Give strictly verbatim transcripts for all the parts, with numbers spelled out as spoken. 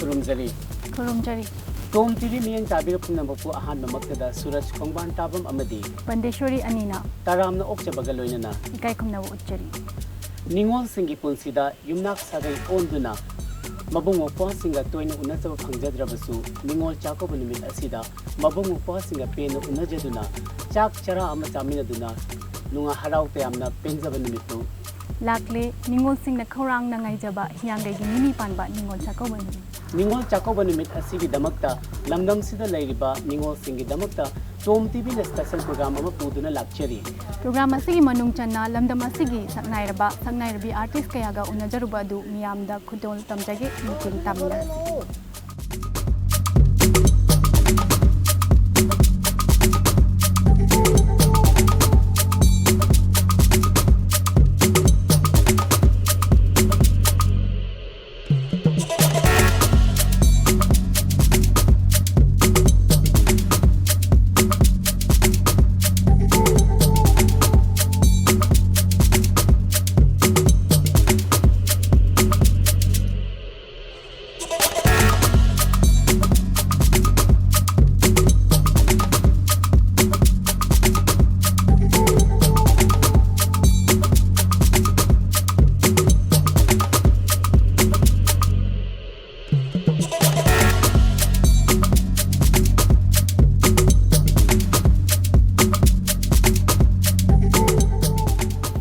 ꯈꯨꯔꯨꯝꯖꯔꯤ꯫ ꯈꯨꯔꯨꯝꯖꯔꯤ꯫ ꯇꯣꯝ TV ꯃꯤꯠꯌꯦꯡ ꯇꯥꯕꯤꯔꯤꯕ ꯄꯨꯝꯅꯃꯛꯄꯨ ꯑꯍꯥꯟꯕꯃꯛꯇꯗ ꯁꯨꯔꯖ ꯈꯣꯡꯕꯥꯟ ꯇꯥꯕꯝ ꯑꯃꯗꯤ ꯄꯟꯗꯦꯁꯣꯔꯤ ꯑꯅꯤꯅ ꯇꯔꯥꯝꯅ ꯑꯣꯛꯆꯕꯒ ꯂꯣꯏꯅꯅ ꯏꯀꯥꯏ ꯈꯨꯝꯅꯕ ꯎꯠꯆꯔꯤ꯫ ꯅꯤꯉꯣꯜꯁꯤꯡꯒꯤ ꯄꯨꯟꯁꯤꯗ ꯌꯨꯝꯅꯥꯛ ꯁꯥꯒꯩ ꯑꯣꯟꯗꯨꯅ ꯃꯕꯨꯡ ꯃꯧꯄ꯭ꯋꯥꯁꯤꯡꯒ ꯇꯣꯏꯅ ꯎꯅꯖꯕ ꯐꯪꯖꯗ꯭ꯔꯕꯁꯨ, ꯅꯤꯉꯣꯜ ꯆꯥꯛꯀꯧꯕ ꯅꯨꯃꯤꯠ ꯑꯁꯤꯗ ꯃꯕꯨꯡ ꯃꯧꯄ꯭ꯋꯥꯁꯤꯡꯒ ꯄꯦꯟꯅ ꯎꯅꯖꯗꯨꯅ ꯆꯥꯛ ꯆꯔꯥ ꯑꯃ ꯆꯥꯃꯤꯟꯅꯗꯨꯅ ꯅꯨꯡꯉꯥꯏ ꯍꯔꯥꯎ ꯇꯌꯥꯝꯅ ꯄꯦꯟꯖꯕ ꯅꯨꯃꯤꯠꯇꯨ ꯂꯥꯛꯂꯦ꯫ ꯅꯤꯉꯣꯜꯁꯤꯡꯅ ꯈꯧꯔꯥꯡꯅ ꯉꯥꯏꯖꯕ ꯍꯤꯌꯥꯡꯒꯩꯒꯤ ꯅꯤꯅꯤ ꯄꯥꯟꯕ ꯅꯤꯉꯣꯜ ꯆꯥꯛꯀꯧꯕ ꯅꯨꯃꯤꯠ꯫ ꯅꯤꯉꯣꯜ ꯆꯥꯛꯀꯧꯕ ꯅꯨꯃꯤꯠ ꯑꯁꯤꯒꯤꯗꯃꯛꯇ ꯂꯝꯗꯝꯁꯤꯗ ꯂꯩꯔꯤꯕ ꯅꯤꯉꯣꯜꯁꯤꯡꯒꯤꯗꯃꯛꯇ ꯇꯣꯝ ꯇꯤꯚꯤꯅ special program ꯑꯃ ꯄꯨꯗꯨꯅ ꯂꯥꯛꯆꯔꯤ꯫ Program ꯑꯁꯤꯒꯤ ꯃꯅꯨꯡ ꯆꯟꯅ ꯂꯝꯗꯝ ꯑꯁꯤꯒꯤ ꯁꯛꯅꯥꯏꯔꯕ, ꯁꯛꯅꯥꯏꯔꯕꯤ artist ꯀꯌꯥꯒ ꯎꯅꯖꯔꯨꯕ ꯑꯗꯨ ꯃꯤꯌꯥꯝꯗ ꯈꯨꯗꯣꯜ ꯇꯝꯖꯒꯦ꯫ ꯃꯤꯠꯌꯦꯡ ꯇꯥꯃꯤꯟꯅꯔꯁꯤ꯫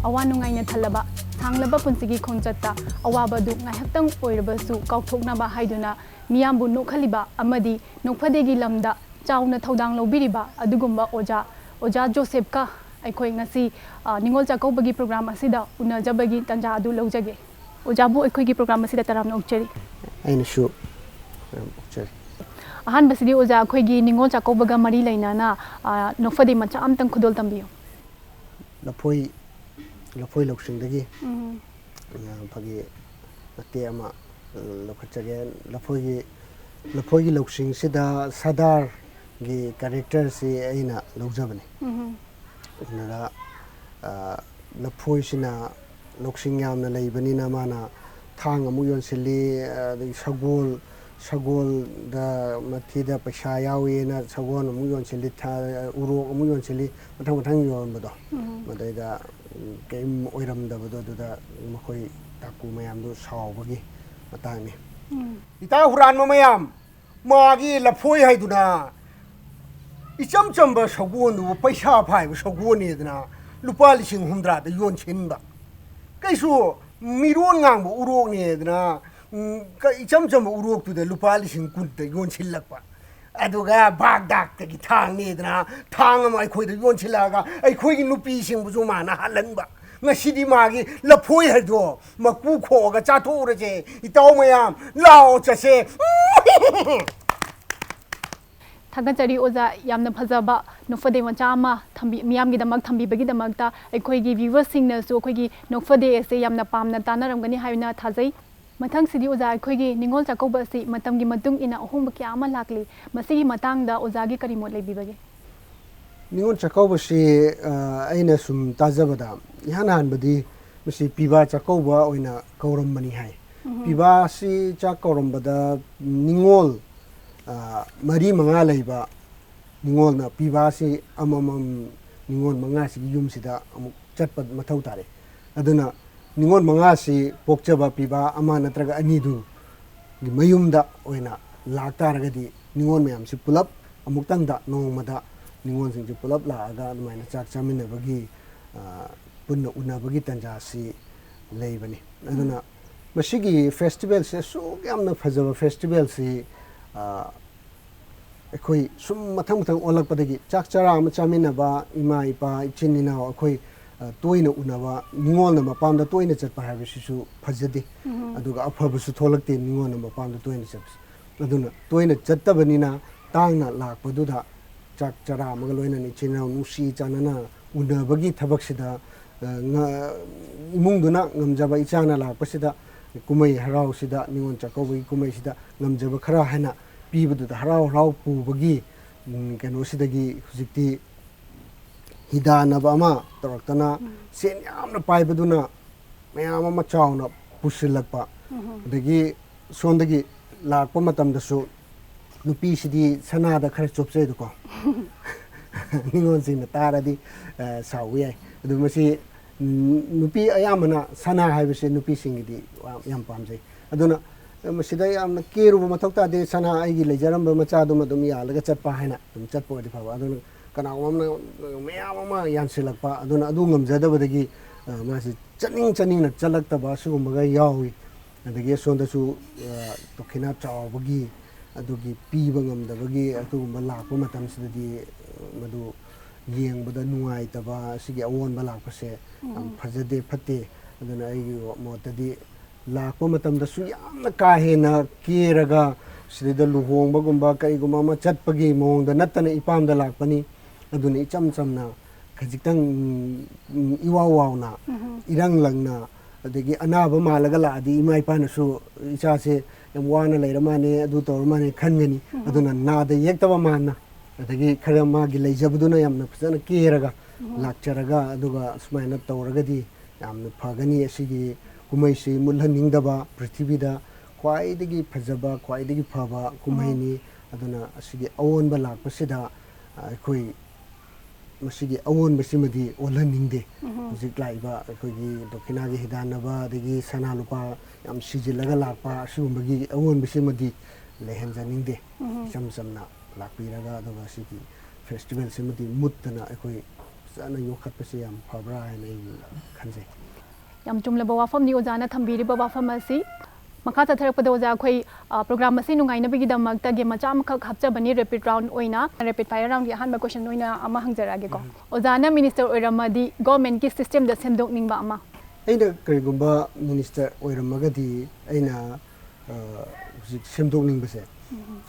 ꯑꯋꯥ ꯅꯨꯡꯉꯥꯏꯅ ꯊꯜꯂꯕ ꯁꯥꯡꯂꯕ ꯄꯨꯟꯁꯤꯒꯤ ꯈꯣꯡꯆꯠꯇ ꯑꯋꯥꯕꯗꯨ ꯉꯥꯏꯍꯥꯛꯇꯪ ꯑꯣꯏꯔꯕꯁꯨ ꯀꯥꯎꯊꯣꯛꯅꯕ ꯍꯥꯏꯗꯨꯅ ꯃꯤꯌꯥꯝꯕꯨ ꯅꯣꯛꯍꯜꯂꯤꯕ ꯑꯃꯗꯤ ꯅꯣꯛꯐꯗꯦꯒꯤ ꯂꯝꯗ ꯆꯥꯎꯅ ꯊꯧꯗꯥꯡ ꯂꯧꯕꯤꯔꯤꯕ ꯑꯗꯨꯒꯨꯝꯕ ꯑꯣꯖꯥ, ꯑꯣꯖꯥ ꯖꯣꯁꯦꯐꯀ ꯑꯩꯈꯣꯏ ꯉꯁꯤ, ꯑ, ꯅꯤꯉꯣꯜ ꯆꯥꯛꯀꯧꯕꯒꯤ ꯄ꯭ꯔꯣꯒ꯭ꯔꯥꯝ ꯑꯁꯤꯗ ꯎꯅꯖꯕꯒꯤ ꯇꯥꯟꯖꯥ ꯑꯗꯨ ꯂꯧꯖꯒꯦ꯫ ꯑꯣꯖꯥꯕꯨ ꯑꯩꯈꯣꯏꯒꯤ ꯄ꯭ꯔꯣꯒ꯭ꯔꯥꯝ ꯑꯁꯤꯗ ꯇꯔꯥꯝꯅ ꯑꯣꯛꯆꯔꯤ꯫ ꯑꯩꯅꯁꯨ ꯌꯥꯝ ꯑꯣꯛꯆꯔꯤ꯫ ꯑꯍꯥꯟꯕꯁꯤꯗꯤ ꯑꯣꯖꯥ, ꯑꯩꯈꯣꯏꯒꯤ ꯅꯤꯉꯣꯜ ꯆꯥꯛꯀꯧꯕꯒ ꯃꯔꯤ ꯂꯩꯅꯅ, ꯑ, ꯅꯣꯛꯐꯗꯦ ꯃꯆꯥ ꯑꯝꯇꯪ ꯈꯨꯗꯣꯜ ꯇꯝꯕꯤꯌꯨ꯫ ꯂꯐꯣꯏ, ꯂꯐꯣꯏ ꯂꯧꯁꯤꯡꯗꯒꯤ, ꯎꯝ꯫ ꯑ, ꯐꯥꯒꯤ ꯃꯇꯦꯛ ꯑꯃ ꯂꯧꯈꯠꯆꯒꯦ꯫ ꯂꯐꯣꯏꯒꯤ, ꯂꯐꯣꯏꯒꯤ ꯂꯧꯁꯤꯡꯁꯤꯗ ꯁꯔꯗꯥꯔꯒꯤ ꯀꯦꯔꯦꯛꯇꯔꯁꯤ ꯑꯩꯅ ꯂꯧꯖꯕꯅꯤ꯫ ꯎꯝ꯫ ꯑꯗꯨꯗ, ꯑ, ꯂꯐꯣꯏꯁꯤꯅ ꯂꯧꯁꯤꯡ ꯌꯥꯝꯅ ꯂꯩꯕꯅꯤꯅ ꯃꯥꯅ ꯊꯥꯡ ꯑꯃꯨꯛ ꯌꯣꯟꯁꯤꯜꯂꯤ, ꯑꯗꯒꯤ ꯁꯒꯣꯜ, ꯁꯒꯣꯜꯗ ꯃꯊꯤꯗ ꯄꯩꯁꯥ ꯌꯥꯎꯏꯅ ꯁꯒꯣꯜ ꯑꯃꯨꯛ ꯌꯣꯟꯁꯤꯜꯂꯤ, ꯊ-, ꯎꯔꯣꯛ ꯑꯃꯨꯛ ꯌꯣꯟꯁꯤꯜꯂꯤ, ꯃꯊꯪ ꯃꯊꯪ ꯌꯣꯟꯕꯗꯣ꯫ ꯎꯝ꯫ ꯃꯗꯩꯗ, ꯎꯝ, ꯀꯔꯤꯝ ꯑꯣꯏꯔꯝꯗꯕꯗꯣ ꯑꯗꯨꯗ ꯃꯈꯣꯏ ꯇꯥꯀꯨ ꯃꯌꯥꯝꯗꯨ ꯁꯥꯎꯕꯒꯤ ꯃꯇꯥꯡꯅꯤ꯫ ꯎꯝ꯫ ꯏꯇꯥ ꯍꯨꯔꯥꯟꯕ ꯃꯌꯥꯝ, ꯃꯥꯒꯤ ꯂꯐꯣꯏ ꯍꯥꯏꯗꯨꯅ ꯏꯆꯝ ꯆꯝꯕ ꯁꯒꯣꯜꯗꯨꯕꯨ ꯄꯩꯁꯥ ꯐꯥꯏꯕ ꯁꯒꯣꯜꯅꯦꯗꯅ ꯂꯨꯄꯥ ꯂꯤꯁꯤꯡ ꯍꯨꯝꯗ꯭ꯔꯥꯗ ꯌꯣꯟꯁꯤꯟꯕ꯫ ꯀꯩꯁꯨ ꯃꯤꯔꯣꯟ ꯉꯥꯡꯕ ꯎꯔꯣꯛꯅꯦꯗꯅ, ꯎꯝ, ꯀ-, ꯏꯆꯝ ꯆꯝꯕ ꯎꯔꯣꯛꯇꯨꯗ ꯂꯨꯄꯥ ꯂꯤꯁꯤꯡ ꯀꯨꯟꯗ ꯌꯣꯟꯁꯤꯜꯂꯛꯄ꯫ ꯑꯗꯨꯒ ꯕꯥꯒꯗꯥꯛꯇꯒꯤ ꯊꯥꯡꯅꯦꯗꯅ ꯊꯥꯡ ꯑꯃ ꯑꯩꯈꯣꯏꯗ ꯌꯣꯟꯁꯤꯜꯂꯛꯑꯒ ꯑꯩꯈꯣꯏꯒꯤ ꯅꯨꯄꯤꯁꯤꯡꯕꯨꯁꯨ ꯃꯥꯅ ꯍꯥꯠꯍꯟꯕ꯫ ꯉꯁꯤꯗꯤ ꯃꯥꯒꯤ ꯂꯐꯣꯏ ꯍꯥꯏꯗꯣ ꯃꯀꯨ ꯈꯣꯛꯑꯒ ꯆꯥꯊꯣꯛꯎꯔꯁꯦ꯫ ꯏꯇꯥꯎ ꯃꯌꯥꯝ, ꯂꯥꯛꯑꯣ ꯆꯠꯁꯦ꯫ ꯊꯥꯒꯠꯆꯔꯤ ꯑꯣꯖꯥ, ꯌꯥꯝꯅ ꯐꯖꯕ ꯅꯣꯛꯐꯗꯦ ꯃꯆꯥ ꯑꯃ ꯊꯝꯕꯤ-, ꯃꯤꯌꯥꯝꯒꯤꯗꯃꯛ ꯊꯝꯕꯤꯕꯒꯤꯗꯃꯛꯇ꯫ ꯑꯩꯈꯣꯏꯒꯤ viewersꯁꯤꯡꯅꯁꯨ ꯑꯩꯈꯣꯏꯒꯤ ꯅꯣꯛꯐꯗꯦ ꯑꯁꯦ ꯌꯥꯝꯅ ꯄꯥꯝꯅ ꯇꯥꯅꯔꯝꯒꯅꯤ ꯍꯥꯏꯅ ꯊꯥꯖꯩ꯫ ꯃꯊꯪꯁꯤꯗꯤ ꯑꯣꯖꯥ, ꯑꯩꯈꯣꯏꯒꯤ ꯅꯤꯉꯣꯜ ꯆꯥꯛꯀꯧꯕ ꯑꯁꯤ ꯃꯇꯝꯒꯤ ꯃꯇꯨꯡ ꯏꯟꯅ ꯑꯍꯣꯡꯕ ꯀꯌꯥ ꯑꯃ ꯂꯥꯛꯂꯤ꯫ ꯃꯁꯤꯒꯤ ꯃꯇꯥꯡꯗ ꯑꯣꯖꯥꯒꯤ ꯀꯔꯤ ꯃꯣꯠ ꯂꯩꯕꯤꯕꯒꯦ? ꯅꯤꯉꯣꯜ ꯆꯥꯛꯀꯧꯕꯁꯤ, ꯑ, ꯑꯩꯅ ꯁꯨꯝ ꯇꯥꯖꯕꯗ, ꯏꯍꯥꯟ ꯍꯥꯟꯕꯗꯤ ꯃꯁꯤ ꯄꯤꯕꯥ ꯆꯥꯛꯀꯧꯕ ꯑꯣꯏꯅ ꯀꯧꯔꯝꯕꯅꯤ ꯍꯥꯏ꯫ ꯎꯝ꯫ ꯄꯤꯕꯥꯁꯤ ꯆꯥꯛ ꯀꯧꯔꯝꯕꯗ ꯅꯤꯉꯣꯜ, ꯑ, ꯃꯔꯤ ꯃꯉꯥ ꯂꯩꯕ ꯅꯤꯉꯣꯜꯅ ꯄꯤꯕꯥꯁꯤ ꯑꯃꯃꯝ ꯅꯤꯉꯣꯜ ꯃꯉꯥꯁꯤꯒꯤ ꯌꯨꯝꯁꯤꯗ ꯑꯃꯨꯛ ꯆꯠꯄ ꯃꯊꯧ ꯇꯥꯔꯦ꯫ ꯑꯗꯨꯅ ꯅꯤꯉꯣꯜ ꯃꯉꯥꯁꯤ ꯄꯣꯛꯆꯕ ꯄꯤꯕꯥ ꯑꯃ ꯅꯠꯇ꯭ꯔꯒ ꯑꯅꯤꯗꯨꯒꯤ ꯃꯌꯨꯝꯗ ꯑꯣꯏꯅ ꯂꯥꯛꯇꯥꯔꯒꯗꯤ ꯅꯤꯉꯣꯜ ꯃꯌꯥꯝꯁꯤ ꯄꯨꯂꯞ ꯑꯃꯨꯛꯇꯪꯗ ꯅꯣꯡꯃꯗ ꯅꯤꯉꯣꯜꯁꯤꯡꯁꯤ ꯄꯨꯂꯞ ꯂꯥꯛꯑꯒ ꯑꯗꯨꯃꯥꯏꯅ ꯆꯥꯛ ꯆꯥꯃꯤꯟꯅꯕꯒꯤ, ꯑ, ꯄꯨꯟꯅ ꯎꯅꯕꯒꯤ ꯇꯥꯟꯖꯥꯁꯤ ꯂꯩꯕꯅꯤ꯫ ꯑꯗꯨꯅ ꯃꯁꯤꯒꯤ ꯐꯦꯁꯇꯤꯚꯦꯜꯁꯦ ꯑꯁꯨꯛ ꯌꯥꯝꯅ ꯐꯖꯕ ꯐꯦꯁꯇꯤꯚꯦꯜꯁꯤ, ꯑ, ꯑꯩꯈꯣꯏ ꯁꯨꯝ ꯃꯊꯪ ꯃꯊꯪ ꯑꯣꯜꯂꯛꯄꯗꯒꯤ ꯆꯥꯛ ꯆꯔꯥ ꯑꯃ ꯆꯥꯃꯤꯟꯅꯕ, ꯏꯃꯥ ꯏꯄꯥ ꯏꯆꯤꯟ ꯏꯅꯥꯎ ꯑꯩꯈꯣꯏ, ꯑ, ꯇꯣꯏꯅ ꯎꯅꯕ, ꯅꯤꯉꯣꯜꯅ ꯃꯄꯥꯝꯗ ꯇꯣꯏꯅ ꯆꯠꯄ ꯍꯥꯏꯕꯁꯤꯁꯨ ꯐꯖꯗꯦ꯫ ꯑꯗꯨꯒ ꯑꯐꯕꯁꯨ ꯊꯣꯛꯂꯛꯇꯦ ꯅꯤꯉꯣꯜꯅ ꯃꯄꯥꯝꯗ ꯇꯣꯏꯅ ꯆꯠꯄꯁꯦ꯫ ꯑꯗꯨꯅ ꯇꯣꯏꯅ ꯆꯠꯇꯕꯅꯤꯅ ꯇꯥꯡꯅ ꯂꯥꯛꯄꯗꯨꯗ ꯆꯥꯛ ꯆꯔꯥ ꯑꯃꯒ ꯂꯣꯏꯅꯅ ꯏꯆꯤꯟ ꯏꯅꯥꯎ ꯅꯨꯡꯁꯤ ꯆꯥꯟꯅꯅ ꯎꯅꯕꯒꯤ ꯊꯕꯛꯁꯤꯗ, ꯑ, ꯉ-, ꯏꯃꯨꯡꯗꯨꯅ ꯉꯝꯖꯕ, ꯏꯆꯥꯅ ꯂꯥꯛꯄꯁꯤꯗ ꯀꯨꯝꯍꯩ ꯍꯔꯥꯎꯁꯤꯗ, ꯅꯤꯉꯣꯜ ꯆꯥꯛꯀꯧꯕꯒꯤ ꯀꯨꯝꯍꯩꯁꯤꯗ ꯉꯝꯖꯕ ꯈꯔ ꯍꯥꯏꯅ ꯄꯤꯕꯗꯨꯗ ꯍꯔꯥꯎ ꯍꯔꯥꯎ ꯄꯨꯕꯒꯤ, ꯎꯝ, ꯀꯩꯅꯣꯁꯤꯗꯒꯤ ꯍꯧꯖꯤꯛꯇꯤ ꯍꯤꯗꯥꯟꯅꯕ ꯑꯃ ꯇꯧꯔꯛꯇꯅ, ꯁꯦꯟ ꯌꯥꯝꯅ ꯄꯥꯏꯕꯗꯨꯅ ꯃꯌꯥꯝ ꯑꯃ ꯆꯥꯎꯅ ꯄꯨꯁꯤꯜꯂꯛꯄ, ꯑꯗꯒꯤ ꯁꯣꯝꯗꯒꯤ ꯂꯥꯛꯄ ꯃꯇꯝꯗꯁꯨ ꯅꯨꯄꯤꯁꯤꯗꯤ ꯁꯅꯥꯗ ꯈꯔ ꯆꯣꯞꯆꯩꯗꯀꯣ꯫ ꯅꯤꯉꯣꯜꯁꯤꯡꯅ ꯇꯥꯔꯗꯤ, ꯑ, ꯁꯥꯎꯕ ꯌꯥꯏ꯫ ꯑꯗꯨ ꯃꯁꯤ, ꯎꯝ, ꯅꯨꯄꯤ ꯑꯌꯥꯝꯕꯅ ꯁꯅꯥ ꯍꯥꯏꯕꯁꯦ ꯅꯨꯄꯤꯁꯤꯡꯒꯤꯗꯤ ꯌꯥꯝ ꯄꯥꯝꯖꯩ꯫ ꯑꯗꯨꯅ ꯃꯁꯤꯗ ꯌꯥꯝꯅ ꯀꯦꯔꯨꯕ ꯃꯊꯧ ꯇꯥꯗꯦ, ꯁꯅꯥ ꯑꯩꯒꯤ ꯂꯩꯖꯔꯝꯕ ꯃꯆꯥꯗꯨꯃ ꯑꯗꯨꯝ ꯌꯥꯜꯂꯒ ꯆꯠꯄ ꯍꯥꯏꯅ ꯑꯗꯨꯝ ꯆꯠꯄ ꯑꯣꯏꯔꯗꯤ ꯐꯕ꯫ ꯑꯗꯨꯅ ꯀꯅꯥꯒꯨꯝꯕ ꯑꯃꯅ ꯃꯌꯥꯝ ꯑꯃ ꯌꯥꯟꯁꯤꯜꯂꯛꯄ, ꯑꯗꯨꯅ ꯑꯗꯨ ꯉꯝꯖꯗꯕꯗꯒꯤ, ꯑ, ꯃꯥꯁꯤ ꯆꯠꯅꯤꯡ ꯆꯠꯅꯤꯡꯅ ꯆꯠꯂꯛꯇꯕ ꯑꯁꯤꯒꯨꯝꯕꯒ ꯌꯥꯎꯏ꯫ ꯑꯗꯒꯤ ꯑꯁꯣꯝꯗꯁꯨ, ꯑ, ꯗꯈꯤꯅꯥ ꯆꯥꯎꯕꯒꯤ, ꯑꯗꯨꯒꯤ ꯄꯤꯕ ꯉꯝꯗꯕꯒꯤ ꯑꯗꯨꯒꯨꯝꯕ ꯂꯥꯛꯄ ꯃꯇꯝꯁꯤꯗꯗꯤ, ꯑ, ꯃꯗꯨ ꯌꯦꯡꯕꯗ ꯅꯨꯡꯉꯥꯏꯇꯕ, ꯑꯁꯤꯒꯤ ꯑꯑꯣꯟꯕ ꯂꯥꯛꯄꯁꯦ ꯌꯥꯝ ꯐꯖꯗꯦ, ꯐꯠꯇꯦ꯫ ꯑꯗꯨꯅ ꯑꯩꯒꯤ ꯃꯣꯠꯇꯗꯤ ꯂꯥꯛꯄ ꯃꯇꯝꯗꯁꯨ ꯌꯥꯝꯅ ꯀꯥ ꯍꯦꯟꯅ ꯀꯦꯔꯒ ꯁꯤꯗꯩꯗ ꯂꯨꯍꯣꯡꯕꯒꯨꯝꯕ ꯀꯔꯤꯒꯨꯝꯕ ꯑꯃ ꯆꯠꯄꯒꯤ ꯃꯑꯣꯡꯗ ꯅꯠꯇꯅ ꯏꯄꯥꯝꯗ ꯂꯥꯛꯄꯅꯤ꯫ ꯑꯗꯨꯅ ꯏꯆꯝ ꯆꯝꯅ ꯈꯖꯤꯛꯇꯪ, ꯎꯝ, ꯎꯝ, ꯏꯋꯥꯎ ꯋꯥꯎꯅ, ꯏꯔꯪ ꯂꯪꯅ, ꯑꯗꯒꯤ ꯑꯅꯥꯕ ꯃꯥꯜꯂꯒ ꯂꯥꯛꯑꯗꯤ ꯏꯃꯥ ꯏꯄꯥꯅꯁꯨ "ꯏꯆꯥꯁꯦ ꯌꯥꯝ ꯋꯥꯅ ꯂꯩꯔ ꯃꯥꯜꯂꯦ, ꯑꯗꯨ ꯇꯧꯔ ꯃꯥꯜꯂꯦ" ꯈꯟꯒꯅꯤ꯫ ꯑꯗꯨꯅ ꯅꯥꯗ ꯌꯦꯛꯇꯕ ꯃꯥꯟꯅ, ꯑꯗꯒꯤ ꯈꯔ ꯃꯥꯒꯤ ꯂꯩꯖꯕꯗꯨꯅ ꯌꯥꯝꯅ ꯐꯖꯅ ꯀꯦꯔꯒ ꯂꯥꯛꯆꯔꯒ, ꯑꯗꯨꯒ ꯁꯨꯃꯥꯏꯅ ꯇꯧꯔꯒꯗꯤ ꯌꯥꯝꯅ ꯐꯒꯅꯤ꯫ ꯑꯁꯤꯒꯤ ꯀꯨꯝꯍꯩꯁꯤ ꯃꯨꯠꯍꯟꯅꯤꯡꯗꯕ, ꯄ꯭ꯔꯤꯊꯤꯕꯤꯗ ꯈ꯭ꯋꯥꯏꯗꯒꯤ ꯐꯖꯕ, ꯈ꯭ꯋꯥꯏꯗꯒꯤ ꯐꯕ ꯀꯨꯝꯍꯩꯅꯤ꯫ ꯑꯗꯨꯅ ꯑꯁꯤꯒꯤ ꯑꯑꯣꯟꯕ ꯂꯥꯛꯄꯁꯤꯗ ꯑꯩꯈꯣꯏ ꯃꯁꯤꯒꯤ ꯑꯑꯣꯟꯕꯁꯤꯃꯗꯤ ꯑꯣꯜꯍꯟꯅꯤꯡꯗꯦ꯫ ꯍꯧꯖꯤꯛ ꯂꯥꯛꯏꯕ ꯑꯩꯈꯣꯏꯒꯤ ꯗꯈꯤꯅꯥꯒꯤ ꯍꯤꯗꯥꯟꯅꯕ, ꯑꯗꯒꯤ ꯁꯅꯥ ꯂꯨꯄꯥ ꯌꯥꯝ ꯁꯤꯖꯤꯜꯂꯒ ꯂꯥꯛꯄ, ꯑꯁꯤꯒꯨꯝꯕꯒꯤ ꯑꯑꯣꯟꯕꯁꯤꯃꯗꯤ ꯂꯩꯍꯟꯖꯅꯤꯡꯗꯦ꯫ ꯏꯆꯝ ꯆꯝꯅ ꯂꯥꯛꯄꯤꯔꯒ, ꯑꯗꯨꯒ ꯁꯤꯒꯤ ꯐꯦꯁꯇꯤꯚꯦꯜꯁꯤꯃꯗꯤ ꯃꯨꯠꯇꯅ ꯑꯩꯈꯣꯏ ꯐꯖꯅ ꯌꯣꯛꯈꯠꯄꯁꯤ ꯌꯥꯝ ꯐꯕ꯭ꯔꯥ ꯍꯥꯏꯅ ꯑꯩ ꯈꯟꯖꯩ꯫ ꯌꯥꯝ ꯆꯨꯝꯂꯕ ꯋꯥꯐꯝꯅꯤ ꯑꯣꯖꯥꯅ ꯊꯝꯕꯤꯔꯤꯕ ꯋꯥꯐꯝ ꯑꯁꯤ꯫ ꯃꯈꯥ ꯆꯠꯊꯔꯛꯄꯗ ꯑꯣꯖꯥ, ꯑꯩꯈꯣꯏ, ꯑ, program ꯑꯁꯤ ꯅꯨꯡꯉꯥꯏꯅꯕꯒꯤꯗꯃꯛꯇ game ꯃꯆꯥ ꯑꯃꯈꯛ ꯍꯥꯞꯆꯕꯅꯤ, rapid round ꯑꯣꯏꯅ꯫ Rapid fire roundꯒꯤ ꯑꯍꯥꯟꯕ question ꯑꯣꯏꯅ ꯑꯃ ꯍꯪꯖꯔꯛꯑꯒꯦꯀꯣ꯫ ꯎꯝ꯫ ꯑꯣꯖꯥꯅ minister ꯑꯣꯏꯔꯝꯃꯗꯤ governmentꯀꯤ systemꯗ ꯁꯦꯝꯗꯣꯛꯅꯤꯡꯕ ꯑꯃ? ꯑꯩꯅ ꯀꯔꯤꯒꯨꯝꯕ minister ꯑꯣꯏꯔꯝꯃꯒꯗꯤ ꯑꯩꯅ, ꯑ, ꯍꯧꯖꯤꯛ ꯁꯦꯝꯗꯣꯛꯅꯤꯡꯕꯁꯦ, ꯎꯝ꯫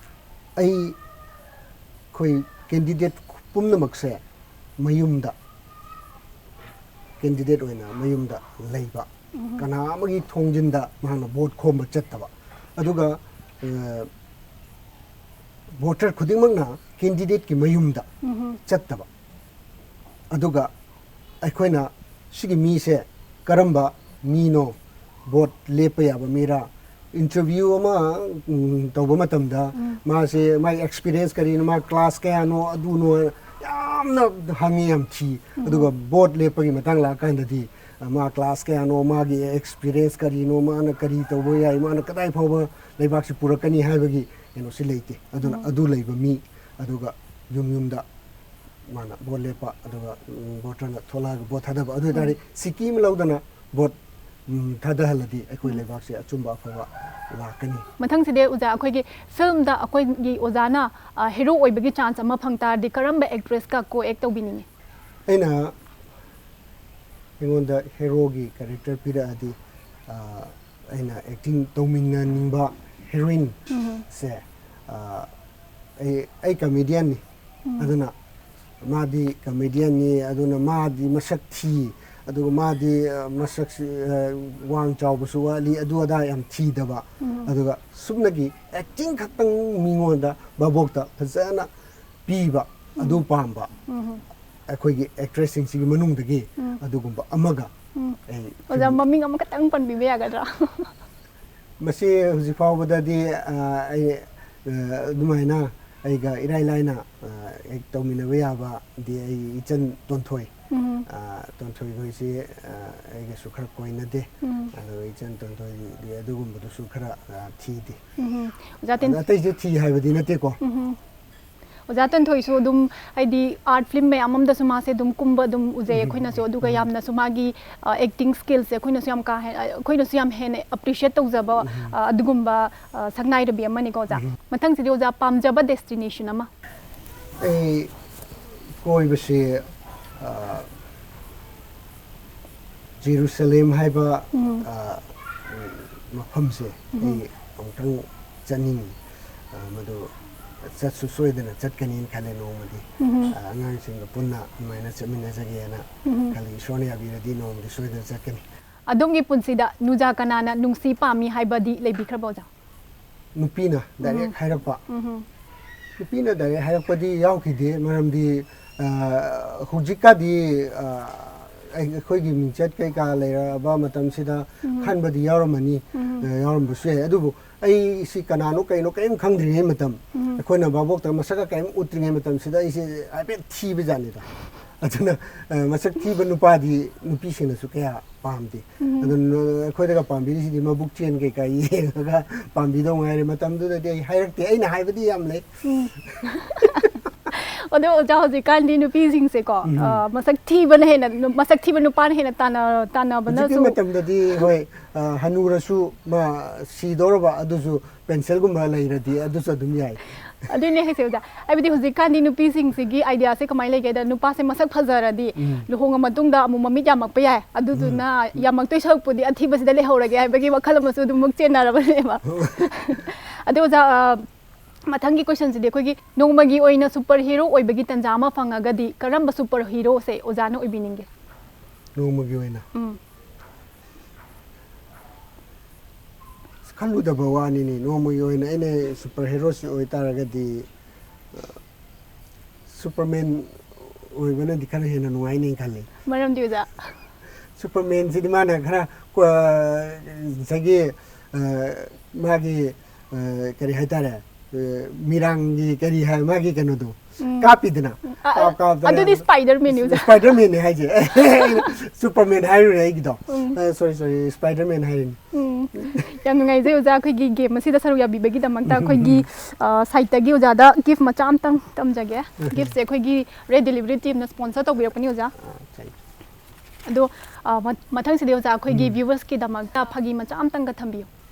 ꯑꯩ, ꯑꯩꯈꯣꯏ candidate ꯄꯨꯝꯅꯃꯛꯁꯦ ꯃꯌꯨꯝꯗ, candidate ꯑꯣꯏꯅ ꯃꯌꯨꯝꯗ ꯂꯩꯕ, ꯎꯝ꯫ ꯀꯅꯥ ꯑꯃꯒꯤ ꯊꯣꯡꯖꯤꯟꯗ ꯃꯍꯥꯛꯅ vote ꯈꯣꯝꯕ ꯆꯠꯇꯕ, ꯑꯗꯨꯒ, ꯑ, voter ꯈꯨꯗꯤꯡꯃꯛꯅ candidateꯀꯤ ꯃꯌꯨꯝꯗ ꯎꯝ꯫ ꯆꯠꯇꯕ, ꯑꯗꯨꯒ ꯑꯩꯈꯣꯏꯅ ꯁꯤꯒꯤ ꯃꯤꯁꯦ ꯀꯔꯝꯕ ꯃꯤꯅꯣ, vote ꯂꯦꯞꯄ ꯌꯥꯕ ꯃꯤꯔꯥ, interview ꯑꯃ, ꯎꯝ, ꯇꯧꯕ ꯃꯇꯝꯗ ꯎꯝ꯫ ꯃꯥꯁꯦ, ꯃꯥꯒꯤ experience ꯀꯔꯤꯅꯣ, ꯃꯥ class ꯀꯌꯥꯅꯣ, ꯑꯗꯨꯅꯣ, ꯌꯥꯝꯅ ꯍꯪꯉꯤ, ꯌꯥꯝ ꯊꯤ꯫ ꯎꯝ꯫ ꯑꯗꯨꯒ vote ꯂꯦꯞꯄꯒꯤ ꯃꯇꯥꯡ ꯂꯥꯛꯑꯀꯥꯟꯗꯗꯤ, ꯑ, ꯃꯥ class ꯀꯌꯥꯅꯣ, ꯃꯥꯒꯤ experience ꯀꯔꯤꯅꯣ, ꯃꯥꯅ ꯀꯔꯤ ꯇꯧꯕ ꯌꯥꯏ, ꯃꯥꯅ ꯀꯗꯥꯏ ꯐꯥꯎꯕ ꯂꯩꯕꯥꯛꯁꯤ ꯄꯨꯔꯛꯀꯅꯤ ꯍꯥꯏꯕꯒꯤ ꯀꯩꯅꯣꯁꯤ ꯂꯩꯇꯦ꯫ ꯑꯗꯨꯅ ꯎꯝ꯫ ꯑꯗꯨ ꯂꯩꯕ ꯃꯤ, ꯑꯗꯨꯒ ꯌꯨꯝ ꯌꯨꯝꯗ ꯃꯥꯅ vote ꯂꯦꯞꯄ, ꯑꯗꯨꯒ, ꯎꯝ, voterꯅ ꯊꯣꯛꯂꯛꯑꯒ vote ꯊꯥꯗꯕ꯫ ꯑꯗꯨ ꯑꯣꯏꯇꯥꯔꯗꯤ ꯎꯝ꯫ ꯁꯤꯀꯤ ꯑꯃ ꯂꯧꯗꯅ vote, ꯎꯝ, ꯊꯥꯗꯍꯜꯂꯗꯤ ꯑꯩꯈꯣꯏ ꯎꯝ꯫ ꯂꯩꯕꯥꯛꯁꯦ ꯑꯆꯨꯝꯕ ꯑꯐꯕ ꯂꯥꯛꯀꯅꯤ꯫ ꯃꯊꯪꯁꯤꯗꯤ ꯑꯣꯖꯥ, ꯑꯩꯈꯣꯏꯒꯤ filmꯗ ꯑꯩꯈꯣꯏꯒꯤ ꯑꯣꯖꯥꯅ, ꯑ, hero ꯑꯣꯏꯕꯒꯤ chance ꯑꯃ ꯐꯪ ꯇꯥꯔꯗꯤ ꯀꯔꯝꯕ actressꯀ co-act ꯇꯧꯕꯤꯅꯤꯡꯉꯤ? ꯑꯩꯅ, ꯑꯩꯉꯣꯟꯗ heroꯒꯤ character ꯄꯤꯔꯛꯑꯗꯤ, ꯑ, ꯑꯩꯅ acting ꯇꯧꯃꯤꯟꯅꯅꯤꯡꯕ heroineꯁꯦ, ꯎꯝ꯫ ꯑ, ꯑꯩ, ꯑꯩ comedianꯅꯤ꯫ ꯎꯝ꯫ ꯑꯗꯨꯅ ꯃꯥꯗꯤ comedianꯅꯤ, ꯑꯗꯨꯅ ꯃꯥꯗꯤ ꯃꯁꯛ ꯊꯤ, ꯑꯗꯨꯒ ꯃꯥꯗꯤ, ꯑ, ꯃꯁꯛꯁꯤ, ꯑ, ꯋꯥꯡ ꯆꯥꯎꯕꯁꯨ ꯋꯥꯠꯂꯤ, ꯑꯗꯨ ꯑꯗꯥ ꯌꯥꯝ ꯊꯤꯗꯕ꯫ ꯎꯝ꯫ ꯑꯗꯨꯒ ꯁꯨꯞꯅꯒꯤ acting ꯈꯛꯇꯪ ꯃꯤꯉꯣꯟꯗ ꯃꯕꯣꯛꯇ ꯐꯖꯅ ꯄꯤꯕ, ꯑꯗꯨ ꯎꯝ꯫ ꯄꯥꯝꯕ꯫ ꯎꯝ꯫ ꯑꯩꯈꯣꯏꯒꯤ actressꯁꯤꯡꯁꯤꯒꯤ ꯃꯅꯨꯡꯗꯒꯤ ꯎꯝ꯫ ꯑꯗꯨꯒꯨꯝꯕ ꯑꯃꯒ ꯎꯝ꯫ ꯑꯩ ꯑꯣꯖꯥ, ꯐꯤꯂꯝ ꯃꯃꯤꯡ ꯑꯃꯈꯛꯇꯪ ꯄꯟꯕꯤꯕ ꯌꯥꯒꯗ꯭ꯔꯥ? ꯃꯁꯤ ꯍꯧꯖꯤꯛ ꯐꯥꯎꯕꯗꯗꯤ, ꯑ, ꯑꯩ, ꯑ, ꯑꯗꯨꯃꯥꯏꯅ ꯑꯩꯒ ꯏꯔꯥꯏ ꯂꯥꯏꯅ, ꯑ, act ꯇꯧꯃꯤꯟꯅꯕ ꯌꯥꯕꯗꯤ ꯑꯩ ꯏꯆꯟ ꯇꯣꯟꯊꯣꯏ꯫ ꯎꯝ꯫ ꯑ, ꯇꯣꯟꯊꯣꯏ ꯈꯣꯏꯁꯤ, ꯑ, ꯑꯩꯒꯁꯨ ꯈꯔ ꯀꯣꯏꯅꯗꯦ꯫ ꯎꯝ꯫ ꯑꯗꯣ ꯏꯆꯟ ꯇꯣꯟꯊꯣꯏꯗꯤ ꯑꯗꯨꯒꯨꯝꯕꯗꯨꯁꯨ ꯈꯔ, ꯑ, ꯊꯤꯗꯦ꯫ ꯎꯝ꯫ ꯑꯣꯖꯥ ꯇꯤꯟ- ꯑꯗꯣ ꯑꯇꯩꯁꯦ ꯊꯤ ꯍꯥꯏꯕꯗꯤ ꯅꯠꯇꯦꯀꯣ꯫ ꯎꯝ꯫ ꯑꯣꯖꯥ ꯇꯣꯟꯊꯣꯏꯁꯨ ꯑꯗꯨꯝ, ꯍꯥꯏꯗꯤ, ꯑꯥꯔꯠ ꯐꯤꯂꯝ ꯃꯌꯥꯝ ꯑꯃꯗꯁꯨ ꯃꯥꯁꯦ ꯑꯗꯨꯝ ꯀꯨꯝꯕ ꯑꯗꯨꯝ ꯎꯖꯩ ꯑꯩꯈꯣꯏꯅꯁꯨ, ꯑꯗꯨꯒ ꯌꯥꯝꯅꯁꯨ ꯃꯥꯒꯤ ꯑꯦꯛꯇꯤꯡ ꯁ꯭ꯀꯤꯜꯁꯦ ꯑꯩꯈꯣꯏꯅꯁꯨ ꯌꯥꯝ ꯀꯥ ꯍꯦꯟꯅ, ꯑꯩꯈꯣꯏꯅꯁꯨ ꯌꯥꯝ ꯍꯦꯟꯅ ꯑꯦꯄ꯭ꯔꯤꯁꯤꯌꯦꯠ ꯇꯧꯖꯕ ꯑ, ꯑꯗꯨꯒꯨꯝꯕ ꯑ, ꯁꯛꯅꯥꯏꯔꯕꯤ ꯑꯃꯅꯤꯀꯣ ꯑꯣꯖꯥ꯫ ꯃꯊꯪꯁꯤꯗꯤ ꯑꯣꯖꯥ, ꯄꯥꯝꯖꯕ ꯗꯦꯁꯇꯤꯅꯦꯁꯟ ꯑꯃ꯫ ꯑꯩ ꯀꯣꯏꯕꯁꯦ ꯑ, ꯖꯦꯔꯨꯁꯂꯦꯝ ꯍꯥꯏꯕ ꯑ, ꯃꯐꯝꯁꯦ ꯑꯩ ꯑꯃꯨꯛꯇꯪ ꯆꯠꯅꯤꯡꯉꯤ꯫ ꯑ, ꯃꯗꯨ ꯆꯠꯁꯨ ꯁꯣꯏꯗꯅ ꯆꯠꯀꯅꯤꯅ ꯈꯜꯂꯦ ꯅꯣꯡꯃꯗꯤ꯫ ꯑ, ꯑꯉꯥꯡꯁꯤꯡꯒ ꯄꯨꯟꯅ ꯑꯗꯨꯃꯥꯏꯅ ꯆꯠꯃꯤꯟꯅꯖꯒꯦꯅ ꯈꯜꯂꯤ꯫ ꯏꯁꯣꯔꯅ ꯌꯥꯕꯤꯔꯗꯤ ꯅꯣꯡꯃꯗꯤ ꯁꯣꯏꯗꯅ ꯆꯠꯀꯅꯤ꯫ ꯑꯗꯣꯝꯒꯤ ꯄꯨꯟꯁꯤꯗ ꯅꯨꯖꯥ ꯀꯅꯥꯅ ꯅꯨꯡꯁꯤ ꯄꯥꯝꯃꯤ ꯍꯥꯏꯕꯗꯤ ꯂꯩꯕꯤꯈ꯭ꯔꯕ ꯑꯣꯖꯥ? ꯅꯨꯄꯤꯅ ꯗꯥꯏꯔꯦꯛ ꯍꯥꯏꯔꯛꯄ꯫ ꯅꯨꯄꯤꯅ ꯗꯥꯏꯔꯦꯛ ꯍꯥꯏꯔꯛꯄꯗꯤ ꯌꯥꯎꯈꯤꯗꯦ, ꯃꯔꯝꯗꯤ ꯑ, ꯍꯧꯖꯤꯛꯀꯥꯗꯤ ꯑ, ꯑꯩ- ꯑꯩꯈꯣꯏꯒꯤ ꯃꯤꯡꯆꯠ ꯀꯩꯀꯥ ꯂꯩꯔꯛꯑꯕ ꯃꯇꯝꯁꯤꯗ ꯈꯟꯕꯗꯤ ꯌꯥꯎꯔꯝꯃꯅꯤ꯫ ꯑ, ꯌꯥꯎꯔꯝꯕꯁꯨ ꯌꯥꯏ꯫ ꯑꯗꯨꯕꯨ ꯑꯩ ꯁꯤ ꯀꯅꯥꯅꯣ ꯀꯩꯅꯣ ꯀꯔꯤꯝ ꯈꯪꯗ꯭ꯔꯤꯉꯩ ꯃꯇꯝ, ꯑꯩꯈꯣꯏꯅ ꯚꯥꯕꯣꯛꯇ ꯃꯁꯛꯀ ꯀꯔꯤꯝ ꯎꯠꯇ꯭ꯔꯤꯉꯩ ꯃꯇꯝꯁꯤꯗ ꯑꯩꯁꯦ ꯍꯥꯏꯐꯦꯠ ꯊꯤꯕ ꯖꯥꯠꯅꯤꯗ꯫ ꯑꯗꯨꯅ ꯑ, ꯃꯁꯛ ꯊꯤꯕ ꯅꯨꯄꯥꯗꯤ ꯅꯨꯄꯤꯁꯤꯡꯅꯁꯨ ꯀꯌꯥ ꯄꯥꯝꯗꯦ꯫ ꯑꯗꯨꯅ ꯑꯩꯈꯣꯏꯗꯒ ꯄꯥꯝꯕꯤꯔꯤꯁꯤꯗꯤ ꯃꯕꯨꯛ ꯆꯦꯟ ꯀꯩꯀꯥ ꯌꯦꯡꯉꯒ ꯄꯥꯝꯕꯤꯗꯧ ꯉꯥꯏꯔꯦ꯫ ꯃꯇꯝꯗꯨꯗꯗꯤ ꯑꯩ ꯍꯥꯏꯔꯛꯇꯦ꯫ ꯑꯩꯅ ꯍꯥꯏꯕꯗꯤ ꯌꯥꯝ ꯂꯩ꯫ ꯑꯗꯣ ꯑꯣꯖꯥ, ꯍꯧꯖꯤꯛꯀꯥꯟꯗꯤ ꯅꯨꯄꯤꯁꯤꯡꯁꯦꯀꯣ, ꯑ, ꯃꯁꯛ ꯊꯤꯕꯅ ꯍꯦꯟꯅ, ꯅꯨ- ꯃꯁꯛ ꯊꯤꯕ ꯅꯨꯄꯥꯅ ꯍꯦꯟꯅ ꯇꯥꯟꯅ- ꯍꯧꯖꯤꯛꯀꯤ ꯇꯥꯟꯅꯕꯅꯁꯨ ꯃꯇꯝꯗꯗꯤ, ꯍꯣꯏ, ꯑ, ꯍꯅꯨꯔꯁꯨ ꯃꯥ ꯁꯤꯗꯧꯔꯕ, ꯑꯗꯨꯁꯨ ꯄꯦꯟꯁꯤꯜꯒꯨꯝꯕ ꯂꯩꯔꯗꯤ ꯑꯗꯨꯁꯨ ꯑꯗꯨꯝ ꯌꯥꯏ꯫ ꯑꯗꯨꯅꯦ ꯍꯥꯏꯁꯦ ꯑꯣꯖꯥ, ꯍꯥꯏꯕꯗꯤ ꯍꯧꯖꯤꯛꯀꯥꯟꯗꯤ ꯅꯨꯄꯤꯁꯤꯡꯁꯤꯒꯤ ꯑꯥꯏꯗꯤꯌꯥꯁꯦ ꯀꯃꯥꯏꯅ ꯂꯩꯒꯦꯗ, ꯅꯨꯄꯥꯁꯦ ꯃꯁꯛ ꯐꯖꯔꯗꯤ ꯂꯨꯍꯣꯡꯉ ꯃꯇꯨꯡꯗ ꯑꯃꯨꯛ ꯃꯃꯤꯠ ꯌꯥꯝꯃꯛꯄ ꯌꯥꯏ, ꯑꯗꯨꯗꯨꯅ ꯌꯥꯝꯃꯛꯇꯣꯏ ꯁꯔꯨꯛꯄꯨꯗꯤ ꯑꯊꯤꯕꯁꯤꯗ ꯂꯩꯍꯧꯔꯒꯦ ꯍꯥꯏꯕꯒꯤ ꯋꯥꯈꯜ ꯑꯃꯁꯨ ꯑꯗꯨꯝ ꯃꯨꯛ ꯆꯦꯟꯅꯔꯕꯅꯦꯕ꯫ ꯑꯗꯣ ꯑꯣꯖꯥ, ꯑ, ꯃꯊꯪꯒꯤ ꯀꯣꯏꯁꯟꯁꯤꯗꯤ ꯑꯩꯈꯣꯏꯒꯤ ꯅꯣꯡꯃꯒꯤ ꯑꯣꯏꯅ ꯁꯨꯄꯔ ꯍꯤꯔꯣ ꯑꯣꯏꯕꯒꯤ ꯇꯥꯟꯖꯥ ꯑꯃ ꯐꯪꯉꯒꯗꯤ ꯀꯔꯝꯕ ꯁꯨꯄꯔ ꯍꯤꯔꯣꯁꯦ ꯑꯣꯖꯥꯅ ꯑꯣꯏꯕꯤꯅꯤꯡꯒꯦ? ꯅꯣꯡꯃꯒꯤ ꯑꯣꯏꯅ ꯎꯝ꯫ ꯑꯁ, ꯈꯜꯂꯨꯗꯕ ꯋꯥꯅꯤꯅꯦ꯫ ꯅꯣꯡꯃꯒꯤ ꯑꯣꯏꯅ ꯑꯩꯅ ꯁꯨꯄꯔ ꯍꯤꯔꯣꯁꯤ ꯑꯣꯏꯇꯥꯔꯒꯗꯤ, ꯑ, ꯁꯨꯄꯔꯃꯦꯟ ꯑꯣꯏꯕꯅꯗꯤ ꯈꯔ ꯍꯦꯟꯅ ꯅꯨꯡꯉꯥꯏꯅꯤ ꯈꯜꯂꯤ꯫ ꯃꯔꯝꯗꯤ ꯑꯣꯖꯥ? ꯁꯨꯄꯔꯃꯦꯟꯁꯤꯗꯤ ꯃꯥꯅ ꯈꯔ ꯀꯣ-, ꯉꯁꯥꯏꯒꯤ, ꯑ, ꯃꯥꯒꯤ, ꯑ, ꯀꯔꯤ ꯍꯥꯏꯇꯥꯔꯦ, ꯑ, ꯃꯤꯔꯥꯡꯒꯤ ꯀꯔꯤ ꯍꯥꯏ, ꯃꯥꯒꯤ ꯀꯩꯅꯣꯗꯣ, ꯀꯥꯞꯄꯤꯗꯅ꯫ ꯑ, ꯀꯥꯞ- ꯀꯥꯞꯇꯅ ꯑꯗꯨꯗꯤ Spider-Man ꯅꯤ ꯑꯣꯖꯥ꯫ Spider-Man ꯅꯤ ꯍꯥꯏꯁꯦ꯫ Superman ꯍꯥꯏꯔꯨꯔꯦ ꯑꯩꯒꯤꯗꯣ꯫ Sorry, sorry, Spider-Man ꯍꯥꯏꯔꯤꯅꯤ꯫ ꯎꯝ, ꯌꯥꯝ ꯅꯨꯡꯉꯥꯏꯖꯩ ꯑꯣꯖꯥ, ꯑꯩꯈꯣꯏꯒꯤ ꯒꯦꯝ ꯑꯁꯤꯗ ꯁꯔꯨꯛ ꯌꯥꯕꯤꯕꯒꯤꯗꯃꯛꯇ꯫ ꯑꯩꯈꯣꯏꯒꯤ ꯁꯥꯏꯠꯇꯒꯤ ꯑꯣꯖꯥꯗ ꯒꯤꯐ ꯃꯆꯥ ꯑꯃꯇꯪ ꯇꯝꯖꯒꯦ꯫ ꯒꯤꯐꯁꯦ ꯑꯩꯈꯣꯏꯒꯤ ꯔꯦꯗ ꯗꯦꯂꯤꯚꯔꯤ ꯇꯤꯝꯅ ꯁ꯭ꯄꯣꯟꯁꯔ ꯇꯧꯕꯤꯔꯛꯄꯅꯤ ꯑꯣꯖꯥ꯫ ꯑꯗꯣ ꯑ, ꯃ- ꯃꯊꯪꯁꯤꯗꯤ ꯑꯣꯖꯥ, ꯑꯩꯈꯣꯏꯒꯤ ꯚ꯭ꯌꯨꯋꯔꯁꯀꯤꯗꯃꯛꯇ ꯐꯥꯒꯤ ꯃꯆꯥ ꯑꯃꯇꯪꯒ ꯊꯝꯕꯤꯌꯨ꯫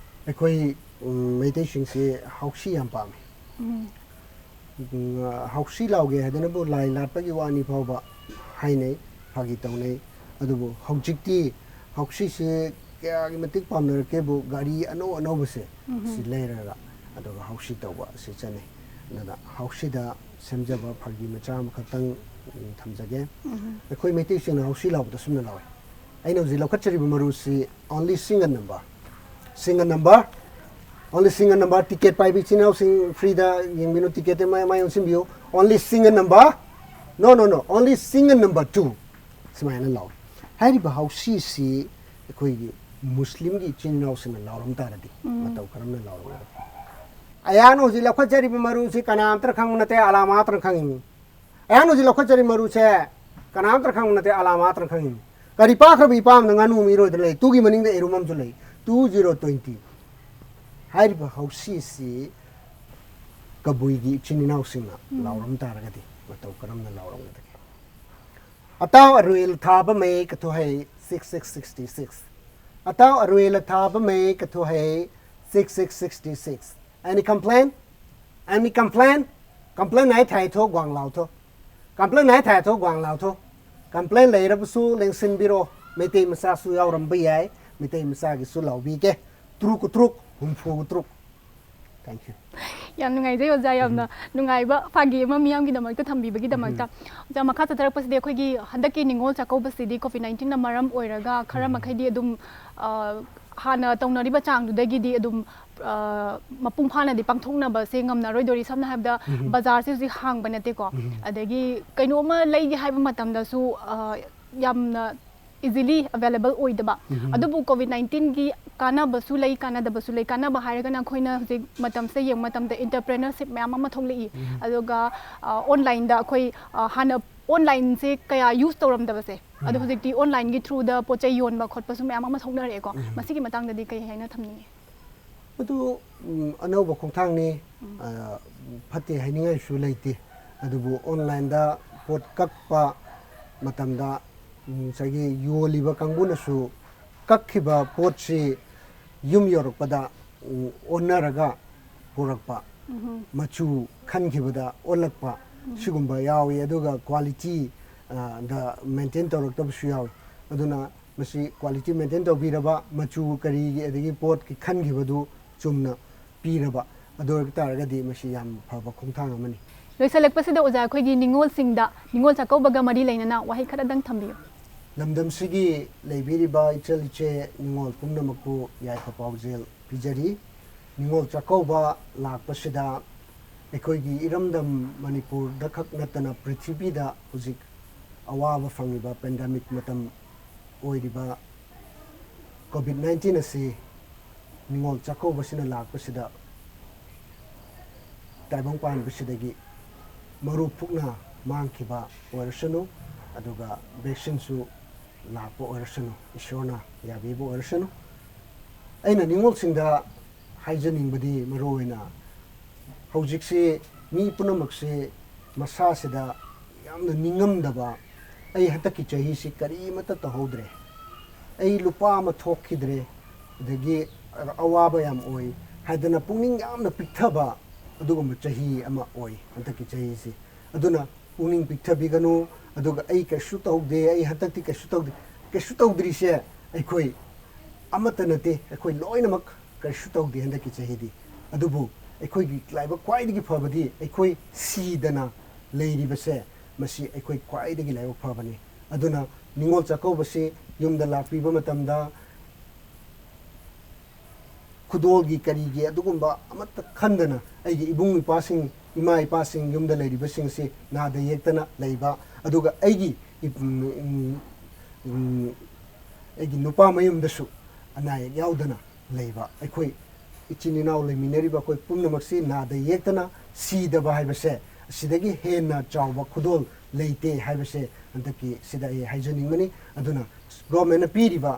ꯑꯩꯈꯣꯏ ꯎꯝ, ꯃꯩꯇꯩꯁꯤꯡꯁꯦ ꯍꯥꯎꯁꯤ ꯌꯥꯝ ꯄꯥꯝꯃꯤ꯫ ꯎꯝ, ꯍꯥꯎꯁꯤ ꯂꯥꯎꯒꯦ ꯍꯥꯏꯗꯅꯕꯨ ꯂꯥꯏ ꯂꯥꯠꯄꯒꯤ ꯋꯥꯅꯤ ꯐꯥꯎꯕ ꯍꯥꯏꯅꯩ, ꯐꯥꯒꯤ ꯇꯧꯅꯩ꯫ ꯑꯗꯨꯕꯨ ꯍꯧꯖꯤꯛꯇꯤ ꯍꯥꯎꯁꯤꯁꯦ ꯀꯌꯥꯒꯤ ꯃꯇꯤꯛ ꯄꯥꯝꯅꯔꯛꯀꯦꯕꯨ, ꯒꯥꯔꯤ ꯑꯅꯧ ꯑꯅꯧꯕꯁꯦ ꯁꯤ ꯂꯩꯔꯒ ꯑꯗꯨꯒ ꯍꯥꯎꯁꯤ ꯇꯧꯕ ꯑꯁꯤ ꯆꯠꯅꯩ꯫ ꯑꯗꯨꯅ ꯍꯥꯎꯁꯤꯗ ꯁꯦꯝꯖꯕ ꯐꯥꯒꯤ ꯃꯆꯥ ꯑꯃꯈꯛꯇꯪ ꯎꯝ, ꯊꯝꯖꯒꯦ꯫ ꯑꯩꯈꯣꯏ ꯃꯩꯇꯩꯁꯤꯡꯅ ꯍꯥꯎꯁꯤ ꯂꯥꯎꯕꯗ ꯁꯨꯝꯅ ꯂꯥꯎꯋꯦ꯫ ꯑꯩꯅ ꯍꯧꯖꯤꯛ ꯂꯧꯈꯠꯆꯔꯤꯕ ꯃꯔꯨꯁꯤ only single number, single number, only single number꯫ Ticket ꯄꯥꯏꯕ ꯏꯆꯤꯟ ꯏꯅꯥꯎꯁꯤꯡ ꯐ꯭ꯔꯤꯗ ꯌꯦꯡꯕꯤꯅꯨ, ꯇꯤꯀꯦꯠꯇ ꯃꯥꯏ ꯃꯥꯏ ꯑꯣꯟꯁꯤꯟꯕꯤꯌꯨ꯫ Only single number, no, no, no, only single number two꯫ ꯁꯨꯃꯥꯏꯅ ꯂꯥꯎꯏ꯫ ꯍꯥꯏꯔꯤꯕ ꯍꯥꯎꯁꯤꯁꯤ ꯑꯩꯈꯣꯏꯒꯤ ꯃꯨꯁꯂꯤꯝꯒꯤ ꯏꯆꯤꯟ ꯏꯅꯥꯎꯁꯤꯡꯅ ꯂꯥꯎꯔꯝ ꯇꯥꯔꯗꯤ ꯃꯇꯧ ꯀꯔꯝꯅ ꯂꯥꯎꯔꯝꯒꯗꯒꯦ? ꯑꯩꯍꯥꯛꯅ ꯍꯧꯖꯤꯛ ꯂꯧꯈꯠꯆꯔꯤꯕ ꯃꯔꯨꯁꯤ ꯀꯅꯥꯝꯇꯅ ꯈꯪꯕ ꯅꯠꯇꯦ, ꯑꯂꯥ ꯃꯥꯇ꯭ꯔꯅ ꯈꯪꯉꯤꯅꯤ꯫ ꯑꯩꯍꯥꯛꯅ ꯍꯧꯖꯤꯛ ꯂꯧꯈꯠꯆꯔꯤꯕ ꯃꯔꯨꯁꯦ ꯀꯅꯥꯝꯇꯅ ꯈꯪꯕ ꯅꯠꯇꯦ, ꯑꯂꯥ ꯃꯥꯇ꯭ꯔꯅ ꯈꯪꯉꯤꯅꯤ꯫ ꯀꯔꯤ ꯄꯥꯛꯈ꯭ꯔꯕ ꯏꯄꯥꯝꯗ ꯉꯥꯅꯨ ꯑꯃ ꯏꯔꯣꯏꯗꯅ ꯂꯩ, ꯇꯨꯒꯤ ꯃꯅꯤꯡꯗ ꯏꯔꯨꯝ ꯑꯃꯁꯨ ꯂꯩ, two zero twenty꯫ ꯍꯥꯏꯔꯤꯕ ꯍꯥꯎꯁꯤꯁꯤ ꯀꯕꯨꯏꯒꯤ ꯏꯆꯤꯟ ꯏꯅꯥꯎꯁꯤꯡꯅ ꯂꯥꯎꯔꯝ ꯇꯥꯔꯒꯗꯤ ꯃꯇꯧ ꯀꯔꯝꯅ ꯂꯥꯎꯔꯝꯒꯗꯒꯦ? ꯑꯇꯥꯎ ꯑꯔꯨꯏꯜ ꯊꯥꯕ ꯃꯩ ꯀꯊꯨꯍꯩ six six sixty six꯫ Ataur ꯑꯔꯨꯏꯜ ꯊꯥꯕ ꯃꯩ ꯀꯊꯨꯍꯩ six six sixty six꯫ Any complain? Any complain? Complain ꯅꯥꯏ ꯊꯥꯏ ꯊꯣ ꯒ꯭ꯋꯥꯡ ꯂꯥꯎ ꯊꯣ꯫ Complain ꯅꯥꯏ ꯊꯥꯏ ꯊꯣ ꯒ꯭ꯋꯥꯡ ꯂꯥꯎ ꯊꯣ꯫ Complain ꯂꯩꯔꯕꯁꯨ ꯂꯦꯡꯁꯤꯟꯕꯤꯔꯣ꯫ ꯃꯩꯇꯩ ꯃꯆꯥꯁꯨ ꯌꯥꯎꯔꯝꯕ ꯌꯥꯏ꯫ ꯃꯩꯇꯩ ꯃꯆꯥꯒꯤꯁꯨ ꯂꯥꯎꯕꯤꯒꯦ꯫ ꯇꯔꯨꯛ ꯇꯔꯨꯛ ꯍꯨꯝꯐꯨ ꯇꯔꯨꯛ꯫ Thank you꯫ ꯌꯥꯝ ꯅꯨꯡꯉꯥꯏꯖꯩ ꯑꯣꯖꯥ, ꯌꯥꯝꯅ ꯅꯨꯡꯉꯥꯏꯕ ꯐꯥꯒꯤ ꯑꯃ ꯃꯤꯌꯥꯝꯒꯤꯗꯃꯛꯇ ꯊꯝꯕꯤꯕꯒꯤꯗꯃꯛꯇ꯫ ꯑꯣꯖꯥ, ꯃꯈꯥ ꯆꯠꯊꯔꯛꯄꯁꯤꯗꯤ ꯑꯩꯈꯣꯏꯒꯤ ꯍꯟꯗꯛꯀꯤ ꯅꯤꯉꯣꯜ ꯆꯥꯛꯀꯧꯕꯁꯤꯗꯤ ꯀꯣꯚꯤꯗ ꯅꯥꯏꯟꯇꯤꯟꯅ ꯃꯔꯝ ꯑꯣꯏꯔꯒ ꯈꯔ ꯃꯈꯩꯗꯤ ꯑꯗꯨꯝ, ꯑ, ꯍꯥꯟꯅ ꯇꯧꯅꯔꯤꯕ ꯆꯥꯡꯗꯨꯗꯒꯤꯗꯤ ꯑꯗꯨꯝ, ꯑ, ꯃꯄꯨꯡ ꯐꯥꯅꯗꯤ ꯄꯥꯡꯊꯣꯛꯅꯕꯁꯦ ꯉꯝꯅꯔꯣꯏꯗꯣꯔꯤ꯫ ꯁꯝꯅ ꯍꯥꯏꯔꯕꯗ ꯕꯖꯥꯔꯁꯦ ꯍꯧꯖꯤꯛ ꯍꯥꯡꯕ ꯅꯠꯇꯦꯀꯣ꯫ ꯑꯗꯒꯤ ꯀꯩꯅꯣꯝꯃ ꯂꯩꯒꯦ ꯍꯥꯏꯕ ꯃꯇꯝꯗꯁꯨ, ꯑ, ꯌꯥꯝꯅ ꯏꯖꯤꯂꯤ ꯑꯦꯕꯥꯏꯂꯦꯕꯜ ꯑꯣꯏꯗꯕ꯫ ꯑꯗꯨꯕꯨ ꯀꯣꯚꯤꯗ ꯅꯥꯏꯟꯇꯤꯟꯒꯤ ꯀꯥꯟꯅꯕꯁꯨ ꯂꯩ, ꯀꯥꯟꯅꯗꯕꯁꯨ ꯂꯩ꯫ ꯀꯥꯟꯅꯕ ꯍꯥꯏꯔꯒꯅ ꯑꯩꯈꯣꯏꯅ ꯍꯧꯖꯤꯛ ꯃꯇꯝꯁꯤꯗ ꯌꯦꯡꯕ ꯃꯇꯝꯗ entrepreneurship ꯃꯌꯥꯝ ꯑꯃ ꯊꯣꯛꯂꯛꯏ꯫ ꯑꯗꯨꯒ ꯑꯣꯟꯂꯥꯏꯟꯗ ꯑꯩꯈꯣꯏ ꯑ, ꯍꯥꯟꯅ ꯑꯣꯟꯂꯥꯏꯟꯁꯦ ꯀꯌꯥ ꯌꯨꯁ ꯇꯧꯔꯝꯗꯕꯁꯦ, ꯑꯗꯣ ꯍꯧꯖꯤꯛꯇꯤ ꯑꯣꯟꯂꯥꯏꯟꯒꯤ ꯊ꯭ꯔꯨꯗ ꯄꯣꯠ ꯆꯩ ꯌꯣꯟꯕ ꯈꯣꯠꯄꯁꯨ ꯃꯌꯥꯝ ꯑꯃ ꯊꯣꯛꯅꯔꯛꯑꯦꯀꯣ꯫ ꯃꯁꯤꯒꯤ ꯃꯇꯥꯡꯗꯗꯤ ꯀꯩ ꯍꯥꯏꯅ ꯊꯝꯅꯤꯡꯉꯤ? ꯃꯗꯨ ꯎꯝ, ꯑꯅꯧꯕ ꯈꯣꯡꯊꯥꯡꯅꯤ꯫ ꯑ, ꯐꯠꯇꯦ ꯍꯥꯏꯅꯤꯡꯉꯥꯏꯁꯨ ꯂꯩꯇꯦ꯫ ꯑꯗꯨꯕꯨ ꯑꯣꯟꯂꯥꯏꯟꯗ ꯄꯣꯠ ꯀꯛꯄ ꯃꯇꯝꯗ ꯎꯝ, ꯉꯁꯥꯏꯒꯤ ꯌꯣꯜꯂꯤꯕ ꯀꯥꯡꯕꯨꯅꯁꯨ ꯀꯛꯈꯤꯕ ꯄꯣꯠꯁꯤ ꯌꯨꯝ ꯌꯧꯔꯛꯄꯗ ꯎꯝ, ꯑꯣꯟꯅꯔꯒ ꯄꯨꯔꯛꯄ, ꯃꯆꯨ ꯈꯟꯈꯤꯕꯗ ꯑꯣꯜꯂꯛꯄ, ꯁꯤꯒꯨꯝꯕ ꯌꯥꯎꯏ꯫ ꯑꯗꯨꯒ ꯀ꯭ꯋꯥꯂꯤꯇꯤ ꯗ ꯃꯦꯟꯇꯦꯟ ꯇꯧꯔꯛꯇꯕꯁꯨ ꯌꯥꯎꯏ꯫ ꯑꯗꯨꯅ ꯃꯁꯤ ꯀ꯭ꯋꯥꯂꯤꯇꯤ ꯃꯦꯟꯇꯦꯟ ꯇꯧꯕꯤꯔꯕ, ꯃꯆꯨ ꯀꯔꯤꯒꯤ ꯑꯗꯒꯤ ꯄꯣꯠꯀꯤ ꯈꯟꯈꯤꯕꯗꯨ ꯆꯨꯝꯅ ꯄꯤꯔꯕ, ꯑꯗꯨ ꯑꯣꯏꯕ ꯇꯥꯔꯒꯗꯤ ꯃꯁꯤ ꯌꯥꯝ ꯐꯕ ꯈꯣꯡꯊꯥꯡ ꯑꯃꯅꯤ꯫ ꯂꯣꯏꯁꯤꯜꯂꯛꯄꯁꯤꯗ ꯑꯣꯖꯥ, ꯑꯩꯈꯣꯏꯒꯤ ꯅꯤꯉꯣꯜꯁꯤꯡꯗ ꯅꯤꯉꯣꯜ ꯆꯥꯛꯀꯧꯕꯒ ꯃꯔꯤ ꯂꯩꯅꯅ ꯋꯥꯍꯩ ꯈꯔꯗꯪ ꯊꯝꯕꯤꯌꯨ꯫ ꯂꯝꯗꯝꯁꯤꯒꯤ ꯂꯩꯕꯤꯔꯤꯕ ꯏꯆꯜ ꯏꯆꯦ ꯅꯤꯉꯣꯜ ꯄꯨꯝꯅꯃꯛꯄꯨ ꯌꯥꯏꯐ ꯄꯥꯎꯖꯦꯜ ꯄꯤꯖꯔꯤ꯫ ꯅꯤꯉꯣꯜ ꯆꯥꯛꯀꯧꯕ ꯂꯥꯛꯄꯁꯤꯗ ꯑꯩꯈꯣꯏꯒꯤ ꯏꯔꯝꯗꯝ ꯃꯅꯤꯄꯨꯔꯗ ꯈꯛ ꯅꯠꯇꯅ ꯄ꯭ꯔꯤꯊꯤꯕꯤꯗ ꯍꯧꯖꯤꯛ ꯑꯋꯥꯕ ꯐꯪꯂꯤꯕ ꯄꯦꯟꯗꯦꯃꯤꯛ ꯃꯇꯝ ꯑꯣꯏꯔꯤꯕ ꯀꯣꯚꯤꯗ ꯅꯥꯏꯟꯇꯤꯟ ꯑꯁꯤ ꯅꯤꯉꯣꯜ ꯆꯥꯛꯀꯧꯕꯁꯤꯅ ꯂꯥꯛꯄꯁꯤꯗ ꯇꯥꯏꯕꯪ ꯄꯥꯟꯕꯁꯤꯗꯒꯤ ꯃꯔꯨ ꯄꯨꯛꯅ ꯃꯥꯡꯈꯤꯕ ꯑꯣꯏꯔꯁꯅꯨ, ꯑꯗꯨꯒ ꯚꯦꯛꯁꯤꯟꯁꯨ ꯂꯥꯛꯄ ꯑꯣꯏꯔꯁꯅꯨ, ꯏꯁꯣꯔꯅ ꯌꯥꯕꯤꯕ ꯑꯣꯏꯔꯁꯅꯨ꯫ ꯑꯩꯅ ꯅꯤꯉꯣꯜꯁꯤꯡꯗ ꯍꯥꯏꯖꯅꯤꯡꯕꯗꯤ ꯃꯔꯨꯑꯣꯏꯅ ꯍꯧꯖꯤꯛꯁꯤ ꯃꯤ ꯄꯨꯝꯅꯃꯛꯁꯤ ꯃꯁꯥꯁꯤꯗ ꯌꯥꯝꯅ ꯅꯤꯡꯉꯝꯗꯕ, "ꯑꯩ ꯍꯟꯗꯛꯀꯤ ꯆꯍꯤꯁꯤ ꯀꯔꯤꯃꯠꯇ ꯇꯧꯍꯧꯗ꯭ꯔꯦ, ꯑꯩ ꯂꯨꯄꯥ ꯑꯃ ꯊꯣꯛꯈꯤꯗ꯭ꯔꯦ, ꯑꯗꯒꯤ ꯑꯋꯥꯕ ꯌꯥꯝ ꯑꯣꯏ" ꯍꯥꯏꯗꯅ ꯄꯨꯛꯅꯤꯡ ꯌꯥꯝꯅ ꯄꯤꯛꯊꯕ ꯑꯗꯨꯒꯨꯝꯕ ꯆꯍꯤ ꯑꯃ ꯑꯣꯏ ꯍꯟꯗꯛꯀꯤ ꯆꯍꯤꯁꯤ꯫ ꯑꯗꯨꯅ ꯄꯨꯛꯅꯤꯡ ꯄꯤꯛꯊꯕꯤꯒꯅꯨ꯫ ꯑꯗꯨꯒ "ꯑꯩ ꯀꯩꯁꯨ ꯇꯧꯗꯦ, ꯑꯩ ꯍꯟꯗꯛꯇꯤ ꯀꯩꯁꯨ ꯇꯧꯗꯦ", ꯀꯩꯁꯨ ꯇꯧꯗ꯭ꯔꯤꯁꯦ ꯑꯩꯈꯣꯏ ꯑꯃꯠꯇ ꯅꯠꯇꯦ, ꯑꯩꯈꯣꯏ ꯂꯣꯏꯅꯃꯛ ꯀꯔꯤꯁꯨ ꯇꯧꯗꯦ ꯍꯟꯗꯛꯀꯤ ꯆꯍꯤꯗꯤ꯫ ꯑꯗꯨꯕꯨ ꯑꯩꯈꯣꯏꯒꯤ ꯂꯥꯏꯕꯛ ꯈ꯭ꯋꯥꯏꯗꯒꯤ ꯐꯕꯗꯤ ꯑꯩꯈꯣꯏ ꯁꯤꯗꯅ ꯂꯩꯔꯤꯕꯁꯦ, ꯃꯁꯤ ꯑꯩꯈꯣꯏ ꯈ꯭ꯋꯥꯏꯗꯒꯤ ꯂꯥꯏꯕꯛ ꯐꯕꯅꯤ꯫ ꯑꯗꯨꯅ ꯅꯤꯉꯣꯜ ꯆꯥꯛꯀꯧꯕꯁꯤ ꯌꯨꯝꯗ ꯂꯥꯛꯄꯤꯕ ꯃꯇꯝꯗ ꯈꯨꯗꯣꯜꯒꯤ ꯀꯔꯤꯒꯤ ꯑꯗꯨꯒꯨꯝꯕ ꯑꯃꯠꯇ ꯈꯟꯗꯅ, ꯑꯩꯒꯤ ꯏꯕꯨꯡ ꯏꯄ꯭ꯋꯥꯁꯤꯡ, ꯏꯃꯥ ꯏꯄꯥꯁꯤꯡ, ꯌꯨꯝꯗ ꯂꯩꯔꯤꯕꯁꯤꯡꯁꯤ ꯅꯥꯗ ꯌꯦꯛꯇꯅ ꯂꯩꯕ, ꯑꯗꯨꯒ ꯑꯩꯒꯤ ꯏꯞ-, ꯎꯝ, ꯎꯝ, ꯎꯝ, ꯑꯩꯒꯤ ꯅꯨꯄꯥ ꯃꯌꯨꯝꯗꯁꯨ ꯑꯅꯥ ꯑꯌꯦꯛ ꯌꯥꯎꯗꯅ ꯂꯩꯕ ꯑꯩꯈꯣꯏ ꯏꯆꯤꯟ ꯏꯅꯥꯎ ꯂꯩꯃꯤꯟꯅꯔꯤꯕ ꯑꯩꯈꯣꯏ ꯄꯨꯝꯅꯃꯛꯁꯤ ꯅꯥꯗ ꯌꯦꯛꯇꯅ ꯁꯤꯗꯕ ꯍꯥꯏꯕꯁꯦ, ꯑꯁꯤꯗꯒꯤ ꯍꯦꯟꯅ ꯆꯥꯎꯕ ꯈꯨꯗꯣꯜ ꯂꯩꯇꯦ ꯍꯥꯏꯕꯁꯦ ꯍꯟꯗꯛꯀꯤ ꯁꯤꯗ ꯑꯩ ꯍꯥꯏꯖꯅꯤꯡꯕꯅꯤ꯫ ꯑꯗꯨꯅ ꯒꯣꯔꯃꯦꯟꯅ ꯄꯤꯔꯤꯕ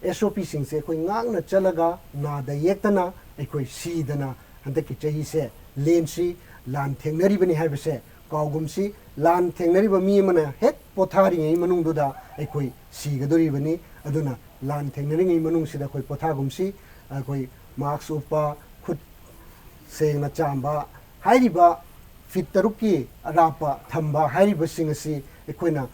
ꯑꯦꯁ ꯑꯣ ꯄꯤꯁꯤꯡꯁꯦ ꯑꯩꯈꯣꯏ ꯉꯥꯛꯅ ꯆꯠꯂꯒ ꯅꯥꯗ ꯌꯦꯛꯇꯅ ꯑꯩꯈꯣꯏ ꯁꯤꯗꯅ ꯍꯟꯗꯛꯀꯤ ꯆꯍꯤꯁꯦ ꯂꯦꯟꯁꯤ꯫ ꯂꯥꯟ ꯊꯦꯡꯅꯔꯤꯕꯅꯤ ꯍꯥꯏꯕꯁꯦ ꯀꯥꯎꯒꯨꯝꯁꯤ꯫ ꯂꯥꯟ ꯊꯦꯡꯅꯔꯤꯕ ꯃꯤ ꯑꯃꯅ ꯍꯦꯛ ꯄꯣꯊꯥꯔꯤꯉꯩ ꯃꯅꯨꯡꯗꯨꯗ ꯑꯩꯈꯣꯏ ꯁꯤꯒꯗꯧꯔꯤꯕꯅꯤ꯫ ꯑꯗꯨꯅ ꯂꯥꯟ ꯊꯦꯡꯅꯔꯤꯉꯩ ꯃꯅꯨꯡꯁꯤꯗ ꯑꯩꯈꯣꯏ ꯄꯣꯊꯥꯒꯨꯝꯁꯤ꯫ ꯑꯩꯈꯣꯏ ꯃꯥꯛꯁ ꯎꯞꯄ, ꯈꯨꯠ ꯁꯦꯡꯅ ꯆꯥꯝꯕ, ꯍꯥꯏꯔꯤꯕ ꯐꯤꯠ ꯇꯔꯨꯛꯀꯤ ꯑꯔꯥꯞꯄ ꯊꯝꯕ ꯍꯥꯏꯔꯤꯕꯁꯤꯡ ꯑꯁꯤ ꯑꯩꯈꯣꯏꯅ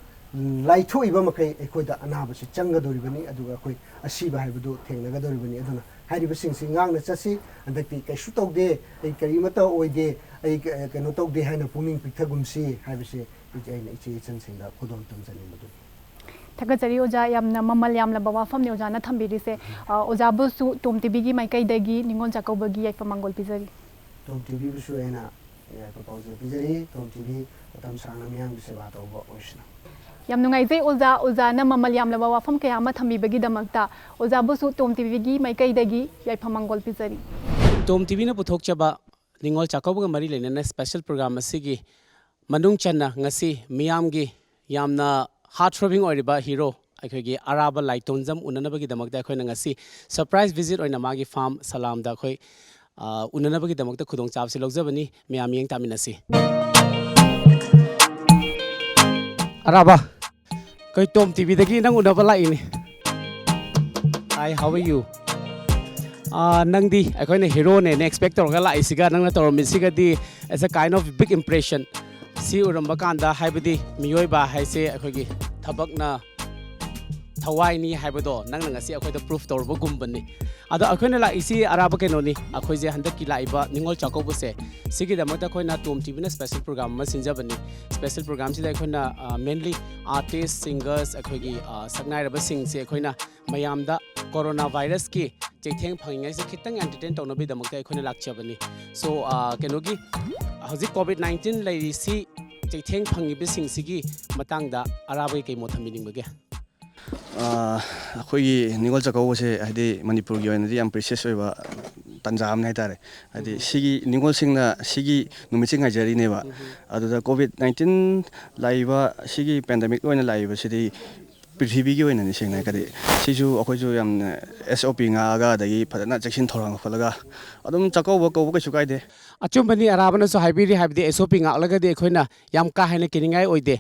ꯂꯥꯏꯊꯣꯛꯏꯕ ꯃꯈꯩ ꯑꯩꯈꯣꯏꯗ ꯑꯅꯥꯕꯁꯤ ꯆꯪꯒꯗꯧꯔꯤꯕꯅꯤ, ꯑꯗꯨꯒ ꯑꯩꯈꯣꯏ ꯑꯁꯤꯕ ꯍꯥꯏꯕꯗꯨ ꯊꯦꯡꯅꯒꯗꯧꯔꯤꯕꯅꯤ꯫ ꯑꯗꯨꯅ ꯍꯥꯏꯔꯤꯕꯁꯤꯡꯁꯤ ꯉꯥꯛꯅ ꯆꯠꯁꯤ꯫ ꯍꯟꯗꯛꯇꯤ ꯀꯩꯁꯨ ꯇꯧꯗꯦ, ꯑꯩ ꯀꯔꯤꯃꯠꯇ ꯑꯣꯏꯗꯦ, ꯑꯩ ꯀ-, ꯀꯩꯅꯣ ꯇꯧꯗꯦ ꯍꯥꯏꯅ ꯄꯨꯛꯅꯤꯡ ꯄꯤꯛꯊꯒꯨꯝꯁꯤ ꯍꯥꯏꯕꯁꯤ ꯑꯩꯅ ꯏꯆꯦ ꯏꯆꯟꯁꯤꯡꯗ ꯈꯨꯗꯣꯜ ꯇꯝꯖꯅꯤꯡꯕꯗꯨꯅꯤ꯫ ꯊꯥꯒꯠꯆꯔꯤ ꯑꯣꯖꯥ, ꯌꯥꯝꯅ ꯃꯃꯜ ꯌꯥꯝꯂꯕ ꯋꯥꯐꯝꯅꯤ ꯑꯣꯖꯥꯅ ꯊꯝꯕꯤꯔꯤꯁꯦ꯫ ꯑ, ꯑꯣꯖꯥꯕꯨꯁꯨ ꯇꯣꯝ ꯇꯤꯚꯤꯒꯤ ꯃꯥꯏꯀꯩꯗꯒꯤ ꯅꯤꯉꯣꯜ ꯆꯥꯛꯀꯧꯕꯒꯤ ꯌꯥꯏꯐ ꯃꯥꯡꯒꯣꯜ ꯄꯤꯖꯔꯤ꯫ ꯇꯣꯝ ꯇꯤꯚꯤꯕꯨꯁꯨ ꯑꯩꯅ ꯌꯥꯏꯐ ꯄꯥꯎꯖꯦꯜ ꯄꯤꯖꯔꯤ꯫ ꯇꯣꯝ ꯇꯤꯚꯤ ꯃꯇꯝ ꯁꯥꯡꯅ ꯃꯤꯌꯥꯝꯒꯤ ꯁꯦꯕꯥ ꯇꯧꯕ ꯑꯣꯏꯁꯅꯨ꯫ ꯌꯥꯝ ꯅꯨꯡꯉꯥꯏꯖꯩ ꯑꯣꯖꯥ, ꯑꯣꯖꯥꯅ ꯃꯃꯜ ꯌꯥꯝꯂꯕ ꯋꯥꯐꯝ ꯀꯌꯥ ꯑꯃ ꯊꯝꯕꯤꯕꯒꯤꯗꯃꯛꯇ꯫ ꯑꯣꯖꯥꯕꯨꯁꯨ ꯇꯣꯝ ꯇꯤꯚꯤꯒꯤ ꯃꯥꯏꯀꯩꯗꯒꯤ ꯌꯥꯏꯐ ꯃꯥꯡꯒꯣꯜ ꯄꯤꯖꯔꯤ꯫ ꯇꯣꯝ ꯇꯤꯚꯤꯅ ꯄꯨꯊꯣꯛꯆꯕ ꯅꯤꯉꯣꯜ ꯆꯥꯛꯀꯧꯕꯒ ꯃꯔꯤ ꯂꯩꯅꯅ ꯁ꯭ꯄꯦꯁꯦꯜ ꯄ꯭ꯔꯣꯒ꯭ꯔꯥꯝ ꯑꯁꯤꯒꯤ ꯃꯅꯨꯡ ꯆꯟꯅ ꯉꯁꯤ ꯃꯤꯌꯥꯝꯒꯤ ꯌꯥꯝꯅ ꯍꯥꯔꯠ ꯊ꯭ꯔꯣꯕꯤꯡ ꯑꯣꯏꯔꯤꯕ ꯍꯤꯔꯣ ꯑꯩꯈꯣꯏꯒꯤ ꯑꯔꯥꯕ ꯂꯥꯏꯇꯣꯟꯖꯝ ꯎꯅꯅꯕꯒꯤꯗꯃꯛꯇ ꯑꯩꯈꯣꯏꯅ ꯉꯁꯤ ꯁꯔꯄ꯭ꯔꯥꯏꯁ ꯚꯤꯖꯤꯠ ꯑꯣꯏꯅ ꯃꯥꯒꯤ ꯐꯥꯔꯝ ꯁꯂꯥꯝꯗ ꯑꯩꯈꯣꯏ, ꯑ, ꯎꯅꯅꯕꯒꯤꯗꯃꯛꯇ ꯈꯨꯗꯣꯡꯆꯥꯕꯁꯤ ꯂꯧꯖꯕꯅꯤ꯫ ꯃꯌꯥꯝ ꯃꯤꯠꯌꯦꯡ ꯇꯥꯃꯤꯟꯅꯁꯤ꯫ ꯑꯔꯥꯕ, ꯑꯩꯈꯣꯏ ꯇꯣꯝ ꯇꯤꯚꯤꯗꯒꯤ ꯅꯪ ꯎꯅꯕ ꯂꯥꯛꯏꯅꯤ꯫ Hi, how are you? ꯑ, ꯅꯪꯗꯤ ꯑꯩꯈꯣꯏꯅ ꯍꯤꯔꯣꯅꯦꯅ ꯑꯦꯛꯁꯄꯦꯛ ꯇꯧꯔꯒ ꯂꯥꯛꯏꯁꯤꯒ ꯅꯪꯅ ꯇꯧꯔꯝꯃꯤꯁꯤꯒꯗꯤ, it's a kind of big impression꯫ ꯁꯤ ꯎꯔꯝꯕ ꯀꯥꯟꯗ, ꯍꯥꯏꯕꯗꯤ ꯃꯤꯑꯣꯏꯕ ꯍꯥꯏꯁꯦ ꯑꯩꯈꯣꯏꯒꯤ ꯊꯕꯛꯅ ꯊꯋꯥꯏꯅꯤ ꯍꯥꯏꯕꯗꯣ ꯅꯪꯅ ꯉꯁꯤ ꯑꯩꯈꯣꯏꯗ ꯄ꯭ꯔꯨꯐ ꯇꯧꯔꯕꯒꯨꯝꯕꯅꯤ꯫ ꯑꯗꯣ ꯑꯩꯈꯣꯏꯅ ꯂꯥꯛꯏꯁꯤ ꯑꯔꯥꯕ ꯀꯩꯅꯣꯅꯤ, ꯑꯩꯈꯣꯏꯁꯦ ꯍꯟꯗꯛꯀꯤ ꯂꯥꯛꯏꯕ ꯅꯤꯉꯣꯜ ꯆꯥꯛꯀꯧꯕꯁꯦ, ꯁꯤꯒꯤꯗꯃꯛꯇ ꯑꯩꯈꯣꯏꯅ ꯇꯣꯝ ꯇꯤꯚꯤꯅ ꯁ꯭ꯄꯦꯁꯦꯜ ꯄ꯭ꯔꯣꯒ꯭ꯔꯥꯝ ꯑꯃ ꯁꯤꯟꯖꯕꯅꯤ꯫ ꯁ꯭ꯄꯦꯁꯦꯜ ꯄ꯭ꯔꯣꯒ꯭ꯔꯥꯝꯁꯤꯗ ꯑꯩꯈꯣꯏꯅ, ꯑ, ꯃꯦꯟꯂꯤ ꯑꯥꯔꯇꯤꯁ, ꯁꯤꯡꯒꯔꯁ, ꯑꯩꯈꯣꯏꯒꯤ, ꯑ, ꯁꯛꯅꯥꯏꯔꯕꯁꯤꯡꯁꯦ ꯑꯩꯈꯣꯏꯅ ꯃꯌꯥꯝꯗ ꯀꯣꯔꯣꯅꯥ ꯚꯥꯏꯔꯁꯀꯤ ꯆꯩꯊꯦꯡ ꯐꯪꯉꯤꯉꯩꯁꯦ ꯈꯤꯇꯪ ꯑꯦꯟꯇꯔꯇꯦꯟ ꯇꯧꯅꯕꯒꯤꯗꯃꯛꯇ ꯑꯩꯈꯣꯏꯅ ꯂꯥꯛꯆꯕꯅꯤ꯫ So, ꯑ, ꯀꯩꯅꯣꯒꯤ, ꯍꯧꯖꯤꯛ ꯀꯣꯚꯤꯗ ꯅꯥꯏꯟꯇꯤꯟ ꯂꯩꯔꯤꯁꯤ, ꯆꯩꯊꯦꯡ ꯐꯪꯉꯤꯕꯁꯤꯡꯁꯤꯒꯤ ꯃꯇꯥꯡꯗ ꯑꯔꯥꯕꯒꯤ ꯀꯩ ꯃꯣꯠ ꯊꯝꯕꯤꯅꯤꯡꯕꯒꯦ? ꯑꯩꯈꯣꯏꯒꯤ ꯅꯤꯉꯣꯜ ꯆꯥꯛꯀꯧꯕꯁꯦ ꯍꯥꯏꯗꯤ ꯃꯅꯤꯄꯨꯔꯒꯤ ꯑꯣꯏꯅꯗꯤ ꯌꯥꯝ ꯄ꯭ꯔꯤꯁꯤꯌꯁ ꯑꯣꯏꯕ ꯇꯥꯟꯖꯥ ꯑꯃꯅꯤ ꯍꯥꯏꯇꯥꯔꯦ꯫ ꯍꯥꯏꯗꯤ ꯁꯤꯒꯤ ꯅꯤꯉꯣꯜꯁꯤꯡꯅ ꯁꯤꯒꯤ ꯅꯨꯃꯤꯠꯁꯦ ꯉꯥꯏꯖꯔꯤꯅꯦꯕ꯫ ꯑꯗꯨꯗ ꯀꯣꯚꯤꯗ ꯅꯥꯏꯟꯇꯤꯟ ꯂꯥꯛꯏꯕ ꯁꯤꯒꯤ ꯄꯦꯟꯗꯦꯃꯤꯛ ꯑꯣꯏꯅ ꯂꯥꯛꯏꯕꯁꯤꯗꯤ ꯄ꯭ꯔꯤꯊꯤꯕꯤꯒꯤ ꯑꯣꯏꯅꯅꯤ ꯁꯦꯡꯅ ꯍꯥꯏꯔꯒꯗꯤ꯫ ꯁꯤꯁꯨ ꯑꯩꯈꯣꯏꯁꯨ ꯌꯥꯝꯅ ꯑꯦꯁ ꯑꯣ ꯄꯤ ꯉꯥꯛꯑꯒ ꯑꯗꯒꯤ ꯐꯖꯅ ꯆꯦꯛꯁꯤꯟ ꯊꯧꯔꯥꯡ ꯂꯧꯈꯠꯂꯒ ꯑꯗꯨꯝ ꯆꯥꯛꯀꯧꯕ ꯀꯧꯕ ꯀꯩꯁꯨ ꯀꯥꯏꯗꯦ꯫ ꯑꯆꯨꯝꯕꯅꯤ, ꯑꯔꯥꯕꯅꯁꯨ ꯍꯥꯏꯕꯤꯔꯤ, ꯍꯥꯏꯕꯗꯤ ꯑꯦꯁ ꯑꯣ ꯄꯤ ꯉꯥꯛꯂꯒꯗꯤ ꯑꯩꯈꯣꯏꯅ ꯌꯥꯝ ꯀꯥ ꯍꯦꯟꯅ ꯀꯤꯅꯤꯡꯉꯥꯏ ꯑꯣꯏꯗꯦ꯫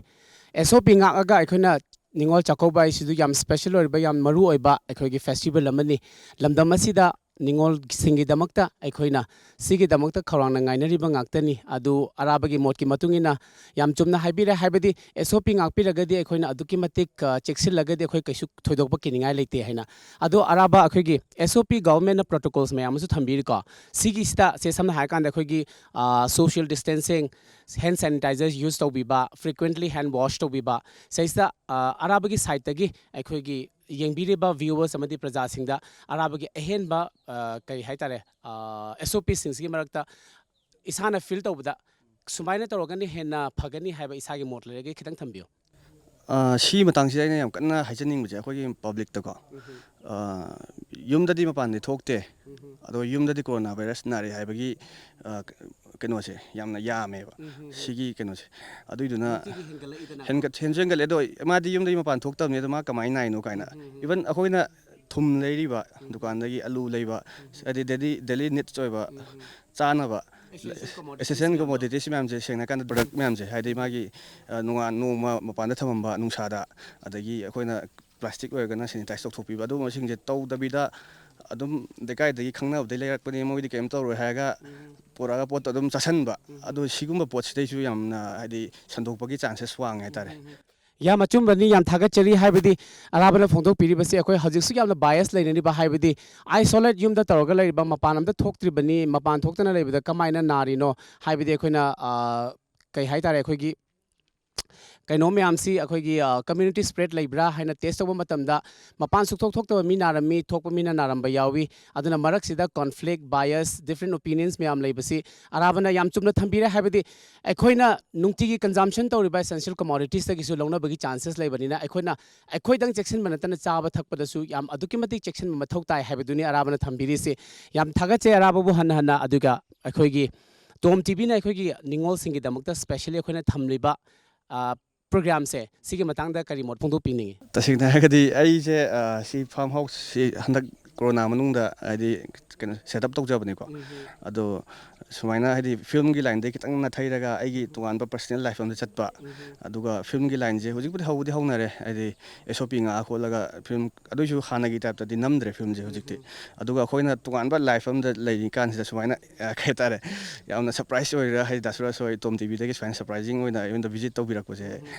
ꯑꯦꯁ ꯑꯣ ꯄꯤ ꯉꯥꯛꯂꯒ ꯑꯩꯈꯣꯏꯅ ꯅꯤꯉꯣꯜ ꯆꯥꯛꯀꯧꯕ ꯍꯥꯏꯁꯤꯁꯨ ꯌꯥꯝ ꯁ꯭ꯄꯦꯁꯦꯜ ꯑꯣꯏꯔꯕ, ꯌꯥꯝ ꯃꯔꯨ ꯑꯣꯏꯕ ꯑꯩꯈꯣꯏꯒꯤ ꯐꯦꯁꯇꯤꯚꯦꯜ ꯑꯃꯅꯤ꯫ ꯂꯝꯗꯝ ꯑꯁꯤꯗ ꯅꯤꯉꯣꯜꯁꯤꯡꯒꯤꯗꯃꯛꯇ ꯑꯩꯈꯣꯏꯅ ꯁꯤꯒꯤꯗꯃꯛꯇ ꯈꯧꯔꯥꯡꯅ ꯉꯥꯏꯅꯔꯤꯕ ꯉꯥꯛꯇꯅꯤ꯫ ꯑꯗꯨ ꯑꯔꯥꯕꯒꯤ ꯃꯣꯠꯀꯤ ꯃꯇꯨꯡ ꯏꯟꯅ ꯌꯥꯝ ꯆꯨꯝꯅ ꯍꯥꯏꯕꯤꯔꯦ, ꯍꯥꯏꯕꯗꯤ ꯑꯦꯁ ꯑꯣ ꯄꯤ ꯉꯥꯛꯄꯤꯔꯒꯗꯤ ꯑꯩꯈꯣꯏꯅ ꯑꯗꯨꯛꯀꯤ ꯃꯇꯤꯛ, ꯑ, ꯆꯦꯛꯁꯤꯜꯂꯒꯗꯤ ꯑꯩꯈꯣꯏ ꯀꯩꯁꯨ ꯊꯣꯏꯗꯣꯛꯄ ꯀꯤꯅꯤꯡꯉꯥꯏ ꯂꯩꯇꯦ ꯍꯥꯏꯅ꯫ ꯑꯗꯣ ꯑꯔꯥꯕ ꯑꯩꯈꯣꯏꯒꯤ ꯑꯦꯁ ꯑꯣ ꯄꯤ ꯒꯚꯔꯟꯃꯦꯟꯠꯅ ꯄ꯭ꯔꯣꯇꯣꯀꯣꯜꯁ ꯃꯌꯥꯝ ꯑꯃꯁꯨ ꯊꯝꯕꯤꯔꯤꯀꯣ꯫ ꯁꯤꯒꯤꯁꯤꯗ ꯁꯦ ꯁꯝꯅ ꯍꯥꯏꯔꯀꯥꯟꯗ ꯑꯩꯈꯣꯏꯒꯤ, ꯑ, social distancing, hand sanitizer use ꯇꯧꯕꯤꯕ, frequently hand wash ꯇꯧꯕꯤꯕ, ꯁꯤꯁꯤꯗ, ꯑ, ꯑꯔꯥꯕꯒꯤ ꯁꯥꯏꯠꯇꯒꯤ ꯑꯩꯈꯣꯏꯒꯤ ꯌꯦꯡꯕꯤꯔꯤꯕ ꯚ꯭ꯌꯨꯋꯔꯁ ꯑꯃꯗꯤ ꯄ꯭ꯔꯖꯥꯁꯤꯡꯗ ꯑꯔꯥꯕꯒꯤ ꯑꯍꯦꯟꯕ, ꯑ, ꯀꯔꯤ ꯍꯥꯏꯇꯥꯔꯦ, ꯑ, ꯑꯦꯁ ꯑꯣ ꯄꯤꯁꯤꯡꯁꯤꯒꯤ ꯃꯔꯛꯇ ꯏꯁꯥꯅ ꯐꯤꯜ ꯇꯧꯕꯗ ꯁꯨꯃꯥꯏꯅ ꯇꯧꯔꯒꯅ ꯍꯦꯟꯅ ꯐꯒꯅꯤ ꯍꯥꯏꯕ ꯏꯁꯥꯒꯤ ꯃꯣꯠ ꯂꯩꯔꯒꯗꯤ ꯈꯤꯇꯪ ꯊꯝꯕꯤꯌꯨ꯫ ꯑ, ꯁꯤ ꯃꯇꯥꯡꯁꯤꯗ ꯑꯩꯅ ꯌꯥꯝ ꯀꯟꯅ ꯍꯥꯏꯖꯅꯤꯡꯕꯁꯦ ꯑꯩꯈꯣꯏꯒꯤ ꯄꯕ꯭ꯂꯤꯛꯇꯀꯣ꯫ ꯑ, ꯌꯨꯝꯗꯗꯤ ꯃꯄꯥꯟꯗꯤ ꯊꯣꯛꯇꯦ꯫ ꯑꯗꯣ ꯌꯨꯝꯗꯗꯤ ꯀꯣꯔꯣꯅꯥ ꯚꯥꯏꯔꯁ ꯅꯥꯔꯦ ꯍꯥꯏꯕꯒꯤ, ꯑ, ꯀꯩꯅꯣꯁꯦ ꯌꯥꯝꯅ ꯌꯥꯝꯃꯦꯕ꯫ ꯁꯤꯒꯤ ꯀꯩꯅꯣꯁꯦ꯫ ꯑꯗꯨꯏꯗꯨꯅ ꯅꯨꯡꯇꯤꯒꯤ ꯍꯦꯟꯒꯠꯂꯛꯏꯗꯅ꯫ ꯍꯦꯟꯒꯠ-, ꯍꯦꯟꯁꯨ ꯍꯦꯟꯒꯠꯂꯦ꯫ ꯑꯗꯣ ꯃꯥꯗꯤ ꯌꯨꯝꯗꯒꯤ ꯃꯄꯥꯟ ꯊꯣꯛꯇꯕꯅꯤ꯫ ꯑꯗꯣ ꯃꯥ ꯀꯃꯥꯏꯅ ꯅꯥꯏꯅꯣ ꯀꯥꯏꯅ꯫ ꯏꯚꯟ ꯑꯩꯈꯣꯏꯅ ꯊꯨꯝ ꯂꯩꯔꯤꯕ, ꯗꯨꯀꯥꯟꯗꯒꯤ ꯑꯂꯨ ꯂꯩꯕ, ꯍꯥꯏꯗꯤ ꯗꯦꯂꯤ, ꯗꯦꯂꯤ ꯅꯤꯗꯁ ꯑꯣꯏꯕ ꯆꯥꯅꯕ, essential commodities essential ꯃꯌꯥꯝꯗꯣ꯫ Commodities ꯃꯌꯥꯝꯁꯦ ꯁꯦꯡꯅ ꯍꯥꯏꯔꯀꯥꯟꯗ ꯄ꯭ꯔꯗꯛ ꯃꯌꯥꯝꯁꯦ, ꯍꯥꯏꯗꯤ ꯃꯥꯒꯤ, ꯑ, ꯅꯣꯡꯉꯥꯟ-, ꯅꯣꯡꯃ ꯃꯄꯥꯟꯗ ꯊꯝꯃꯝꯕ ꯅꯨꯡꯁꯥꯗ, ꯑꯗꯒꯤ ꯑꯩꯈꯣꯏꯅ ꯄ꯭ꯂꯥꯁꯇꯤꯛ ꯑꯣꯏꯔꯒꯅ ꯁꯦꯅꯤꯇꯥꯏꯁ ꯇꯧꯊꯣꯛꯄꯤꯕ, ꯑꯗꯨꯒꯨꯝꯕꯁꯤꯡꯁꯦ ꯇꯧꯗꯕꯤꯗ ꯑꯗꯨꯝ ꯂꯩꯀꯥꯏꯗꯒꯤ ꯈꯪꯅꯕꯗꯩ ꯂꯩꯔꯛꯄꯅꯦ, ꯃꯣꯏꯗꯤ ꯀꯩꯝ ꯇꯧꯔꯣꯏ ꯍꯥꯏꯔꯒ ꯄꯨꯔꯛꯑꯒ ꯄꯣꯠꯇꯣ ꯑꯗꯨꯝ ꯆꯥꯁꯟꯕ꯫ ꯑꯗꯣ ꯁꯤꯒꯨꯝꯕ ꯄꯣꯠꯁꯤꯗꯩꯁꯨ ꯌꯥꯝꯅ, ꯍꯥꯏꯗꯤ, ꯁꯟꯗꯣꯛꯄꯒꯤ ꯆꯥꯟꯁꯦꯁ ꯋꯥꯡꯉꯦ ꯍꯥꯏꯇꯥꯔꯦ꯫ ꯌꯥꯝ ꯑꯆꯨꯝꯕꯅꯤ, ꯌꯥꯝ ꯊꯥꯒꯠꯆꯔꯤ꯫ ꯍꯥꯏꯕꯗꯤ ꯑꯔꯥꯕꯅ ꯐꯣꯡꯗꯣꯛꯄꯤꯔꯤꯕꯁꯤ ꯑꯩꯈꯣꯏ ꯍꯧꯖꯤꯛꯁꯨ ꯌꯥꯝꯅ ꯕꯥꯏꯁ ꯂꯩꯅꯔꯤꯕ, ꯍꯥꯏꯕꯗꯤ ꯑꯥꯏꯁꯣꯂꯦꯠ ꯌꯨꯝꯗ ꯇꯧꯔꯒ ꯂꯩꯔꯤꯕ, ꯃꯄꯥꯟ ꯑꯝꯇ ꯊꯣꯛꯇ꯭ꯔꯤꯕꯅꯤ, ꯃꯄꯥꯟ ꯊꯣꯛꯇꯅ ꯂꯩꯕꯗ ꯀꯃꯥꯏꯅ ꯅꯥꯔꯤꯅꯣ? ꯍꯥꯏꯕꯗꯤ ꯑꯩꯈꯣꯏꯅ, ꯑ, ꯀꯩ ꯍꯥꯏꯇꯥꯔꯦ, ꯑꯩꯈꯣꯏꯒꯤ ꯀꯩꯅꯣ ꯃꯌꯥꯝꯁꯤ ꯑꯩꯈꯣꯏꯒꯤ ꯀꯝꯃ꯭ꯌꯨꯅꯤꯇꯤ ꯁ꯭ꯄ꯭ꯔꯦꯗ ꯂꯩꯕ꯭ꯔꯥ ꯍꯥꯏꯅ ꯇꯦꯁ ꯇꯧꯕ ꯃꯇꯝꯗ ꯃꯄꯥꯟ ꯁꯨꯛꯊꯣꯛ ꯊꯣꯛꯇꯕ ꯃꯤ ꯅꯥꯔꯝꯃꯤ, ꯊꯣꯛꯄ ꯃꯤꯅ ꯅꯥꯔꯝꯕ ꯌꯥꯎꯏ꯫ ꯑꯗꯨꯅ ꯃꯔꯛꯁꯤꯗ ꯀꯣꯟꯐ꯭ꯂꯤꯛ, ꯕꯥꯏꯑꯁ, ꯗꯤꯐ꯭ꯔꯦꯟ ꯑꯣꯄꯤꯅꯤꯌꯟꯁ ꯃꯌꯥꯝ ꯂꯩꯕꯁꯤ ꯑꯔꯥꯕꯅ ꯌꯥꯝ ꯆꯨꯝꯅ ꯊꯝꯕꯤꯔꯦ꯫ ꯍꯥꯏꯕꯗꯤ ꯑꯩꯈꯣꯏꯅ ꯅꯨꯡꯇꯤꯒꯤ ꯀꯟꯖꯝꯁꯟ ꯇꯧꯔꯤꯕ ꯑꯦꯁꯦꯟꯁꯤꯌꯦꯜ ꯀꯃꯣꯗꯤꯇꯤꯁꯇꯒꯤꯁꯨ ꯂꯧꯅꯕꯒꯤ ꯆꯥꯟꯁꯦꯁ ꯂꯩꯕꯅꯤꯅ ꯑꯩꯈꯣꯏꯅ ꯑꯩꯈꯣꯏꯗꯪ ꯆꯦꯛꯁꯤꯟꯕ ꯅꯠꯇꯅ ꯆꯥꯕ ꯊꯛꯄꯗꯁꯨ ꯌꯥꯝ ꯑꯗꯨꯛꯀꯤ ꯃꯇꯤꯛ ꯆꯦꯛꯁꯤꯟꯕ ꯃꯊꯧ ꯇꯥꯏ ꯍꯥꯏꯕꯗꯨꯅꯤ ꯑꯔꯥꯕꯅ ꯊꯝꯕꯤꯔꯤꯁꯤ꯫ ꯌꯥꯝ ꯊꯥꯒꯠꯆꯩ ꯑꯔꯥꯕꯕꯨ ꯍꯟꯅ ꯍꯟꯅ꯫ ꯑꯗꯨꯒ ꯑꯩꯈꯣꯏꯒꯤ ꯇꯣꯝ ꯇꯤꯚꯤꯅ ꯑꯩꯈꯣꯏꯒꯤ ꯅꯤꯉꯣꯜꯁꯤꯡꯒꯤꯗꯃꯛꯇ ꯁ꯭ꯄꯦꯁꯦꯜꯂꯤ ꯑꯩꯈꯣꯏꯅ ꯊꯝꯂꯤꯕ ꯄ꯭ꯔꯣꯒ꯭ꯔꯥꯝꯁꯦ ꯁꯤꯒꯤ ꯃꯇꯥꯡꯗ ꯀꯔꯤ ꯃꯣꯠ ꯐꯣꯡꯗꯣꯛꯄꯤꯅꯤꯡꯉꯤ? ꯇꯁꯦꯡꯅ ꯍꯥꯏꯔꯒꯗꯤ ꯑꯩꯁꯦ, ꯑ, ꯁꯤ ꯐꯥꯔꯝ ꯍꯥꯎꯁꯁꯤ ꯍꯟꯗꯛ ꯀꯣꯔꯣꯅꯥ ꯃꯅꯨꯡꯗ ꯍꯥꯏꯗꯤ ꯀꯩꯅꯣ ꯁꯦꯠ ꯑꯞ ꯇꯧꯖꯕꯅꯤꯀꯣ꯫ ꯑꯗꯣ ꯁꯨꯃꯥꯏꯅ ꯍꯥꯏꯗꯤ ꯐꯤꯂꯝꯒꯤ ꯂꯥꯏꯟꯗꯒꯤ ꯈꯤꯇꯪ ꯅꯥꯊꯩꯔꯒ ꯑꯩꯒꯤ ꯇꯣꯉꯥꯟꯕ ꯄꯔꯁꯅꯦꯜ ꯂꯥꯏꯐ ꯑꯃꯗ ꯆꯠꯄ꯫ ꯑꯗꯨꯒ ꯐꯤꯂꯝꯒꯤ ꯂꯥꯏꯟꯁꯦ ꯍꯧꯖꯤꯛꯄꯨꯗꯤ ꯍꯧꯕꯗꯤ ꯍꯧꯅꯔꯦ, ꯍꯥꯏꯗꯤ ꯑꯦꯁ ꯑꯣ ꯄꯤ ꯉꯥꯛꯑ ꯈꯣꯠꯂꯒ ꯐꯤꯂꯝ, ꯑꯗꯨꯏꯁꯨ ꯍꯥꯟꯅꯒꯤ ꯇꯥꯏꯞꯇꯗꯤ ꯅꯝꯗ꯭ꯔꯦ ꯐꯤꯂꯝꯁꯦ ꯍꯧꯖꯤꯛꯇꯤ꯫ ꯑꯗꯨꯒ ꯑꯩꯈꯣꯏꯅ ꯇꯣꯉꯥꯟꯕ ꯂꯥꯏꯐ ꯑꯃꯗ ꯂꯩꯔꯤ ꯀꯥꯟꯁꯤꯗ ꯁꯨꯃꯥꯏꯅ, ꯑ, ꯀꯩ ꯍꯥꯏꯇꯥꯔꯦ, ꯌꯥꯝꯅ ꯁꯔꯄ꯭ꯔꯥꯏꯁ ꯑꯣꯏꯔꯤꯔꯥ, ꯍꯥꯏꯗꯤ ꯗꯥ ꯁꯨꯔꯖ ꯍꯣꯏ ꯇꯣꯝ ꯇꯤꯚꯤꯗꯒꯤ ꯁꯨꯃꯥꯏꯅ ꯁꯔꯄ꯭ꯔꯥꯏꯖꯤꯡ ꯑꯣꯏꯅ ꯑꯩꯉꯣꯟꯗ ꯚꯤꯖꯤꯠ ꯇꯧꯕꯤꯔꯛꯄꯁꯦ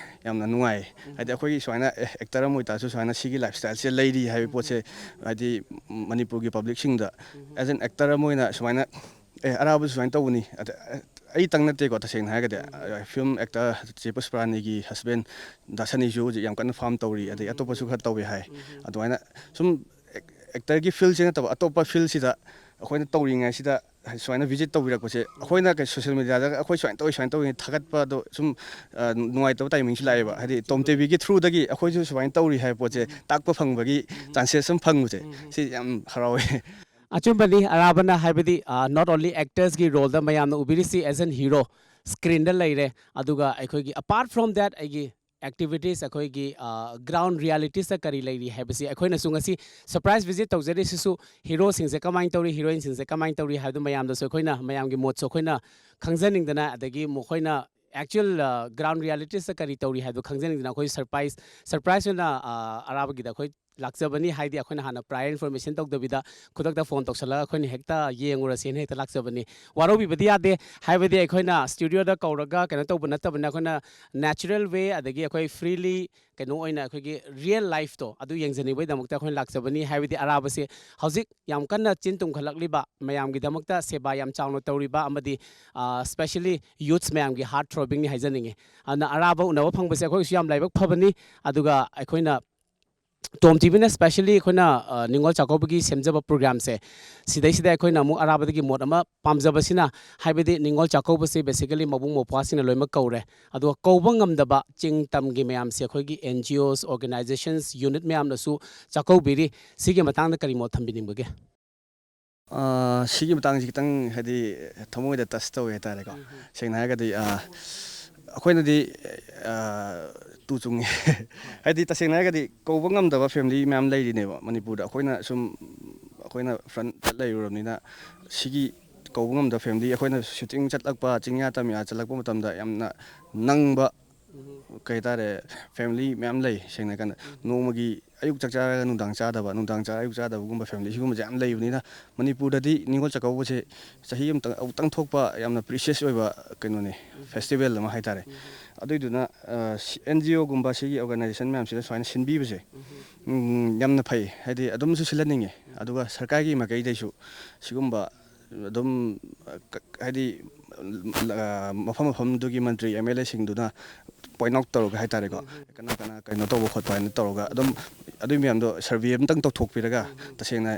ꯌꯥꯝꯅ ꯅꯨꯡꯉꯥꯏ꯫ ꯍꯥꯏꯗꯤ ꯑꯩꯈꯣꯏꯒꯤ ꯁꯨꯃꯥꯏꯅ, ꯑꯦ, ꯑꯦꯛꯇꯔ ꯑꯃ ꯑꯣꯏꯇꯥꯔꯁꯨ ꯁꯨꯃꯥꯏꯅ ꯁꯤꯒꯤ ꯂꯥꯏꯐ ꯁ꯭ꯇꯥꯏꯜꯁꯦ ꯂꯩꯔꯤ ꯍꯥꯏꯕ ꯄꯣꯠꯁꯦ, ꯍꯥꯏꯗꯤ ꯃꯅꯤꯄꯨꯔꯒꯤ ꯄꯕ꯭ꯂꯤꯛꯁꯤꯡꯗ ꯑꯦꯖ ꯑꯦꯟ ꯑꯦꯛꯇꯔ ꯑꯃ ꯑꯣꯏꯅ ꯁꯨꯃꯥꯏꯅ, ꯑꯦ, ꯑꯔꯥꯕꯁꯨ ꯁꯨꯃꯥꯏꯅ ꯇꯧꯕꯅꯤ꯫ ꯑꯗ, ꯑꯩꯇꯪ ꯅꯠꯇꯦꯀꯣ, ꯇꯁꯦꯡꯅ ꯍꯥꯏꯔꯒꯗꯤ, ꯐꯤꯂꯝ ꯑꯦꯛꯇꯔ ꯆꯦ ꯄꯨꯁꯄꯔꯥꯅꯤꯒꯤ ꯍꯁꯕꯦꯟ ꯗꯥ ꯁꯅꯤꯁꯨ ꯍꯧꯖꯤꯛ ꯌꯥꯝ ꯀꯟꯅ ꯐꯥꯔꯝ ꯇꯧꯔꯤ, ꯑꯗꯩ ꯑꯇꯣꯞꯄꯁꯨ ꯈꯔ ꯇꯧꯋꯦ ꯍꯥꯏ꯫ ꯑꯗꯨꯃꯥꯏꯅ ꯁꯨꯝ ꯑꯦꯛ-, ꯑꯦꯛꯇꯔꯒꯤ ꯐꯤꯜꯁꯦ ꯅꯠꯇꯕ ꯑꯇꯣꯞꯄ ꯐꯤꯜꯁꯤꯗ ꯑꯩꯈꯣꯏꯅ ꯇꯧꯔꯤꯉꯩꯁꯤꯗ ꯁꯨꯃꯥꯏꯅ ꯚꯤꯖꯤꯠ ꯇꯧꯕꯤꯔꯛꯄꯁꯦ, ꯑꯩꯈꯣꯏꯅ ꯀꯩ ꯁꯣꯁꯤꯌꯦꯜ ꯃꯦꯗꯤꯌꯥꯗ ꯑꯩꯈꯣꯏ ꯁꯨꯃꯥꯏꯅ ꯇꯧꯋꯤ, ꯁꯨꯃꯥꯏꯅ ꯇꯧꯋꯤ ꯊꯥꯒꯠꯄꯗꯣ ꯁꯨꯝ, ꯑ, ꯅꯨꯡꯉꯥꯏꯇꯕ ꯇꯥꯏꯃꯤꯡꯁꯨ ꯂꯥꯛꯑꯦꯕ꯫ ꯍꯥꯏꯗꯤ ꯇꯣꯝ ꯇꯤꯚꯤꯒꯤ ꯊ꯭ꯔꯨꯗꯒꯤ ꯑꯩꯈꯣꯏꯁꯨ ꯁꯨꯃꯥꯏꯅ ꯇꯧꯔꯤ ꯍꯥꯏꯕ ꯄꯣꯠꯁꯦ ꯇꯥꯛꯄ ꯐꯪꯕꯒꯤ ꯆꯥꯟꯁꯦꯁ ꯑꯃ ꯐꯪꯕꯁꯦ, ꯁꯤ ꯌꯥꯝ ꯍꯔꯥꯎꯋꯦ꯫ ꯑꯆꯨꯝꯕꯅꯤ, ꯑꯔꯥꯕꯅ ꯍꯥꯏꯕꯗꯤ, ꯑ, not only ꯑꯦꯛꯇꯔꯁꯀꯤ ꯔꯣꯜꯗ ꯃꯌꯥꯝꯅ ꯎꯕꯤꯔꯤꯁꯤ ꯑꯦꯖ ꯑꯦꯟ ꯍꯤꯔꯣ ꯁ꯭ꯀ꯭ꯔꯤꯟꯗ ꯂꯩꯔꯦ, ꯑꯗꯨꯒ ꯑꯩꯈꯣꯏꯒꯤ ꯑꯄꯥꯔꯠ ꯐ꯭ꯔꯣꯝ ꯗꯦꯠ ꯑꯩꯒꯤ ꯑꯦꯛꯇꯤꯚꯤꯇꯤꯁ ꯑꯩꯈꯣꯏꯒꯤ, ꯑ, ꯒ꯭ꯔꯥꯎꯟ ꯔꯤꯌꯦꯂꯤꯇꯤꯁꯇ ꯀꯔꯤ ꯂꯩꯔꯤ ꯍꯥꯏꯕꯁꯤ ꯑꯩꯈꯣꯏꯅꯁꯨ ꯉꯁꯤ ꯁꯔꯄ꯭ꯔꯥꯏꯁ ꯚꯤꯖꯤꯠ ꯇꯧꯖꯔꯤꯁꯤꯁꯨ ꯍꯤꯔꯣꯁꯤꯡꯁꯦ ꯀꯃꯥꯏꯅ ꯇꯧꯔꯤ, ꯍꯤꯔꯣꯏꯟꯁꯤꯡꯁꯦ ꯀꯃꯥꯏꯅ ꯇꯧꯔꯤ ꯍꯥꯏꯕꯗꯨ ꯃꯌꯥꯝꯗꯁꯨ ꯑꯩꯈꯣꯏꯅ ꯃꯌꯥꯝꯒꯤ ꯃꯣꯠꯁꯨ ꯑꯩꯈꯣꯏꯅ ꯈꯪꯖꯅꯤꯡꯗꯅ, ꯑꯗꯒꯤ ꯃꯈꯣꯏꯅ ꯑꯦꯛꯆꯨꯋꯦꯜ, ꯑ, ꯒ꯭ꯔꯥꯎꯟ ꯔꯤꯌꯦꯂꯤꯇꯤꯁꯇ ꯀꯔꯤ ꯇꯧꯔꯤ ꯍꯥꯏꯕꯗꯨ ꯈꯪꯖꯅꯤꯡꯗꯅ ꯑꯩꯈꯣꯏ ꯁꯔꯄ꯭ꯔꯥꯏꯁ, ꯁꯔꯄ꯭ꯔꯥꯏꯁ ꯑꯣꯏꯅ, ꯑ, ꯑꯔꯥꯕꯒꯤꯗ ꯑꯩꯈꯣꯏ ꯂꯥꯛꯆꯕꯅꯤ꯫ ꯍꯥꯏꯗꯤ ꯑꯩꯈꯣꯏꯅ ꯍꯥꯟꯅ prior information ꯇꯧꯗꯕꯤꯗ ꯈꯨꯗꯛꯇ ꯐꯣꯟ ꯇꯧꯁꯜꯂꯒ ꯑꯩꯈꯣꯏꯅ ꯍꯦꯛꯇ ꯌꯦꯡꯉꯨꯔꯁꯦꯅ ꯍꯦꯛꯇ ꯂꯥꯛꯆꯕꯅꯤ꯫ ꯋꯥꯔꯧꯕꯤꯕꯗꯤ ꯌꯥꯗꯦ꯫ ꯍꯥꯏꯕꯗꯤ ꯑꯩꯈꯣꯏꯅ ꯁ꯭ꯇꯨꯗꯤꯑꯣꯗ ꯀꯧꯔꯒ ꯀꯩꯅꯣ ꯇꯧꯕ ꯅꯠꯇꯕꯅ, ꯑꯩꯈꯣꯏꯅ natural way, ꯑꯗꯒꯤ ꯑꯩꯈꯣꯏ freely ꯀꯩꯅꯣ ꯑꯣꯏꯅ ꯑꯩꯈꯣꯏꯒꯤ real lifeꯇꯣ ꯑꯗꯨ ꯌꯦꯡꯖꯅꯤꯡꯕꯒꯤꯗꯃꯛꯇ ꯑꯩꯈꯣꯏꯅ ꯂꯥꯛꯆꯕꯅꯤ꯫ ꯍꯥꯏꯕꯗꯤ ꯑꯔꯥꯕꯁꯦ ꯍꯧꯖꯤꯛ ꯌꯥꯝ ꯀꯟꯅ ꯆꯤꯟ ꯇꯨꯝꯈꯠꯂꯛꯂꯤꯕ ꯃꯌꯥꯝꯒꯤꯗꯃꯛꯇ ꯁꯦꯕꯥ ꯌꯥꯝ ꯆꯥꯎꯅ ꯇꯧꯔꯤꯕ ꯑꯃꯗꯤ, ꯑ, specially youths ꯃꯌꯥꯝꯒꯤ heart throbbingꯅꯤ ꯍꯥꯏꯖꯅꯤꯡꯉꯤ꯫ ꯑꯗꯨꯅ ꯑꯔꯥꯕ ꯎꯅꯕ ꯐꯪꯕꯁꯦ ꯑꯩꯈꯣꯏꯒꯤꯁꯨ ꯌꯥꯝ ꯂꯥꯏꯕꯛ ꯐꯕꯅꯤ꯫ ꯑꯗꯨꯒ ꯑꯩꯈꯣꯏꯅ ꯇꯣꯝ ꯇꯤꯚꯤꯅ specially ꯑꯩꯈꯣꯏꯅ, ꯑ, ꯅꯤꯉꯣꯜ ꯆꯥꯛꯀꯧꯕꯒꯤ ꯁꯦꯝꯖꯕ programꯁꯦ, ꯁꯤꯗꯩꯁꯤꯗ ꯑꯩꯈꯣꯏꯅ ꯑꯃꯨꯛ ꯑꯔꯥꯕꯗꯒꯤ ꯃꯣꯠ ꯑꯃ ꯄꯥꯝꯖꯕꯁꯤꯅ, ꯍꯥꯏꯕꯗꯤ ꯅꯤꯉꯣꯜ ꯆꯥꯛꯀꯧꯕꯁꯦ basically ꯃꯕꯨꯡ ꯃꯧꯄ꯭ꯋꯥꯁꯤꯡꯅ ꯂꯣꯏꯅꯃꯛ ꯀꯧꯔꯦ꯫ ꯑꯗꯨꯒ ꯀꯧꯕ ꯉꯝꯗꯕ ꯆꯤꯡ ꯇꯝꯒꯤ ꯃꯌꯥꯝꯁꯦ ꯑꯩꯈꯣꯏꯒꯤ N G Os, organizations, unit ꯃꯌꯥꯝꯅꯁꯨ ꯆꯥꯛꯀꯧꯕꯤꯔꯤ꯫ ꯁꯤꯒꯤ ꯃꯇꯥꯡꯗ ꯀꯔꯤ ꯃꯣꯠ ꯊꯝꯕꯤꯅꯤꯡꯕꯒꯦ? ꯑꯥ, ꯁꯤꯒꯤ ꯃꯇꯥꯡꯁꯤ ꯈꯤꯇꯪ ꯍꯥꯏꯗꯤ ꯊꯃꯣꯏꯗ touch ꯇꯧꯋꯦ ꯍꯥꯏꯇꯥꯔꯦꯀꯣ꯫ ꯁꯦꯡꯅ ꯍꯥꯏꯔꯒꯗꯤ, ꯑꯥ, ꯑꯩꯈꯣꯏꯅꯗꯤ, ꯑꯥ, ꯇꯨ ꯆꯨꯡꯉꯦ꯫ ꯍꯥꯏꯗꯤ ꯇꯁꯦꯡꯅ ꯍꯥꯏꯔꯒꯗꯤ ꯀꯧꯕ ꯉꯝꯗꯕ family ꯃꯌꯥꯝ ꯂꯩꯔꯤꯅꯦꯕ ꯃꯅꯤꯄꯨꯔꯗ꯫ ꯑꯩꯈꯣꯏꯅ ꯁꯨꯝ, ꯑꯩꯈꯣꯏꯅ frontꯇ ꯂꯩꯔꯨꯔꯕꯅꯤꯅ ꯁꯤꯒꯤ ꯀꯧꯕ ꯉꯝꯗꯕ family, ꯑꯩꯈꯣꯏꯅ shooting ꯆꯠꯂꯛꯄ, ꯆꯤꯡꯌꯥ ꯇꯝꯌꯥ ꯆꯠꯂꯛꯄ ꯃꯇꯝꯗ ꯌꯥꯝꯅ ꯅꯪꯕ, ꯀꯩ ꯍꯥꯏꯇꯥꯔꯦ, family ꯃꯌꯥꯝ ꯂꯩ꯫ ꯁꯦꯡꯅ ꯍꯥꯏꯀꯥꯟꯗ ꯅꯣꯡꯃꯒꯤ ꯑꯌꯨꯛ ꯆꯥꯛ ꯆꯥꯔꯒ ꯅꯨꯡꯗꯥꯡ ꯆꯥꯗꯕ, ꯅꯨꯡꯗꯥꯡ ꯆꯥꯔꯒ ꯑꯌꯨꯛ ꯆꯥꯗꯕꯒꯨꯝꯕ family, ꯁꯤꯒꯨꯝꯕꯁꯦ ꯌꯥꯝ ꯂꯩꯕꯅꯤꯅ ꯃꯅꯤꯄꯨꯔꯗꯗꯤ ꯅꯤꯉꯣꯜ ꯆꯥꯛꯀꯧꯕꯁꯦ ꯆꯍꯤ ꯑꯃꯇꯪ, ꯑꯃꯨꯛꯇꯪ ꯊꯣꯛꯄ ꯌꯥꯝꯅ precious ꯑꯣꯏꯕ ꯀꯩꯅꯣꯅꯦ, festival ꯑꯃ ꯍꯥꯏꯇꯥꯔꯦ꯫ ꯑꯗꯨꯏꯗꯨꯅ, ꯑ, ꯁꯤ-, N G Oꯒꯨꯝꯕ ꯁꯤꯒꯤ organization ꯃꯌꯥꯝꯁꯤꯅ ꯁꯨꯃꯥꯏꯅ ꯁꯤꯟꯕꯤꯕꯁꯦ, ꯎꯝ, ꯌꯥꯝꯅ ꯐꯩ꯫ ꯍꯥꯏꯗꯤ ꯑꯗꯨꯝꯁꯨ ꯁꯤꯜꯍꯟꯅꯤꯡꯉꯦ꯫ ꯑꯗꯨꯒ ꯁꯔꯀꯥꯔꯒꯤ ꯃꯥꯏꯀꯩꯗꯩꯁꯨ ꯁꯤꯒꯨꯝꯕ ꯑꯗꯨꯝ, ꯑ, ꯀ-, ꯍꯥꯏꯗꯤ, ꯑ, ꯃꯐꯝ ꯃꯐꯝꯗꯨꯒꯤ ꯃꯟꯇ꯭ꯔꯤ, M L Aꯁꯤꯡꯗꯨꯅ point out ꯇꯧꯔꯒ ꯍꯥꯏꯇꯥꯔꯦꯀꯣ, ꯀꯅꯥ ꯀꯅꯥ ꯀꯩꯅꯣ ꯇꯧꯕ ꯈꯣꯠꯄ ꯍꯥꯏꯅ ꯇꯧꯔꯒ ꯑꯗꯨꯝ ꯑꯗꯨꯒꯤ ꯃꯌꯥꯝꯗꯣ survey ꯑꯝꯇꯪ ꯇꯧꯊꯣꯛꯄꯤꯔꯒ, ꯇꯁꯦꯡꯅ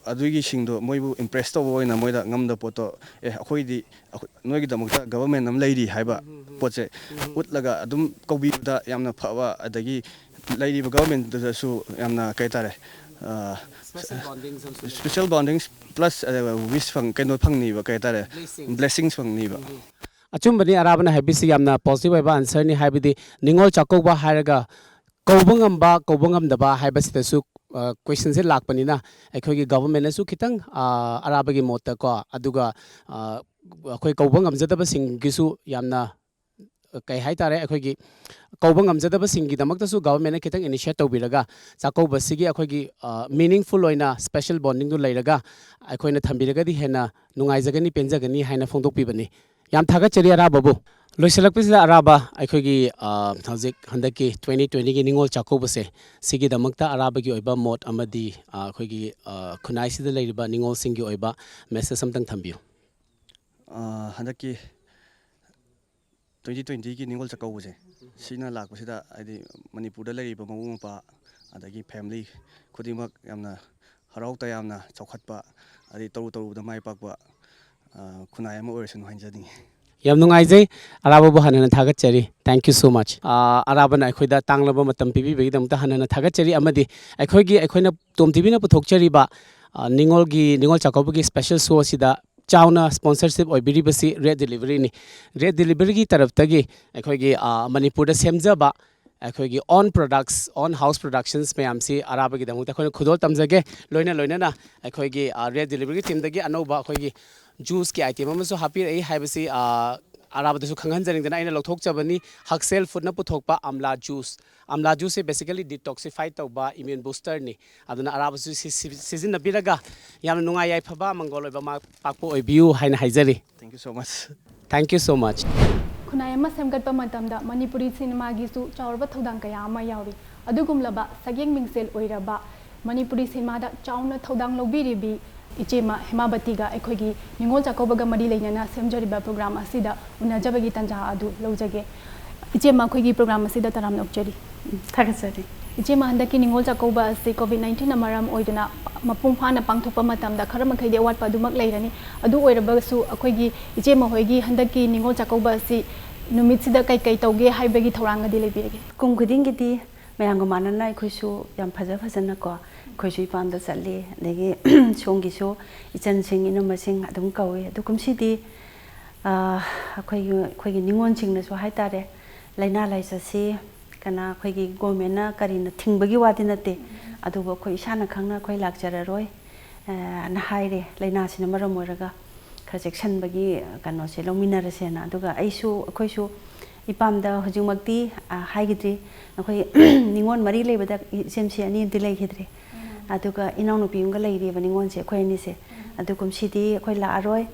ꯑꯗꯨꯒꯤꯁꯤꯡꯗꯣ ꯃꯣꯏꯕꯨ impress ꯇꯧꯕ ꯑꯣꯏꯅ ꯃꯣꯏꯗ ꯉꯝꯗꯕ ꯄꯣꯠꯇꯣ, "ꯑꯦ, ꯑꯩꯈꯣꯏꯗꯤ, ꯑꯩꯈꯣꯏ, ꯅꯣꯏꯒꯤꯗꯃꯛꯇ government ꯑꯃ ꯂꯩꯔꯤ" ꯍꯥꯏꯕ ꯄꯣꯠꯁꯦ ꯎꯠꯂꯒ ꯑꯗꯨꯝ ꯀꯧꯕꯤꯕꯗ ꯌꯥꯝꯅ ꯐꯕ, ꯑꯗꯒꯤ ꯂꯩꯔꯤꯕ governmentꯗꯨꯗꯁꯨ ꯌꯥꯝꯅ, ꯀꯩ ꯍꯥꯏꯇꯥꯔꯦ, ꯑ, Special bondings ꯑꯃꯁꯨ ꯂꯩ꯫ Special bondings plus, ꯑ, wish ꯐꯪ-, ꯀꯩꯅꯣ ꯐꯪꯅꯤꯕ, ꯀꯩ ꯍꯥꯏꯇꯥꯔꯦ, Blessings. Blessings ꯐꯪꯅꯤꯕ꯫ ꯑꯆꯨꯝꯕꯅꯤ ꯑꯔꯥꯕꯅ ꯍꯥꯏꯕꯤꯁꯤ, ꯌꯥꯝꯅ positive ꯑꯣꯏꯕ answerꯅꯤ꯫ ꯍꯥꯏꯕꯗꯤ ꯅꯤꯉꯣꯜ ꯆꯥꯛꯀꯧꯕ ꯍꯥꯏꯔꯒ ꯀꯧꯕ ꯉꯝꯕ, ꯀꯧꯕ ꯉꯝꯗꯕ ꯍꯥꯏꯕꯁꯤꯗꯁꯨ, ꯑ, questionꯁꯦ ꯂꯥꯛꯄꯅꯤꯅ ꯑꯩꯈꯣꯏꯒꯤ governmentꯅꯁꯨ ꯈꯤꯇꯪ, ꯑ, ꯑꯔꯥꯕꯒꯤ ꯃꯣꯠꯇꯀꯣ, ꯑꯗꯨꯒ, ꯑ, ꯑꯩꯈꯣꯏ ꯀꯧꯕ ꯉꯝꯖꯗꯕꯁꯤꯡꯒꯤꯁꯨ ꯌꯥꯝꯅ ꯀꯩ ꯍꯥꯏꯇꯥꯔꯦ, ꯑꯩꯈꯣꯏꯒꯤ ꯀꯧꯕ ꯉꯝꯖꯗꯕꯁꯤꯡꯒꯤꯗꯃꯛꯇꯁꯨ ꯒꯚꯔꯟꯃꯦꯟꯠꯅ ꯈꯤꯇꯪ ꯏꯅꯤꯁꯤꯌꯦꯠ ꯇꯧꯕꯤꯔꯒ, ꯆꯥꯛꯀꯧꯕꯁꯤꯒꯤ ꯑꯩꯈꯣꯏꯒꯤ ꯃꯤꯅꯤꯡꯐꯨꯜ ꯑꯣꯏꯅ ꯁ꯭ꯄꯦꯁꯦꯜ ꯕꯣꯟꯗꯤꯡꯗꯨ ꯂꯩꯔꯒ ꯑꯩꯈꯣꯏꯅ ꯊꯝꯕꯤꯔꯒꯗꯤ ꯍꯦꯟꯅ ꯅꯨꯡꯉꯥꯏꯖꯒꯅꯤ, ꯄꯦꯟꯖꯒꯅꯤ ꯍꯥꯏꯅ ꯐꯣꯡꯗꯣꯛꯄꯤꯕꯅꯤ꯫ ꯌꯥꯝ ꯊꯥꯒꯠꯆꯔꯤ ꯑꯔꯥꯕꯕꯨ꯫ ꯂꯣꯏꯁꯤꯜꯂꯛꯄꯁꯤꯗ ꯑꯔꯥꯕ, ꯑꯩꯈꯣꯏꯒꯤ ꯍꯧꯖꯤꯛ ꯍꯟꯗꯛꯀꯤ ꯇ꯭ꯋꯦꯟꯇꯤ ꯇ꯭ꯋꯦꯟꯇꯤꯒꯤ ꯅꯤꯉꯣꯜ ꯆꯥꯛꯀꯧꯕꯁꯦ, ꯁꯤꯒꯤꯗꯃꯛꯇ ꯑꯔꯥꯕꯒꯤ ꯑꯣꯏꯕ ꯃꯣꯠ ꯑꯃꯗꯤ ꯑꯩꯈꯣꯏꯒꯤ ꯈꯨꯟꯅꯥꯏꯁꯤꯗ ꯂꯩꯔꯤꯕ ꯅꯤꯉꯣꯜꯁꯤꯡꯒꯤ ꯑꯣꯏꯕ ꯃꯦꯁꯦꯖ ꯑꯃꯇꯪ ꯊꯝꯕꯤꯌꯨ꯫ ꯍꯟꯗꯛꯀꯤ ꯇ꯭ꯋꯦꯟꯇꯤ ꯇ꯭ꯋꯦꯟꯇꯤꯒꯤ ꯅꯤꯉꯣꯜ ꯆꯥꯛꯀꯧꯕꯁꯦ, ꯁꯤꯅ ꯂꯥꯛꯄꯁꯤꯗ ꯍꯥꯏꯗꯤ ꯃꯅꯤꯄꯨꯔꯗ ꯂꯩꯔꯤꯕ ꯃꯕꯨꯡ ꯃꯧꯄ꯭ꯋꯥ ꯑꯗꯒꯤ ꯐꯦꯃꯤꯂꯤ ꯈꯨꯗꯤꯡꯃꯛ ꯌꯥꯝꯅ ꯍꯔꯥꯎ ꯇꯌꯥꯝꯅ ꯆꯥꯎꯈꯠꯄ, ꯑꯗꯩ ꯇꯧꯔꯨ ꯇꯧꯔꯨꯕꯗ ꯃꯥꯏ ꯄꯥꯛꯄ ꯈꯨꯟꯅꯥꯏ ꯑꯃ ꯑꯣꯏꯔꯁꯅꯨ ꯍꯥꯏꯖꯅꯤꯡꯉꯤ꯫ ꯌꯥꯝ ꯅꯨꯡꯉꯥꯏꯖꯩ꯫ ꯑꯔꯥꯕꯕꯨ ꯍꯟꯅ ꯍꯟꯅ ꯊꯥꯒꯠꯆꯔꯤ꯫ Thank you so much꯫ ꯑꯔꯥꯕꯅ ꯑꯩꯈꯣꯏꯗ ꯇꯥꯡꯂꯕ ꯃꯇꯝ ꯄꯤꯕꯤꯕꯒꯤꯗꯃꯛꯇ ꯍꯟꯅ ꯍꯟꯅ ꯊꯥꯒꯠꯆꯔꯤ꯫ ꯑꯃꯗꯤ ꯑꯩꯈꯣꯏꯒꯤ, ꯑꯩꯈꯣꯏꯅ ꯇꯣꯝ ꯇꯤꯚꯤꯅ ꯄꯨꯊꯣꯛꯆꯔꯤꯕ ꯅꯤꯉꯣꯜꯒꯤ, ꯅꯤꯉꯣꯜ ꯆꯥꯛꯀꯧꯕꯒꯤ ꯁ꯭ꯄꯦꯁꯦꯜ ꯁꯣ ꯑꯁꯤꯗ ꯆꯥꯎꯅ ꯁ꯭ꯄꯣꯟꯁꯔꯁꯤꯞ ꯑꯣꯏꯕꯤꯔꯤꯕꯁꯤ ꯔꯦꯗ ꯗꯦꯂꯤꯚꯔꯤꯅꯤ꯫ ꯔꯦꯗ ꯗꯦꯂꯤꯚꯔꯤꯒꯤ ꯇꯔꯞꯇꯒꯤ ꯑꯩꯈꯣꯏꯒꯤ ꯃꯅꯤꯄꯨꯔꯗ ꯁꯦꯝꯖꯕ ꯑꯩꯈꯣꯏꯒꯤ ꯑꯣꯟ ꯄ꯭ꯔꯗꯛꯁ, ꯑꯣꯟ ꯍꯥꯎꯁ ꯄ꯭ꯔꯗꯛꯁꯟꯁ ꯃꯌꯥꯝꯁꯤ ꯑꯔꯥꯕꯒꯤꯗꯃꯛꯇ ꯑꯩꯈꯣꯏꯅ ꯈꯨꯗꯣꯜ ꯇꯝꯖꯒꯦ꯫ ꯂꯣꯏꯅ ꯂꯣꯏꯅꯅ ꯑꯩꯈꯣꯏꯒꯤ ꯔꯦꯗ ꯗꯦꯂꯤꯚꯔꯤꯒꯤ ꯇꯤꯝꯗꯒꯤ ꯑꯅꯧꯕ ꯑꯩꯈꯣꯏꯒꯤ ꯖꯨꯁꯀꯤ ꯑꯥꯏꯇꯦꯝ ꯑꯃꯁꯨ ꯍꯥꯞꯄꯤꯔꯛꯏ ꯍꯥꯏꯕꯁꯤ ꯑꯔꯥꯕꯗꯁꯨ ꯈꯪꯍꯟꯖꯅꯤꯡꯗꯅ ꯑꯩꯅ ꯂꯧꯊꯣꯛꯆꯕꯅꯤ꯫ ꯍꯛꯁꯦꯜ ꯐꯨꯗꯅ ꯄꯨꯊꯣꯛꯄ ꯑꯝꯂꯥ ꯖꯨꯁ꯫ ꯑꯝꯂꯥ ꯖꯨꯁꯁꯦ ꯕꯦꯁꯤꯀꯦꯜꯂꯤ ꯗꯤꯇꯣꯛꯁꯤꯐꯥꯏ ꯇꯧꯕ ꯏꯃ꯭ꯌꯨꯟ ꯕꯨꯁꯇꯔꯅꯤ꯫ ꯑꯗꯨꯅ ꯑꯔꯥꯕꯁꯨ ꯁꯤ-, ꯁꯤ-, ꯁꯤꯖꯤꯟꯅꯕꯤꯔꯒ ꯌꯥꯝꯅ ꯅꯨꯡꯉꯥꯏ ꯌꯥꯏꯐꯕ ꯃꯪꯒꯣꯜ ꯑꯣꯏꯕ ꯃꯥꯏ ꯄꯥꯛꯄ ꯑꯣꯏꯕꯤꯌꯨ ꯍꯥꯏꯅ ꯍꯥꯏꯖꯔꯤ꯫ Thank you so much꯫ Thank you so much꯫ ꯈꯨꯟꯅꯥꯏ ꯑꯃ ꯁꯦꯝꯒꯠꯄ ꯃꯇꯝꯗ ꯃꯅꯤꯄꯨꯔꯤ ꯁꯤꯅꯦꯃꯥꯒꯤꯁꯨ ꯆꯥꯎꯔꯕ ꯊꯧꯗꯥꯡ ꯀꯌꯥ ꯑꯃ ꯌꯥꯎꯔꯤ꯫ ꯑꯗꯨꯒꯨꯝꯂꯕ ꯁꯛꯌꯦꯡ ꯃꯤꯡꯁꯦꯜ ꯑꯣꯏꯔꯕ ꯃꯅꯤꯄꯨꯔꯤ ꯁꯤꯅꯦꯃꯥꯗ ꯆꯥꯎꯅ ꯊꯧꯗꯥꯡ ꯂꯧꯕꯤꯔꯤꯕꯤ ꯏꯆꯦꯃ ꯍꯦꯃꯥꯕꯇꯤꯒ ꯑꯩꯈꯣꯏꯒꯤ ꯅꯤꯉꯣꯜ ꯆꯥꯛꯀꯧꯕꯒ ꯃꯔꯤ ꯂꯩꯅꯅ ꯁꯦꯝꯖꯔꯤꯕ ꯄ꯭ꯔꯣꯒ꯭ꯔꯥꯝ ꯑꯁꯤꯗ ꯎꯅꯖꯕꯒꯤ ꯇꯥꯟꯖꯥ ꯑꯗꯨ ꯂꯧꯖꯒꯦ꯫ ꯏꯆꯦꯃ, ꯑꯩꯈꯣꯏꯒꯤ ꯄ꯭ꯔꯣꯒ꯭ꯔꯥꯝ ꯑꯁꯤꯗ ꯇꯔꯥꯝꯅ ꯑꯣꯛꯆꯔꯤ꯫ ꯊꯥꯒꯠꯆꯔꯤ꯫ ꯏꯆꯦꯃ, ꯍꯟꯗꯛꯀꯤ ꯅꯤꯉꯣꯜ ꯆꯥꯛꯀꯧꯕ ꯑꯁꯤ ꯀꯣꯚꯤꯗ ꯅꯥꯏꯟꯇꯤꯟꯅ ꯃꯔꯝ ꯑꯣꯏꯗꯨꯅ ꯃꯄꯨꯡ ꯐꯥꯅ ꯄꯥꯡꯊꯣꯛꯄ ꯃꯇꯝꯗ ꯈꯔ ꯃꯈꯩꯗꯤ ꯑꯋꯥꯠꯄ ꯑꯗꯨꯃꯛ ꯂꯩꯔꯅꯤ꯫ ꯑꯗꯨ ꯑꯣꯏꯔꯕꯁꯨ ꯑꯩꯈꯣꯏꯒꯤ ꯏꯆꯦꯃ ꯍꯣꯏꯒꯤ ꯍꯟꯗꯛꯀꯤ ꯅꯤꯉꯣꯜ ꯆꯥꯛꯀꯧꯕ ꯑꯁꯤ ꯅꯨꯃꯤꯠꯁꯤꯗ ꯀꯩꯀꯩ ꯇꯧꯒꯦ ꯍꯥꯏꯕꯒꯤ ꯊꯧꯔꯥꯡꯒꯗꯤ ꯂꯩꯕꯤꯔꯒꯦ? ꯀꯨꯝ ꯈꯨꯗꯤꯡꯒꯤꯗꯤ ꯃꯌꯥꯝꯒ ꯃꯥꯟꯅꯅ ꯑꯩꯈꯣꯏꯁꯨ ꯌꯥꯝ ꯐꯖ ꯐꯖꯅꯀꯣ, ꯑꯩꯈꯣꯏꯁꯨ ꯏꯄꯥꯝꯗ ꯆꯠꯂꯤ, ꯑꯗꯒꯤ ꯁꯣꯝꯒꯤꯁꯨ ꯏꯆꯟꯁꯤꯡ, ꯏꯅꯝꯃꯁꯤꯡ ꯑꯗꯨꯝ ꯀꯧꯏ꯫ ꯑꯗꯨ ꯀꯨꯝꯁꯤꯗꯤ ꯑꯩꯈꯣꯏꯒꯤ, ꯑꯩꯈꯣꯏꯒꯤ ꯅꯤꯉꯣꯜꯁꯤꯡꯅꯁꯨ ꯍꯥꯏꯇꯥꯔꯦ, ꯂꯥꯏꯅꯥ ꯂꯥꯏꯆꯠꯁꯤ ꯀꯅꯥ ꯑꯩꯈꯣꯏꯒꯤ ꯒꯣꯔꯃꯦꯟꯅ ꯀꯔꯤꯅ ꯊꯤꯡꯕꯒꯤ ꯋꯥꯗꯤ ꯅꯠꯇꯦ, ꯑꯗꯨꯕꯨ ꯑꯩꯈꯣꯏ ꯏꯁꯥꯅ ꯈꯪꯅ ꯑꯩꯈꯣꯏ ꯂꯥꯛꯆꯔꯔꯣꯏ, ꯑ, ꯅ ꯍꯥꯏꯔꯦ꯫ ꯂꯥꯏꯅꯥꯁꯤꯅ ꯃꯔꯝ ꯑꯣꯏꯔꯒ ꯈꯔ ꯆꯦꯛꯁꯤꯟꯕꯒꯤ ꯀꯩꯅꯣꯁꯦ ꯂꯧꯃꯤꯟꯅꯔꯁꯦꯅ꯫ ꯑꯗꯨꯒ ꯑꯩꯁꯨ, ꯑꯩꯈꯣꯏꯁꯨ ꯏꯄꯥꯝꯗ ꯍꯧꯖꯤꯛꯃꯛꯇꯤ, ꯑ, ꯍꯥꯏꯈꯤꯗ꯭ꯔꯤ꯫ ꯑꯩꯈꯣꯏ ꯅꯤꯉꯣꯜ ꯃꯔꯤ ꯂꯩꯕꯗ ꯏꯆꯦꯝꯁꯤ ꯑꯅꯤ ꯑꯃꯗꯤ ꯂꯩꯈꯤꯗ꯭ꯔꯤ꯫ ꯑꯗꯨꯒ ꯏꯅꯥꯎꯅꯨꯄꯤ ꯑꯃꯒ ꯂꯩꯔꯤꯕ ꯅꯤꯉꯣꯜꯁꯦ ꯑꯩꯈꯣꯏ ꯑꯅꯤꯁꯦ꯫ ꯑꯗꯨ ꯀꯨꯝꯁꯤꯗꯤ ꯑꯩꯈꯣꯏ ꯂꯥꯛꯑꯔꯣꯏ꯫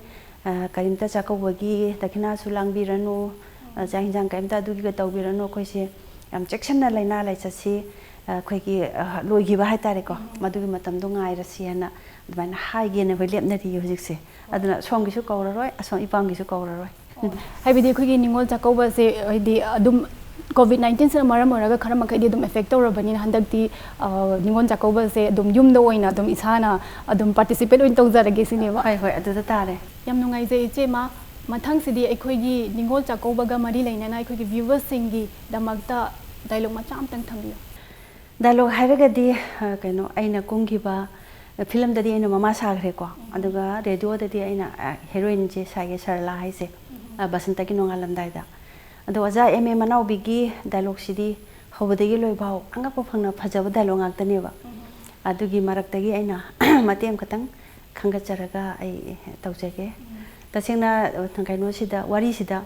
ꯑ, ꯀꯔꯤꯝꯇ ꯆꯥꯛꯀꯧꯕꯒꯤ ꯗꯈꯤꯅꯥꯁꯨ ꯂꯥꯡꯕꯤꯔꯅꯨ꯫ ꯑ, ꯆꯥꯛ ꯍꯤꯟꯖꯥꯡ ꯀꯔꯤꯝꯇ ꯑꯗꯨꯒꯤꯒ ꯇꯧꯕꯤꯔꯅꯨ꯫ ꯑꯩꯈꯣꯏꯁꯦ ꯌꯥꯝ ꯆꯦꯛꯁꯤꯟꯅ ꯂꯥꯏꯅꯥ ꯂꯥꯏꯆꯠꯁꯤ, ꯑ, ꯑꯩꯈꯣꯏꯒꯤ, ꯑ, ꯂꯣꯏꯈꯤꯕ ꯍꯥꯏꯇꯥꯔꯦꯀꯣ꯫ ꯃꯗꯨꯒꯤ ꯃꯇꯝꯗꯣ ꯉꯥꯏꯔꯁꯤ ꯍꯥꯏꯅ ꯑꯗꯨꯃꯥꯏꯅ ꯍꯥꯏꯒꯦꯅ ꯑꯩꯈꯣꯏ ꯂꯦꯞꯅꯔꯤꯌꯦ ꯍꯧꯖꯤꯛꯁꯦ꯫ ꯑꯗꯨꯅ ꯁꯣꯝꯒꯤꯁꯨ ꯀꯧꯔꯔꯣꯏ, ꯑꯁꯣꯝ ꯏꯄꯥꯝꯒꯤꯁꯨ ꯀꯧꯔꯔꯣꯏ꯫ ꯍꯥꯏꯕꯗꯤ ꯑꯩꯈꯣꯏꯒꯤ ꯅꯤꯉꯣꯜ ꯆꯥꯛꯀꯧꯕꯁꯦ ꯍꯥꯏꯗꯤ ꯑꯗꯨꯝ ꯀꯣꯚꯤꯗ ꯅꯥꯏꯟꯇꯤꯟꯁꯤꯅ ꯃꯔꯝ ꯑꯣꯏꯔꯒ ꯈꯔ ꯃꯈꯩꯗꯤ ꯑꯗꯨꯝ ꯑꯦꯐꯦꯛ ꯇꯧꯔꯕꯅꯤꯅ ꯍꯟꯗꯛꯇꯤ, ꯑ, ꯅꯤꯉꯣꯜ ꯆꯥꯛꯀꯧꯕꯁꯦ ꯑꯗꯨꯝ ꯌꯨꯝꯗ ꯑꯣꯏꯅ ꯑꯗꯨꯝ ꯏꯁꯥꯅ ꯑꯗꯨꯝ ꯄꯥꯔꯇꯤꯁꯤꯄꯦꯠ ꯑꯣꯏꯅ ꯇꯧꯖꯔꯒꯦ ꯁꯤꯅꯦꯕ꯫ ꯍꯣꯏ, ꯍꯣꯏ, ꯑꯗꯨꯗ ꯇꯥꯔꯦ꯫ ꯌꯥꯝ ꯅꯨꯡꯉꯥꯏꯖꯩ ꯏꯆꯦꯃ꯫ ꯃꯊꯪꯁꯤꯗꯤ ꯑꯩꯈꯣꯏꯒꯤ ꯅꯤꯉꯣꯜ ꯆꯥꯛꯀꯧꯕꯒ ꯃꯔꯤ ꯂꯩꯅꯅ ꯑꯩꯈꯣꯏꯒꯤ ꯚ꯭ꯌꯨꯋꯔꯁꯤꯡꯒꯤꯗꯃꯛꯇ ꯗꯥꯏꯂꯣꯛ ꯃꯆꯥ ꯑꯝꯇꯪ ꯊꯝꯕꯤꯌꯨ꯫ ꯗꯥꯏꯂꯣꯛ ꯍꯥꯏꯔꯒꯗꯤ, ꯑ, ꯀꯩꯅꯣ, ꯑꯩꯅ ꯀꯨꯝꯈꯤꯕ ꯐꯤꯂꯝꯗꯗꯤ ꯑꯩꯅ ꯃꯃꯥ ꯁꯥꯈ꯭ꯔꯦꯀꯣ꯫ ꯑꯗꯨꯒ ꯔꯦꯗꯤꯑꯣꯗꯗꯤ ꯑꯩꯅ, ꯑ, ꯍꯦꯔꯣꯏꯟꯁꯦ ꯁꯥꯏꯌꯦ, ꯁꯔꯂꯥ ꯍꯥꯏꯁꯦ꯫ ꯑ, ꯕꯁꯟꯇꯒꯤ ꯅꯣꯡꯉꯥꯜꯂꯝꯗꯥꯏꯗ꯫ ꯑꯗꯣ ꯑꯣꯖꯥ ꯑꯦꯝ ꯑꯦ ꯃꯅꯥꯎꯕꯤꯒꯤ ꯗꯥꯏꯂꯣꯛꯁꯤꯗꯤ ꯍꯧꯕꯗꯒꯤ ꯂꯣꯏꯐꯥꯎ ꯑꯉꯛꯄ ꯐꯪꯅ ꯐꯖꯕ ꯗꯥꯏꯂꯣꯛ ꯉꯥꯛꯇꯅꯦꯕ꯫ ꯑꯗꯨꯒꯤ ꯃꯔꯛꯇꯒꯤ ꯑꯩꯅ ꯃꯇꯦꯛ ꯑꯃꯈꯛꯇꯪ ꯈꯟꯒꯠꯆꯔꯒ ꯑꯩ ꯇꯧꯖꯒꯦ꯫ ꯇꯁꯦꯡꯅ, ꯑ, ꯀꯩꯅꯣꯁꯤꯗ, ꯋꯥꯔꯤꯁꯤꯗ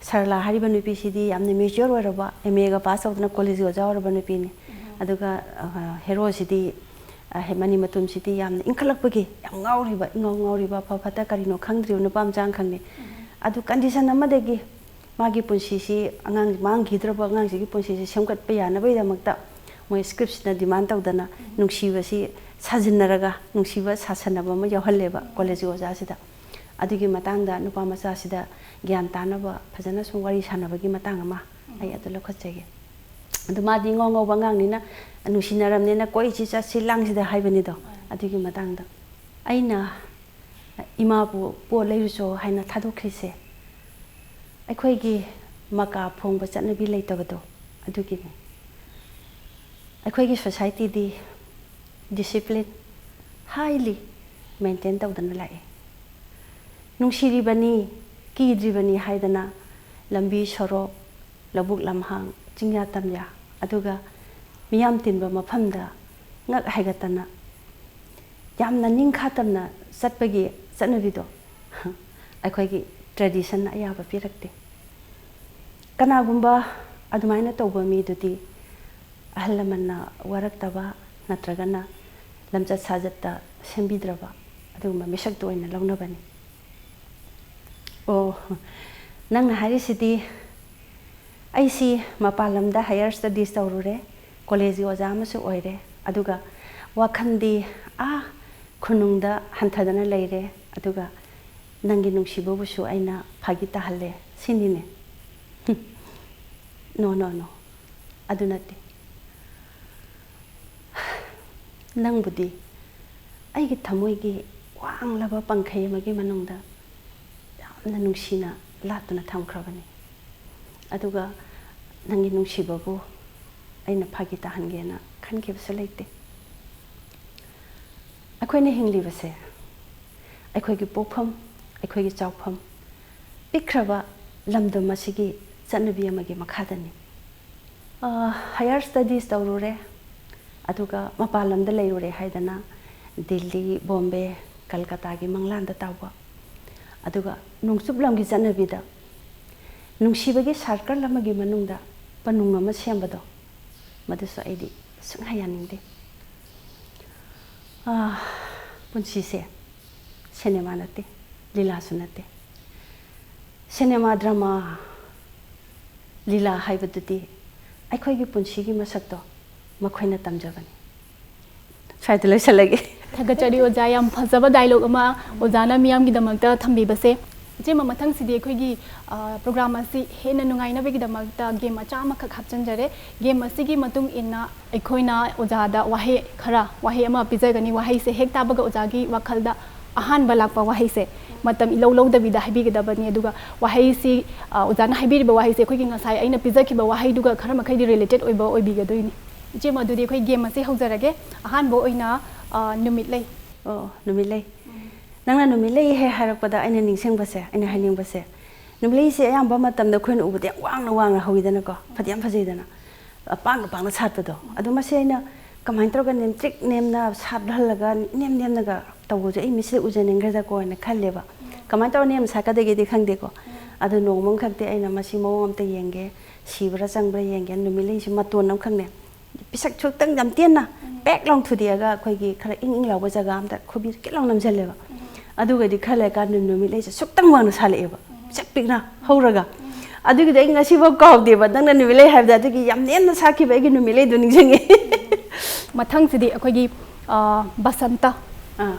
ꯁꯔꯂꯥ ꯍꯥꯏꯔꯤꯕ ꯅꯨꯄꯤꯁꯤꯗꯤ ꯌꯥꯝꯅ ꯃꯦꯆ꯭ꯌꯣꯔ ꯑꯣꯏꯔꯕ, ꯑꯦꯝ ꯑꯦꯒ ꯄꯥꯁ ꯇꯧꯗꯅ ꯀꯣꯂꯦꯖꯀꯤ ꯑꯣꯖꯥ ꯑꯣꯏꯔꯕ ꯅꯨꯄꯤꯅꯤ꯫ ꯑꯗꯨꯒ, ꯑ, ꯍꯦꯔꯣꯁꯤꯗꯤ, ꯑ, ꯍꯦ-, ꯃꯅꯤ ꯃꯇꯨꯝꯁꯤꯗꯤ ꯌꯥꯝꯅ ꯏꯟꯈꯠꯂꯛꯄꯒꯤ ꯌꯥꯝ ꯉꯥꯎꯔꯤꯕ, ꯏꯉꯥꯎ ꯉꯥꯎꯔꯤꯕ, ꯑꯐ ꯐꯠꯇ ꯀꯔꯤꯅꯣ ꯈꯪꯗ꯭ꯔꯤꯕ ꯅꯨꯄꯥ ꯃꯆꯥ ꯑꯃꯈꯛꯅꯤ꯫ ꯑꯗꯨ ꯀꯟꯗꯤꯁꯟ ꯑꯃꯗꯒꯤ ꯃꯥꯒꯤ ꯄꯨꯟꯁꯤꯁꯤ, ꯑꯉꯥꯡ ꯃꯥꯡꯈꯤꯗ꯭ꯔꯕ ꯑꯉꯥꯡꯁꯤꯒꯤ ꯄꯨꯟꯁꯤꯁꯤ ꯁꯦꯝꯒꯠꯄ ꯌꯥꯅꯕꯒꯤꯗꯃꯛꯇ ꯃꯣꯏ ꯁ꯭ꯀ꯭ꯔꯤꯞꯁꯤꯅ ꯗꯤꯃꯥꯟ ꯇꯧꯗꯅ ꯅꯨꯡꯁꯤꯕꯁꯤ ꯁꯥꯖꯤꯟꯅꯔꯒ ꯅꯨꯡꯁꯤꯕ ꯁꯥꯁꯟꯅꯕ ꯑꯃ ꯌꯥꯎꯍꯜꯂꯦꯕ ꯀꯣꯂꯦꯖꯀꯤ ꯑꯣꯖꯥꯁꯤꯗ꯫ ꯑꯗꯨꯒꯤ ꯃꯇꯥꯡꯗ ꯅꯨꯄꯥ ꯃꯆꯥꯁꯤꯗ ꯒ꯭ꯌꯥꯟ ꯇꯥꯅꯕ ꯐꯖꯅ ꯁꯨꯝ ꯋꯥꯔꯤ ꯁꯥꯟꯅꯕꯒꯤ ꯃꯇꯥꯡ ꯑꯃ ꯑꯩ ꯑꯗꯨ ꯂꯧꯈꯠꯆꯒꯦ꯫ ꯑꯗꯨ ꯃꯥꯗꯤ ꯏꯉꯥꯎ ꯉꯥꯎꯕ ꯑꯉꯥꯡꯅꯤꯅ, ꯅꯨꯡꯁꯤꯅꯔꯝꯅꯤꯅ ꯀꯣꯏꯁꯤ ꯆꯠꯁꯤ ꯂꯥꯡꯁꯤꯗ ꯍꯥꯏꯕꯅꯤꯗꯣ꯫ ꯑꯗꯨꯒꯤ ꯃꯇꯥꯡꯗ ꯑꯩꯅ ꯏꯃꯥꯕꯨ ꯄꯣꯠ ꯂꯩꯔꯨꯆꯣ ꯍꯥꯏꯅ ꯊꯥꯗꯣꯛꯈ꯭ꯔꯤꯁꯦ ꯑꯩꯈꯣꯏꯒꯤ ꯃꯀꯥ ꯐꯣꯡꯕ ꯆꯠꯅꯕꯤ ꯂꯩꯇꯕꯗꯣ ꯑꯗꯨꯒꯤꯅꯤ꯫ ꯑꯩꯈꯣꯏꯒꯤ ꯁꯣꯁꯥꯏꯇꯤꯗꯤ ꯗꯤꯁꯤꯄ꯭ꯂꯤꯟ ꯍꯥꯏꯂꯤ ꯃꯦꯟꯇꯦꯟ ꯇꯧꯗꯅ ꯂꯥꯛꯏ꯫ ꯅꯨꯡꯁꯤꯔꯤꯕꯅꯤ, ꯀꯤꯗ꯭ꯔꯤꯕꯅꯤ ꯍꯥꯏꯗꯅ ꯂꯝꯕꯤ ꯁꯣꯔꯣꯛ, ꯂꯧꯕꯨꯛ ꯂꯝꯍꯥꯡ, ꯆꯤꯡꯌꯥ ꯇꯝꯌꯥ, ꯑꯗꯨꯒ ꯃꯤꯌꯥꯝ ꯇꯤꯟꯕ ꯃꯐꯝꯗ ꯉꯛ ꯍꯥꯏꯒꯠꯇꯅ ꯌꯥꯝꯅ ꯅꯤꯡꯈꯥ ꯇꯝꯅ ꯆꯠꯄꯒꯤ ꯆꯠꯅꯕꯤꯗꯣ ꯑꯩꯈꯣꯏꯒꯤ ꯇ꯭ꯔꯦꯗꯤꯁꯟꯅ ꯑꯌꯥꯕ ꯄꯤꯔꯛꯇꯦ꯫ ꯀꯅꯥꯒꯨꯝꯕ ꯑꯗꯨꯃꯥꯏꯅ ꯇꯧꯕ ꯃꯤꯗꯨꯗꯤ ꯑꯍꯜ ꯂꯃꯟꯅ ꯋꯥꯔꯛꯇꯕ ꯅꯠꯇ꯭ꯔꯒꯅ ꯂꯝꯆꯠ ꯁꯥꯖꯠꯇ ꯁꯦꯝꯕꯤꯗ꯭ꯔꯕ ꯑꯗꯨꯒꯨꯝꯕ ꯃꯤꯁꯛꯇꯨ ꯑꯣꯏꯅ ꯂꯧꯅꯕꯅꯤ꯫ ꯑꯣ, ꯅꯪꯅ ꯍꯥꯏꯔꯤꯁꯤꯗꯤ ꯑꯩꯁꯤ ꯃꯄꯥꯟ ꯂꯝꯗ higher studies ꯇꯧꯔꯨꯔꯦ, ꯀꯣꯂꯦꯖꯀꯤ ꯑꯣꯖꯥ ꯑꯃꯁꯨ ꯑꯣꯏꯔꯦ, ꯑꯗꯨꯒ ꯋꯥꯈꯜꯗꯤ ꯑꯥ ꯈꯨꯅꯨꯡꯗ ꯍꯟꯊꯗꯅ ꯂꯩꯔꯦ, ꯑꯗꯨꯒ ꯅꯪꯒꯤ ꯅꯨꯡꯁꯤꯕꯕꯨꯁꯨ ꯑꯩꯅ ꯐꯥꯒꯤ ꯇꯥꯍꯜꯂꯦ ꯁꯤꯅꯤꯅꯦ꯫ ꯅꯣ, ꯅꯣ, ꯅꯣ, ꯑꯗꯨ ꯅꯠꯇꯦ꯫ ꯅꯪꯕꯨꯗꯤ ꯑꯩꯒꯤ ꯊꯃꯣꯏꯒꯤ ꯋꯥꯡꯂꯕ ꯄꯪꯈꯩ ꯑꯃꯒꯤ ꯃꯅꯨꯡꯗ ꯌꯥꯝꯅ ꯅꯨꯡꯁꯤꯅ ꯂꯥꯠꯇꯨꯅ ꯊꯝꯈ꯭ꯔꯕꯅꯤ꯫ ꯑꯗꯨꯒ ꯅꯪꯒꯤ ꯅꯨꯡꯁꯤꯕꯕꯨ ꯑꯩꯅ ꯐꯥꯒꯤ ꯇꯥꯍꯟꯒꯦꯅ ꯈꯟꯈꯤꯕꯁꯨ ꯂꯩꯇꯦ꯫ ꯑꯩꯈꯣꯏꯅ ꯍꯤꯡꯂꯤꯕꯁꯦ ꯑꯩꯈꯣꯏꯒꯤ ꯄꯣꯛꯐꯝ, ꯑꯩꯈꯣꯏꯒꯤ ꯆꯥꯎꯐꯝ, ꯄꯤꯛꯈ꯭ꯔꯕ ꯂꯝꯗꯝ ꯑꯁꯤꯒꯤ ꯆꯠꯅꯕꯤ ꯑꯃꯒꯤ ꯃꯈꯥꯗꯅꯤ꯫ ꯑ, higher studies ꯇꯧꯔꯨꯔꯦ, ꯑꯗꯨꯒ ꯃꯄꯥꯟ ꯂꯝꯗ ꯂꯩꯔꯨꯔꯦ ꯍꯥꯏꯗꯅ ꯗꯤꯜꯂꯤ, ꯕꯣꯝꯕꯦ, ꯀꯜꯀꯇꯥꯒꯤ ꯃꯪꯂꯥꯟꯗ ꯇꯥꯎꯕ, ꯑꯗꯨꯒ ꯅꯣꯡꯆꯨꯞ ꯂꯝꯒꯤ ꯆꯠꯅꯕꯤꯗ ꯅꯨꯡꯁꯤꯕꯒꯤ circle ꯑꯃꯒꯤ ꯃꯅꯨꯡꯗ ꯄꯅꯨꯡ ꯑꯃ ꯁꯦꯝꯕꯗꯣ, ꯃꯗꯨꯁꯨ ꯑꯩꯗꯤ ꯁꯨꯡꯌꯥ ꯌꯥꯅꯤꯡꯗꯦ꯫ ꯑꯥ, ꯄꯨꯟꯁꯤꯁꯦ ꯁꯤꯅꯦꯃꯥ ꯅꯠꯇꯦ, ꯂꯤꯂꯥꯁꯨ ꯅꯠꯇꯦ꯫ ꯁꯤꯅꯦꯃꯥ, ꯗ꯭ꯔꯃꯥ, ꯂꯤꯂꯥ ꯍꯥꯏꯕꯗꯨꯗꯤ ꯑꯩꯈꯣꯏꯒꯤ ꯄꯨꯟꯁꯤꯒꯤ ꯃꯁꯛꯇꯣ ꯃꯈꯣꯏꯅ ꯇꯝꯖꯕꯅꯤ꯫ ꯁ꯭ꯋꯥꯏꯗ ꯂꯣꯏꯁꯤꯜꯂꯒꯦ꯫ ꯊꯥꯒꯠꯆꯔꯤ ꯑꯣꯖꯥ, ꯌꯥꯝ ꯐꯖꯕ dialogue ꯑꯃ ꯑꯣꯖꯥꯅ ꯃꯤꯌꯥꯝꯒꯤꯗꯃꯛꯇ ꯊꯝꯕꯤꯕꯁꯦ꯫ ꯏꯆꯦꯃ, ꯃꯊꯪꯁꯤꯗꯤ ꯑꯩꯈꯣꯏꯒꯤ, ꯑ, program ꯑꯁꯤ ꯍꯦꯟꯅ ꯅꯨꯡꯉꯥꯏꯅꯕꯒꯤꯗꯃꯛꯇ game ꯃꯆꯥ ꯑꯃꯈꯛ ꯍꯥꯞꯆꯤꯟꯖꯔꯦ꯫ Game ꯑꯁꯤꯒꯤ ꯃꯇꯨꯡ ꯏꯟꯅ ꯑꯩꯈꯣꯏꯅ ꯑꯣꯖꯥꯗ ꯋꯥꯍꯩ ꯈꯔ, ꯋꯥꯍꯩ ꯑꯃ ꯄꯤꯖꯒꯅꯤ꯫ ꯋꯥꯍꯩꯁꯦ ꯍꯦꯛ ꯇꯥꯕꯒ ꯑꯣꯖꯥꯒꯤ ꯋꯥꯈꯜꯗ ꯑꯍꯥꯟꯕ ꯂꯥꯛꯄ ꯋꯥꯍꯩꯁꯦ ꯃꯇꯝ ꯏꯂꯧ ꯂꯧꯗꯕꯤꯗ ꯍꯥꯏꯕꯤꯒꯗꯕꯅꯤ꯫ ꯑꯗꯨꯒ ꯋꯥꯍꯩꯁꯤ, ꯑ, ꯑꯣꯖꯥꯅ ꯍꯥꯏꯕꯤꯔꯤꯕ ꯋꯥꯍꯩꯁꯦ ꯑꯩꯈꯣꯏꯒꯤ ꯉꯁꯥꯏ ꯑꯩꯅ ꯄꯤꯖꯈꯤꯕ ꯋꯥꯍꯩꯗꯨꯒ ꯈꯔ ꯃꯈꯩꯗꯤ related ꯑꯣꯏꯕ ꯑꯣꯏꯕꯤꯒꯗꯣꯏꯅꯤ꯫ ꯏꯆꯦꯃ, ꯑꯗꯨꯗꯤ ꯑꯩꯈꯣꯏ game ꯑꯁꯤ ꯍꯧꯖꯔꯒꯦ꯫ ꯑꯍꯥꯟꯕ ꯑꯣꯏꯅ, ꯑ, ꯅꯨꯃꯤꯠꯂꯩ꯫ ꯑꯣ, ꯅꯨꯃꯤꯠꯂꯩ꯫ ꯅꯪꯅ ꯅꯨꯃꯤꯠꯂꯩ ꯍꯦꯛ ꯍꯥꯏꯔꯛꯄꯗ ꯑꯩꯅ ꯅꯤꯡꯁꯤꯡꯕꯁꯦ, ꯑꯩꯅ ꯍꯥꯏꯅꯤꯡꯕꯁꯦ, ꯅꯨꯃꯤꯠꯂꯩꯁꯦ ꯑꯌꯥꯝꯕ ꯃꯇꯝꯗ ꯑꯩꯈꯣꯏꯅ ꯎꯕꯗ ꯌꯥꯝ ꯋꯥꯡꯅ ꯋꯥꯡꯅ ꯍꯧꯋꯤꯗꯅꯀꯣ, ꯐꯗꯤ ꯌꯥꯝ ꯐꯖꯩꯗꯅ, ꯄꯥꯛꯅ ꯄꯥꯛꯅ ꯁꯥꯠꯄꯗꯣ꯫ ꯑꯗꯣ ꯃꯁꯤ ꯑꯩꯅ ꯀꯃꯥꯏꯅ ꯇꯧꯔꯒ ꯅꯦꯝꯇ꯭ꯔꯤꯛ ꯅꯦꯝꯅ ꯁꯥꯠꯍꯜꯂꯒ ꯏꯅꯦꯝ ꯅꯦꯝꯅꯒ ꯇꯧꯕꯁꯦ ꯑꯩ ꯃꯤꯠꯁꯤꯗ ꯎꯖꯅꯤꯡꯈ꯭ꯔꯦꯗꯀꯣ ꯍꯥꯏꯅ ꯈꯜꯂꯦꯕ꯫ ꯀꯃꯥꯏꯅ ꯇꯧꯔ ꯅꯦꯝꯅ ꯁꯥꯠꯀꯗꯒꯦꯗꯤ ꯈꯪꯗꯦꯀꯣ꯫ ꯑꯗꯨ ꯅꯣꯡꯃ ꯑꯃꯈꯛꯇꯤ ꯑꯩꯅ ꯃꯁꯤ ꯃꯑꯣꯡ ꯑꯝꯇ ꯌꯦꯡꯒꯦ, ꯁꯤꯕ꯭ꯔꯥ ꯆꯪꯕ꯭ꯔꯥ ꯌꯦꯡꯒꯦ, ꯅꯨꯃꯤꯠꯂꯩꯁꯤ ꯃꯇꯣꯟ ꯑꯃꯈꯛꯅꯦ, ꯄꯤꯁꯛ ꯁꯨꯛꯇꯪ ꯌꯥꯝ ꯇꯦꯟꯅ ꯄꯦꯛ ꯂꯥꯎ ꯊꯨꯗꯦꯛꯑꯒ ꯑꯩꯈꯣꯏꯒꯤ ꯈꯔ ꯏꯪ ꯏꯪ ꯂꯥꯎꯕ ꯖꯒꯥ ꯑꯝꯗ ꯈꯨꯕꯤꯁꯦ ꯀꯤꯠ ꯂꯥꯎ ꯅꯝꯁꯤꯜꯂꯦꯕ꯫ ꯑꯗꯨꯒꯗꯤ ꯈꯔ ꯂꯩꯔꯀꯥꯟꯗ ꯅꯨꯃꯤꯠꯂꯩꯁꯦ ꯁꯨꯛꯇꯪ ꯋꯥꯡꯅ ꯁꯥꯠꯂꯛꯑꯦꯕ, ꯄꯤꯁꯛ ꯄꯤꯛꯅ ꯍꯧꯔꯒ꯫ ꯑꯗꯨꯒꯤꯗꯤ ꯑꯩ ꯉꯁꯤꯐꯥꯎ ꯀꯥꯎꯗꯦꯕ, ꯅꯪꯅ ꯅꯨꯃꯤꯠꯂꯩ ꯍꯥꯏꯕꯗ ꯑꯗꯨꯒꯤ ꯌꯥꯝ ꯅꯦꯝꯅ ꯁꯥꯠꯈꯤꯕ ꯑꯩꯒꯤ ꯅꯨꯃꯤꯠꯂꯩꯗꯣ ꯅꯤꯡꯁꯤꯡꯉꯦ꯫ ꯃꯊꯪꯁꯤꯗꯤ ꯑꯩꯈꯣꯏꯒꯤ ꯑ, ꯕꯁꯟꯇ꯫ ꯑꯥ,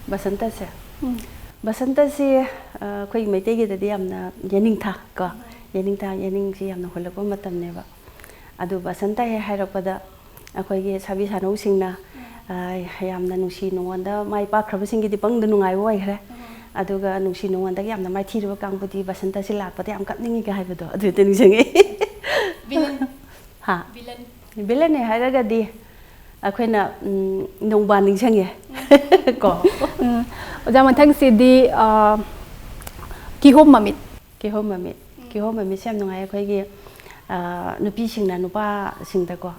ꯕꯁꯟꯇꯁꯦ꯫ ꯎꯝ꯫ ꯕꯁꯟꯇꯁꯤ, ꯑ, ꯑꯩꯈꯣꯏꯒꯤ ꯃꯩꯇꯩꯒꯤꯗꯗꯤ ꯌꯥꯝꯅ ꯌꯦꯅꯤꯡꯊꯥ ꯀꯣ, ꯌꯦꯅꯤꯡꯊꯥ, ꯌꯦꯅꯤꯡꯁꯤ ꯌꯥꯝꯅ ꯍꯨꯜꯂꯛꯄ ꯃꯇꯝꯅꯦꯕ꯫ ꯑꯗꯨ ꯕꯁꯟꯇ ꯍꯦꯛ ꯍꯥꯏꯔꯛꯄꯗ ꯑꯩꯈꯣꯏꯒꯤ ꯁꯥꯕꯤ ꯁꯥꯅꯧꯁꯤꯡꯅ, ꯑ, ꯌꯥꯝꯅ ꯅꯨꯡꯁꯤ ꯅꯨꯡꯉꯣꯟꯗ ꯃꯥꯏ ꯄꯥꯛꯈ꯭ꯔꯕꯁꯤꯡꯒꯤꯗꯤ ꯄꯪꯗ ꯅꯨꯡꯉꯥꯏꯕ ꯑꯣꯏꯈ꯭ꯔꯦ꯫ ꯑꯗꯨꯒ ꯅꯨꯡꯁꯤ ꯅꯨꯡꯉꯣꯟꯗꯒ ꯌꯥꯝꯅ ꯃꯥꯏꯊꯤꯔꯕ ꯀꯥꯡꯕꯨꯗꯤ ꯕꯁꯟꯇꯁꯤ ꯂꯥꯛꯄꯗ ꯌꯥꯝ ꯀꯞꯅꯤꯡꯉꯤꯒ ꯍꯥꯏꯕꯗꯣ ꯑꯗꯨꯗ ꯅꯤꯡꯁꯤꯡꯉꯤ꯫ ꯚꯤꯂꯟ꯫ ꯍꯥ? ꯚꯤꯂꯟ꯫ ꯚꯤꯂꯟꯅꯦ ꯍꯥꯏꯔꯒꯗꯤ ꯑꯩꯈꯣꯏꯅ, ꯎꯝ, ꯅꯣꯡꯕꯥꯟ ꯅꯤꯡꯁꯤꯡꯉꯦ ꯀꯣ꯫ ꯎꯝ꯫ ꯑꯣꯖꯥ, ꯃꯊꯪꯁꯤꯗꯤ ꯑ, ꯀꯤꯍꯣꯝ ꯃꯃꯤꯠ꯫ ꯀꯤꯍꯣꯝ ꯃꯃꯤꯠ꯫ ꯀꯤꯍꯣꯝ ꯃꯃꯤꯠꯁꯦ ꯌꯥꯝ ꯅꯨꯡꯉꯥꯏ꯫ ꯑꯩꯈꯣꯏꯒꯤ, ꯑ, ꯅꯨꯄꯤꯁꯤꯡꯅ ꯅꯨꯄꯥꯁꯤꯡꯗꯀꯣ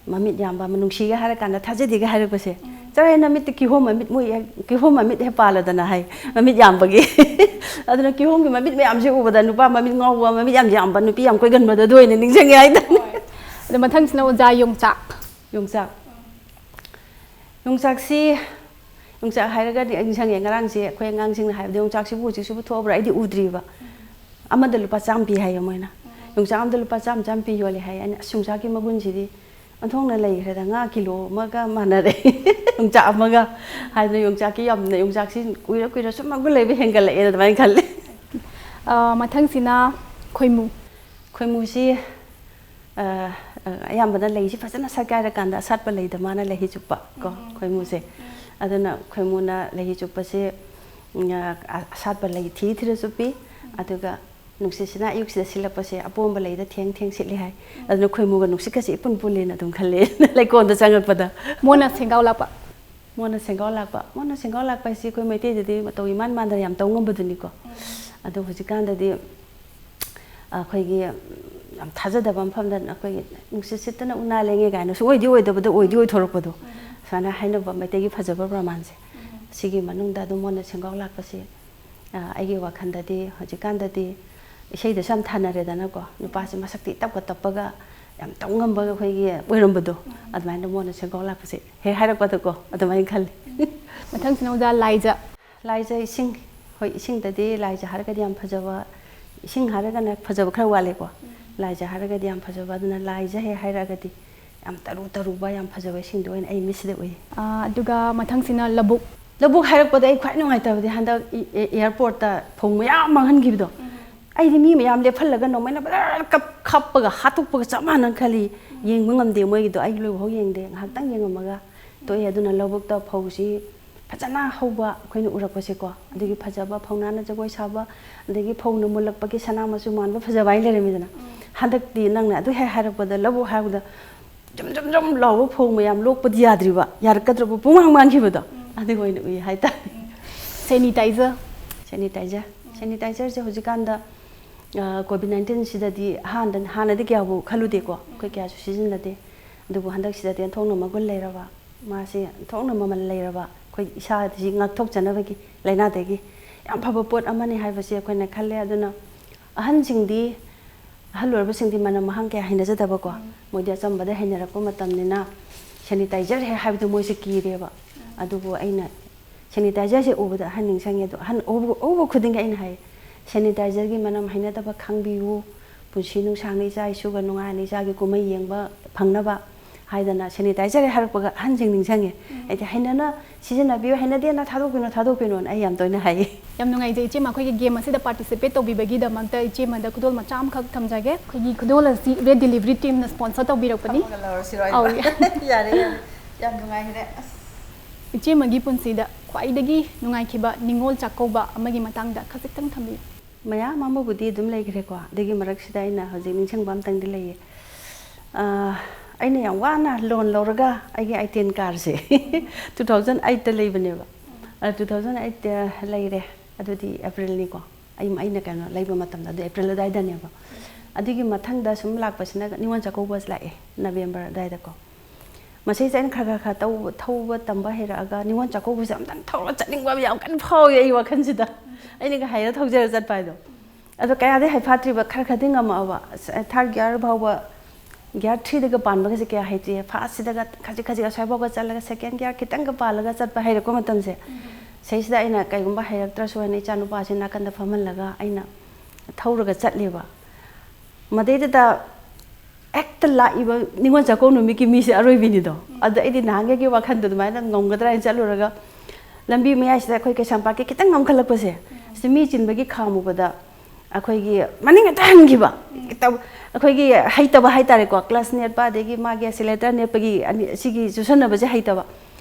ꯃꯃꯤꯠ ꯌꯥꯝꯕ ꯑꯃ ꯅꯨꯡꯁꯤꯒ ꯍꯥꯏꯔꯀꯥꯟꯗ ꯊꯥꯖꯗꯦꯒ ꯍꯥꯏꯔꯛꯄꯁꯦ, "ꯆꯠꯂꯣꯍꯦ, ꯅꯃꯤꯠꯇꯤ ꯀꯤꯍꯣꯝ ꯃꯃꯤꯠ ꯃꯣꯏ ꯍꯦꯛ-, ꯀꯤꯍꯣꯝ ꯃꯃꯤꯠ ꯍꯦꯛ ꯄꯥꯜꯂꯗꯅ" ꯍꯥꯏ, ꯃꯃꯤꯠ ꯌꯥꯝꯕꯒꯤ꯫ ꯑꯗꯨꯅ ꯀꯤꯍꯣꯝꯒꯤ ꯃꯃꯤꯠ ꯃꯌꯥꯝꯁꯦ ꯎꯕꯗ ꯅꯨꯄꯥ ꯃꯃꯤꯠ ꯉꯥꯎꯕ, ꯃꯃꯤꯠ ꯌꯥꯝ ꯌꯥꯝꯕ, ꯅꯨꯄꯤ ꯌꯥꯝ ꯀꯣꯏꯒꯟꯕꯗꯣ ꯑꯗꯨ ꯑꯣꯏꯅ ꯅꯤꯡꯁꯤꯡꯉꯦ ꯍꯥꯏꯇꯥꯔꯦ꯫ ꯍꯣꯏ꯫ ꯑꯗꯣ ꯃꯊꯪꯁꯤꯅ ꯑꯣꯖꯥ ꯌꯣꯡꯆꯥꯛ꯫ ꯌꯣꯡꯆꯥꯛ꯫ ꯌꯣꯡꯆꯥꯛꯁꯤ, ꯌꯣꯡꯆꯥꯛ ꯍꯥꯏꯔꯒꯗꯤ ꯑꯩ ꯅꯤꯡꯁꯤꯡꯉꯦ, ꯉꯔꯥꯡꯁꯦ ꯑꯩꯈꯣꯏ ꯑꯉꯥꯡꯁꯤꯡꯅ ꯍꯥꯏꯕꯗ, "ꯌꯣꯡꯆꯥꯛꯁꯤꯕꯨ ꯍꯧꯖꯤꯛꯁꯤꯕꯨ ꯊꯣꯛꯑꯕ꯭ꯔꯥ? ꯑꯩꯗꯤ ꯎꯗ꯭ꯔꯤꯕ꯫ ꯑꯃꯗ ꯂꯨꯄꯥ ꯆꯥꯝꯃ ꯄꯤ ꯍꯥꯏꯌꯦ ꯃꯣꯏꯅ꯫ ꯌꯣꯡꯆꯥꯛ ꯑꯃꯗ ꯂꯨꯄꯥ ꯆꯥꯝꯃ, ꯆꯥꯝꯃ ꯄꯤ ꯌꯣꯜꯂꯦ ꯍꯥꯏꯌꯦ꯫" ꯑꯩꯅ, "ꯑꯁ, ꯌꯣꯡꯆꯥꯛꯀꯤ ꯃꯒꯨꯟꯁꯤꯗꯤ ꯑꯣꯟꯊꯣꯛꯅ ꯂꯩꯈ꯭ꯔꯦꯗ, ꯉꯥ ꯀꯤꯂꯣ ꯑꯃꯒ ꯃꯥꯟꯅꯔꯦ ꯌꯣꯡꯆꯥꯛ ꯑꯃꯒ" ꯍꯥꯏꯗꯅ, ꯌꯣꯡꯆꯥꯛꯀꯤ ꯌꯥꯝꯅ, ꯌꯣꯡꯆꯥꯛꯁꯤ ꯀꯨꯏꯔ ꯀꯨꯏꯔ ꯁꯨꯝ ꯃꯒꯨꯟ ꯂꯩꯕ ꯍꯦꯟꯒꯠꯂꯛꯑꯦꯅ ꯑꯗꯨꯃꯥꯏꯅ ꯈꯜꯂꯦ꯫ ꯑ, ꯃꯊꯪꯁꯤꯅ ꯈꯣꯏꯃꯨ꯫ ꯈꯣꯏꯃꯨꯁꯤ, ꯑ, ꯑ, ꯑꯌꯥꯝꯕꯅ ꯂꯩꯁꯤ ꯐꯖꯅ ꯁꯥꯠꯀꯥꯏꯔꯀꯥꯟꯗ ꯑꯁꯥꯠꯄ ꯂꯩꯗ ꯃꯥꯅ ꯂꯩꯍꯤ ꯆꯨꯞꯄ ꯀꯣ, ꯈꯣꯏꯃꯨꯁꯦ꯫ ꯑꯗꯨꯅ ꯈꯣꯏꯃꯨꯅ ꯂꯩꯍꯤ ꯆꯨꯞꯄꯁꯤ, ꯎꯝ, ꯑ, ꯑꯁꯥꯠꯄ ꯂꯩ ꯊꯤ ꯊꯤꯔ ꯆꯨꯞꯄꯤ꯫ ꯑꯗꯨꯒ ꯅꯨꯡꯁꯤꯠꯁꯤꯅ ꯑꯌꯨꯛꯁꯤꯗ ꯁꯤꯠꯂꯛꯄꯁꯦ ꯑꯄꯣꯝꯕ ꯂꯩꯗ ꯊꯦꯡ ꯊꯦꯡ ꯁꯤꯠꯂꯤ ꯍꯥꯏ꯫ ꯑꯗꯨꯅ ꯈꯣꯏꯃꯨꯒ ꯅꯨꯡꯁꯤꯠꯀꯁꯦ ꯏꯄꯨꯟ ꯄꯨꯜꯂꯦꯅ ꯑꯗꯨꯝ ꯈꯜꯂꯦ ꯂꯩꯀꯣꯜꯗ ꯆꯪꯉꯛꯄꯗ꯫ ꯃꯣꯟꯅ ꯁꯦꯡꯒꯥꯎ ꯂꯥꯛꯄ꯫ ꯃꯣꯟꯅ ꯁꯦꯡꯒꯥꯎ ꯂꯥꯛꯄ꯫ ꯃꯣꯟꯅ ꯁꯦꯡꯒꯥꯎ ꯂꯥꯛꯄ ꯍꯥꯏꯁꯤ ꯑꯩꯈꯣꯏ ꯃꯩꯇꯩꯗꯗꯤ ꯃꯇꯧ ꯏꯃꯥꯟ ꯃꯥꯟꯗꯅ ꯌꯥꯝ ꯇꯧ ꯉꯝꯕꯗꯨꯅꯤꯀꯣ꯫ ꯑꯗꯣ ꯍꯧꯖꯤꯛꯀꯥꯟꯗꯗꯤ ꯑꯩꯈꯣꯏꯒꯤ ꯌꯥꯝ ꯊꯥꯖꯗꯕ ꯃꯐꯝꯗ ꯑꯩꯈꯣꯏꯒꯤ "ꯅꯨꯡꯁꯤꯠ ꯁꯤꯠꯇꯅ ꯎꯅꯥ ꯂꯦꯡꯉꯦ" ꯀꯥꯏꯅ ꯁꯨꯡꯑꯣꯏꯗꯤ ꯑꯣꯏꯗꯕꯗ ꯑꯣꯏꯗꯤ ꯑꯣꯏꯊꯣꯔꯛꯄꯗꯣ, ꯁꯨꯃꯥꯏꯅ ꯍꯥꯏꯅꯕ ꯃꯩꯇꯩꯒꯤ ꯐꯖꯕ ꯄ꯭ꯔꯃꯥꯟꯁꯦ꯫ ꯁꯤꯒꯤ ꯃꯅꯨꯡꯗ ꯑꯗꯨꯝ ꯃꯣꯟꯅ ꯁꯦꯡꯒꯥꯎ ꯂꯥꯛꯄꯁꯤ ꯑ, ꯑꯩꯒꯤ ꯋꯥꯈꯜꯗꯗꯤ ꯍꯧꯖꯤꯛꯀꯥꯟꯗꯗꯤ ꯏꯁꯩꯗꯁꯨ ꯌꯥꯝ ꯊꯥꯅꯔꯦꯗꯅꯀꯣ, ꯅꯨꯄꯥꯁꯦ ꯃꯁꯛꯇꯤ ꯏꯇꯞꯀ ꯇꯞꯄꯒ ꯌꯥꯝ ꯇꯧ ꯉꯝꯕ ꯑꯩꯈꯣꯏꯒꯤ ꯑꯣꯏꯔꯝꯕꯗꯣ, ꯑꯗꯨꯃꯥꯏꯅ ꯃꯣꯏꯅ ꯁꯦꯝꯒꯥꯎ ꯂꯥꯛꯄꯁꯦ ꯍꯦꯛ ꯍꯥꯏꯔꯛꯄꯗꯀꯣ ꯑꯗꯨꯃꯥꯏꯅ ꯈꯜꯂꯤ꯫ ꯃꯊꯪꯁꯤꯅ ꯑꯣꯖꯥ ꯂꯥꯏꯖ꯫ ꯂꯥꯏꯖ ꯏꯁꯤꯡ꯫ ꯍꯣꯏ, ꯏꯁꯤꯡꯗꯗꯤ ꯂꯥꯏꯖ ꯍꯥꯏꯔꯒꯗꯤ ꯌꯥꯝ ꯐꯖꯕ, ꯏꯁꯤꯡ ꯍꯥꯏꯔꯒꯅ ꯐꯖꯕ ꯈꯔ ꯋꯥꯠꯂꯦꯀꯣ꯫ ꯂꯥꯏꯖ ꯍꯥꯏꯔꯒꯗꯤ ꯌꯥꯝ ꯐꯖꯕ, ꯑꯗꯨꯅ ꯂꯥꯏꯖ ꯍꯦꯛ ꯍꯥꯏꯔꯛꯑꯒꯗꯤ ꯌꯥꯝ ꯇꯔꯨ ꯇꯔꯨꯕ, ꯌꯥꯝ ꯐꯖꯕ ꯏꯁꯤꯡꯗꯣ ꯑꯣꯏꯅ ꯑꯩ ꯃꯤꯠꯁꯤꯗ ꯎꯏ꯫ ꯑꯗꯨꯒ ꯃꯊꯪꯁꯤꯅ ꯂꯧꯕꯨꯛ꯫ ꯂꯧꯕꯨꯛ ꯍꯥꯏꯔꯛꯄꯗ ꯑꯩ ꯈ꯭ꯋꯥꯏ ꯅꯨꯡꯉꯥꯏꯇꯕꯗꯤ ꯍꯟꯗꯛ ꯑꯦꯌꯥꯔꯄꯣꯔꯠꯇ ꯐꯧ ꯃꯌꯥꯝ ꯃꯥꯡꯍꯟꯈꯤꯕꯗꯣ꯫ ꯑꯩꯗꯤ ꯃꯤ ꯃꯌꯥꯝ ꯂꯦꯞꯍꯜꯂꯒ ꯅꯣꯡꯃꯩꯅ ꯕꯗꯔ ꯀꯞ ꯈꯞꯄꯒ ꯍꯥꯠꯇꯣꯛꯄꯒ ꯆꯞ ꯃꯥꯟꯅ ꯈꯜꯂꯤ꯫ ꯌꯦꯡꯕ ꯉꯝꯗꯦ ꯃꯣꯏꯒꯤꯗꯣ, ꯑꯩ ꯂꯣꯏꯕꯐꯥꯎ ꯌꯦꯡꯗꯦ, ꯉꯥꯏꯍꯥꯛꯇꯪ ꯌꯦꯡꯉꯝꯃꯒ ꯇꯣꯛꯑꯦ꯫ ꯑꯗꯨꯅ ꯂꯧꯕꯨꯛꯇ ꯐꯧꯁꯤ ꯐꯖꯅ ꯍꯧꯕ ꯑꯩꯈꯣꯏꯅ ꯎꯔꯛꯄꯁꯦꯀꯣ, ꯑꯗꯒꯤ ꯐꯖꯕ ꯐꯧꯅꯥꯅ ꯖꯒꯣꯏ ꯁꯥꯕ, ꯑꯗꯒꯤ ꯐꯧꯅ ꯃꯨꯜꯂꯛꯄꯒꯤ ꯁꯅꯥ ꯃꯆꯨ ꯃꯥꯟꯕ ꯐꯖꯕ ꯍꯥꯏꯅ ꯂꯩꯔꯝꯃꯤꯗꯅ꯫ ꯍꯟꯗꯛꯇꯤ ꯅꯪꯅ ꯑꯗꯨ ꯍꯦꯛ ꯍꯥꯏꯔꯛꯄꯗ, ꯂꯧꯕꯨꯛ ꯍꯥꯏꯔꯛꯄꯗ ꯖꯝ ꯖꯝ ꯖꯝ ꯂꯥꯎꯕ ꯐꯧ ꯃꯌꯥꯝ ꯂꯣꯛꯄꯗꯤ ꯌꯥꯗ꯭ꯔꯤꯕ, ꯌꯥꯔꯛꯀꯗ꯭ꯔꯕ ꯄꯨꯡꯃꯥꯡ ꯃꯥꯡꯈꯤꯕꯗꯣ ꯑꯗꯨ ꯑꯣꯏꯅ ꯎꯏ ꯍꯥꯏꯇꯥꯔꯦ꯫ ꯁꯦꯅꯤꯇꯥꯏꯖꯔ꯫ ꯁꯦꯅꯤꯇꯥꯏꯖꯔ꯫ ꯁꯦꯅꯤꯇꯥꯏꯖꯔꯁꯦ ꯍꯧꯖꯤꯛꯀꯥꯟꯗ ꯀꯣꯚꯤꯗ ꯅꯥꯏꯟꯇꯤꯟꯁꯤꯗꯗꯤ ꯑꯍꯥꯟꯕ, ꯍꯥꯟꯅꯗꯤ ꯀꯌꯥꯕꯨ ꯈꯜꯂꯨꯗꯦꯀꯣ, ꯑꯩꯈꯣꯏ ꯀꯌꯥꯁꯨ ꯁꯤꯖꯤꯟꯅꯗꯦ꯫ ꯑꯗꯨꯕꯨ ꯍꯟꯗꯛꯁꯤꯗꯗꯤ ꯑꯣꯟꯊꯣꯛꯅ ꯃꯒꯨꯟ ꯂꯩꯔꯕ, ꯃꯥꯁꯤ ꯑꯣꯟꯊꯣꯛꯅ ꯃꯃꯜ ꯂꯩꯔꯕ, ꯑꯩꯈꯣꯏ ꯏꯁꯥꯁꯤ ꯉꯥꯛꯊꯣꯛꯆꯅꯕꯒꯤ ꯂꯥꯏꯅꯥꯗꯒꯤ ꯌꯥꯝ ꯐꯕ ꯄꯣꯠ ꯑꯃꯅꯤ ꯍꯥꯏꯕꯁꯤ ꯑꯩꯈꯣꯏꯅ ꯈꯜꯂꯦ꯫ ꯑꯗꯨꯅ ꯑꯍꯟꯁꯤꯡꯗꯤ, ꯑꯍꯜ ꯑꯣꯏꯔꯕꯁꯤꯡꯗꯤ ꯃꯅꯝ ꯃꯍꯥꯡ ꯀꯌꯥ ꯍꯩꯅꯖꯗꯕꯀꯣ, ꯃꯣꯏꯗꯤ ꯑꯆꯝꯕꯗ ꯍꯩꯅꯔꯛꯄ ꯃꯇꯝꯅꯤꯅ ꯁꯦꯅꯤꯇꯥꯏꯖꯔ ꯍꯦꯛ ꯍꯥꯏꯕꯗ ꯃꯣꯏꯁꯦ ꯀꯤꯔꯦꯕ꯫ ꯑꯗꯨꯕꯨ ꯑꯩꯅ ꯁꯦꯅꯤꯇꯥꯏꯖꯔꯁꯦ ꯎꯕꯗ ꯑꯍꯟ ꯅꯤꯡꯁꯤꯡꯉꯦ꯫ ꯑꯗꯣ ꯑꯍꯟ ꯎꯕ, ꯎꯕ ꯈꯨꯗꯤꯡꯒꯤ ꯑꯩꯅ ꯍꯥꯏ, "ꯁꯦꯅꯤꯇꯥꯏꯖꯔꯒꯤ ꯃꯅꯝ ꯍꯩꯅꯗꯕ ꯈꯪꯕꯤꯌꯨ, ꯄꯨꯟꯁꯤ ꯅꯨꯡꯁꯥꯡꯅ ꯏꯆꯥ ꯏꯁꯨꯒ ꯅꯨꯡꯉꯥꯏꯅ ꯏꯆꯥꯒꯤ ꯀꯨꯝꯍꯩ ꯌꯦꯡꯕ ꯐꯪꯅꯕ" ꯍꯥꯏꯗꯅ ꯁꯦꯅꯤꯇꯥꯏꯖꯔ ꯍꯦꯛ ꯍꯥꯏꯔꯛꯄꯒ ꯑꯍꯟꯁꯤꯡ ꯅꯤꯡꯁꯤꯡꯉꯦ꯫ ꯍꯥꯏꯗꯤ ꯍꯩꯅꯅ ꯁꯤꯖꯤꯟꯅꯕꯤꯌꯨ, ꯍꯩꯅꯗꯦꯅ ꯊꯥꯗꯣꯛꯄꯤꯅꯣ, ꯊꯥꯗꯣꯛꯄꯤꯅꯣꯅ ꯑꯩ ꯌꯥꯝ ꯇꯣꯏꯅ ꯍꯥꯏꯌꯦ꯫ ꯌꯥꯝ ꯅꯨꯡꯉꯥꯏꯖꯩ ꯏꯆꯦꯃ, ꯑꯩꯈꯣꯏꯒꯤ ꯒꯦꯝ ꯑꯁꯤꯗ ꯄꯥꯔꯇꯤꯁꯤꯄꯦꯠ ꯇꯧꯕꯤꯕꯒꯤꯗꯃꯛꯇ ꯏꯆꯦꯃꯗ ꯈꯨꯗꯣꯜ ꯃꯆꯥ ꯑꯃꯈꯛ ꯊꯝꯖꯒꯦ꯫ ꯑꯩꯈꯣꯏꯒꯤ ꯈꯨꯗꯣꯜ ꯑꯁꯤ ꯔꯦꯗ ꯗꯦꯂꯤꯚꯔꯤ ꯇꯤꯝꯅ ꯁ꯭ꯄꯣꯟꯁꯔ ꯇꯧꯕꯤꯔꯛꯄꯅꯤ꯫ ꯐꯝꯃꯒ ꯂꯧꯔꯁꯤꯔꯣ? ꯑꯧ꯫ ꯌꯥꯔꯦ, ꯌꯥꯔꯦ꯫ ꯌꯥꯝ ꯅꯨꯡꯉꯥꯏꯈ꯭ꯔꯦ꯫ ꯑꯁ꯫ ꯏꯆꯦꯃꯒꯤ ꯄꯨꯟꯁꯤꯗ ꯈ꯭ꯋꯥꯏꯗꯒꯤ ꯅꯨꯡꯉꯥꯏꯈꯤꯕ ꯅꯤꯉꯣꯜ ꯆꯥꯛꯀꯧꯕ ꯑꯃꯒꯤ ꯃꯇꯥꯡꯗ ꯈꯖꯤꯛꯇꯪ ꯊꯝꯕꯤꯌꯨ꯫ ꯃꯌꯥꯝ ꯑꯃꯕꯨꯗꯤ ꯑꯗꯨꯝ ꯂꯩꯈ꯭ꯔꯦꯀꯣ, ꯑꯗꯨꯒꯤ ꯃꯔꯛꯁꯤꯗ ꯑꯩꯅ ꯍꯧꯖꯤꯛ ꯅꯤꯡꯁꯤꯡꯕ ꯑꯃꯇꯪꯗꯤ ꯂꯩꯌꯦ꯫ ꯑ, ꯑꯩꯅ ꯌꯥꯝ ꯋꯥꯅ ꯂꯣꯟ ꯂꯧꯔꯒ ꯑꯩꯒꯤ ꯑꯥꯏ ꯇꯦꯟ ꯀꯥꯔꯁꯦ ꯇꯨ ꯊꯥꯎꯖꯟ ꯑꯩꯠꯇ ꯂꯩꯕꯅꯦꯕ꯫ ꯑ, ꯇꯨ ꯊꯥꯎꯖꯟ ꯑꯩꯠꯇ ꯂꯩꯔꯦ, ꯑꯗꯨꯗꯤ ꯑꯦꯄ꯭ꯔꯤꯜꯅꯤꯀꯣ꯫ ꯑꯩ, ꯑꯩꯅ ꯀꯩꯅꯣ ꯂꯩꯕ ꯃꯇꯝꯗ ꯑꯗꯨ ꯑꯦꯄ꯭ꯔꯤꯜ ꯑꯗꯨꯋꯥꯏꯗꯅꯦꯕ꯫ ꯑꯗꯨꯒꯤ ꯃꯊꯪꯗ ꯁꯨꯝ ꯂꯥꯛꯄꯁꯤꯅ ꯅꯤꯉꯣꯜ ꯆꯥꯛꯀꯧꯕ ꯂꯥꯛꯑꯦ, ꯅꯕꯦꯝꯕꯔ ꯑꯗꯨꯋꯥꯏꯗꯀꯣ꯫ ꯃꯁꯤꯁꯦ ꯑꯩꯅ ꯈꯔ ꯈꯔ ꯈꯔ ꯇꯧꯕ, ꯊꯧꯕ ꯇꯝꯕ ꯍꯩꯔꯛꯑꯒ ꯅꯤꯉꯣꯜ ꯆꯥꯛꯀꯧꯕꯁꯦ ꯑꯝꯇꯪ ꯊꯧꯔ ꯆꯠꯅꯤꯡꯕ ꯑꯃ ꯌꯥꯝ ꯀꯟꯅ ꯐꯥꯎꯋꯦ ꯑꯩ ꯋꯥꯈꯜꯁꯤꯗ꯫ ꯑꯩꯅꯒ ꯍꯩꯔ ꯊꯧꯖꯔ ꯆꯠꯄ ꯍꯥꯏꯗꯣ꯫ ꯑꯗꯣ ꯀꯌꯥꯗꯤ ꯍꯩꯐꯥꯠꯇ꯭ꯔꯤꯕ, ꯈꯔ ꯈꯔꯗꯤ ꯉꯝꯃꯛꯑꯕ꯫ ꯊꯥꯔꯠ ꯒꯤꯌꯥꯔ ꯐꯥꯎꯕ, ꯒꯤꯌꯥꯔ ꯊ꯭ꯔꯤꯗꯒ ꯄꯥꯟꯕꯒꯁꯦ ꯀꯌꯥ ꯍꯩꯇ꯭ꯔꯤ꯫ ꯐꯥꯔꯁꯁꯤꯗꯒ ꯈꯖꯤꯛ ꯈꯖꯤꯛ ꯑꯁ꯭ꯋꯥꯏꯐꯥꯎꯒ ꯆꯠꯂꯒ ꯁꯦꯀꯦꯟ ꯒꯤꯌꯥꯔ ꯈꯤꯇꯪꯒ ꯄꯥꯜꯂꯒ ꯆꯠꯄ ꯍꯩꯔꯛꯄ ꯃꯇꯝꯁꯦ, ꯁꯤꯁꯤꯗ ꯑꯩꯅ ꯀꯩꯒꯨꯝꯕ ꯍꯩꯔꯛꯇ꯭ꯔꯁꯨ ꯍꯥꯏꯅ ꯏꯆꯥ ꯅꯨꯄꯥꯁꯤ ꯅꯥꯀꯟꯗ ꯐꯝꯍꯜꯂꯒ ꯑꯩꯅ ꯊꯧꯔꯒ ꯆꯠꯂꯦꯕ꯫ ꯃꯗꯩꯗꯨꯗ ꯍꯦꯛꯇ ꯂꯥꯛꯏꯕ ꯅꯤꯉꯣꯜ ꯆꯥꯛꯀꯧ ꯅꯨꯃꯤꯠꯀꯤ ꯃꯤꯁꯦ ꯑꯔꯣꯏꯕꯤꯅꯤꯗꯣ꯫ ꯑꯗ ꯑꯩꯗꯤ ꯅꯍꯥꯟꯒꯩꯒꯤ ꯋꯥꯈꯟꯗꯣ ꯑꯗꯨꯃꯥꯏꯅ ꯉꯝꯒꯗ꯭ꯔꯥ ꯍꯥꯏꯅ ꯆꯠꯂꯨꯔꯒ, ꯂꯝꯕꯤ ꯃꯌꯥꯏꯁꯤꯗ ꯑꯩꯈꯣꯏ ꯀꯩꯁꯥꯝꯄꯥꯠꯀꯤ ꯈꯤꯇꯪ ꯉꯝꯈꯠꯂꯛꯄꯁꯦ, ꯁꯤꯗ ꯃꯤ ꯆꯤꯟꯕꯒꯤ ꯈꯥꯝꯃꯨꯕꯗ ꯑꯩꯈꯣꯏꯒꯤ ꯃꯅꯤꯡ ꯍꯦꯛꯇ ꯍꯟꯈꯤꯕ꯫ ꯍꯦꯛꯇ ꯑꯩꯈꯣꯏꯒꯤ ꯍꯩꯇꯕ ꯍꯥꯏꯇꯥꯔꯦꯀꯣ, ꯀ꯭ꯂꯁ ꯅꯦꯠꯄ ꯑꯗꯒꯤ ꯃꯥꯒꯤ ꯑꯦꯁꯤꯂꯦꯇꯔ ꯅꯦꯠꯄꯒꯤ ꯑꯅꯤ, ꯁꯤꯒꯤ ꯆꯨꯁꯟꯅꯕꯁꯦ ꯍꯩꯇꯕ꯫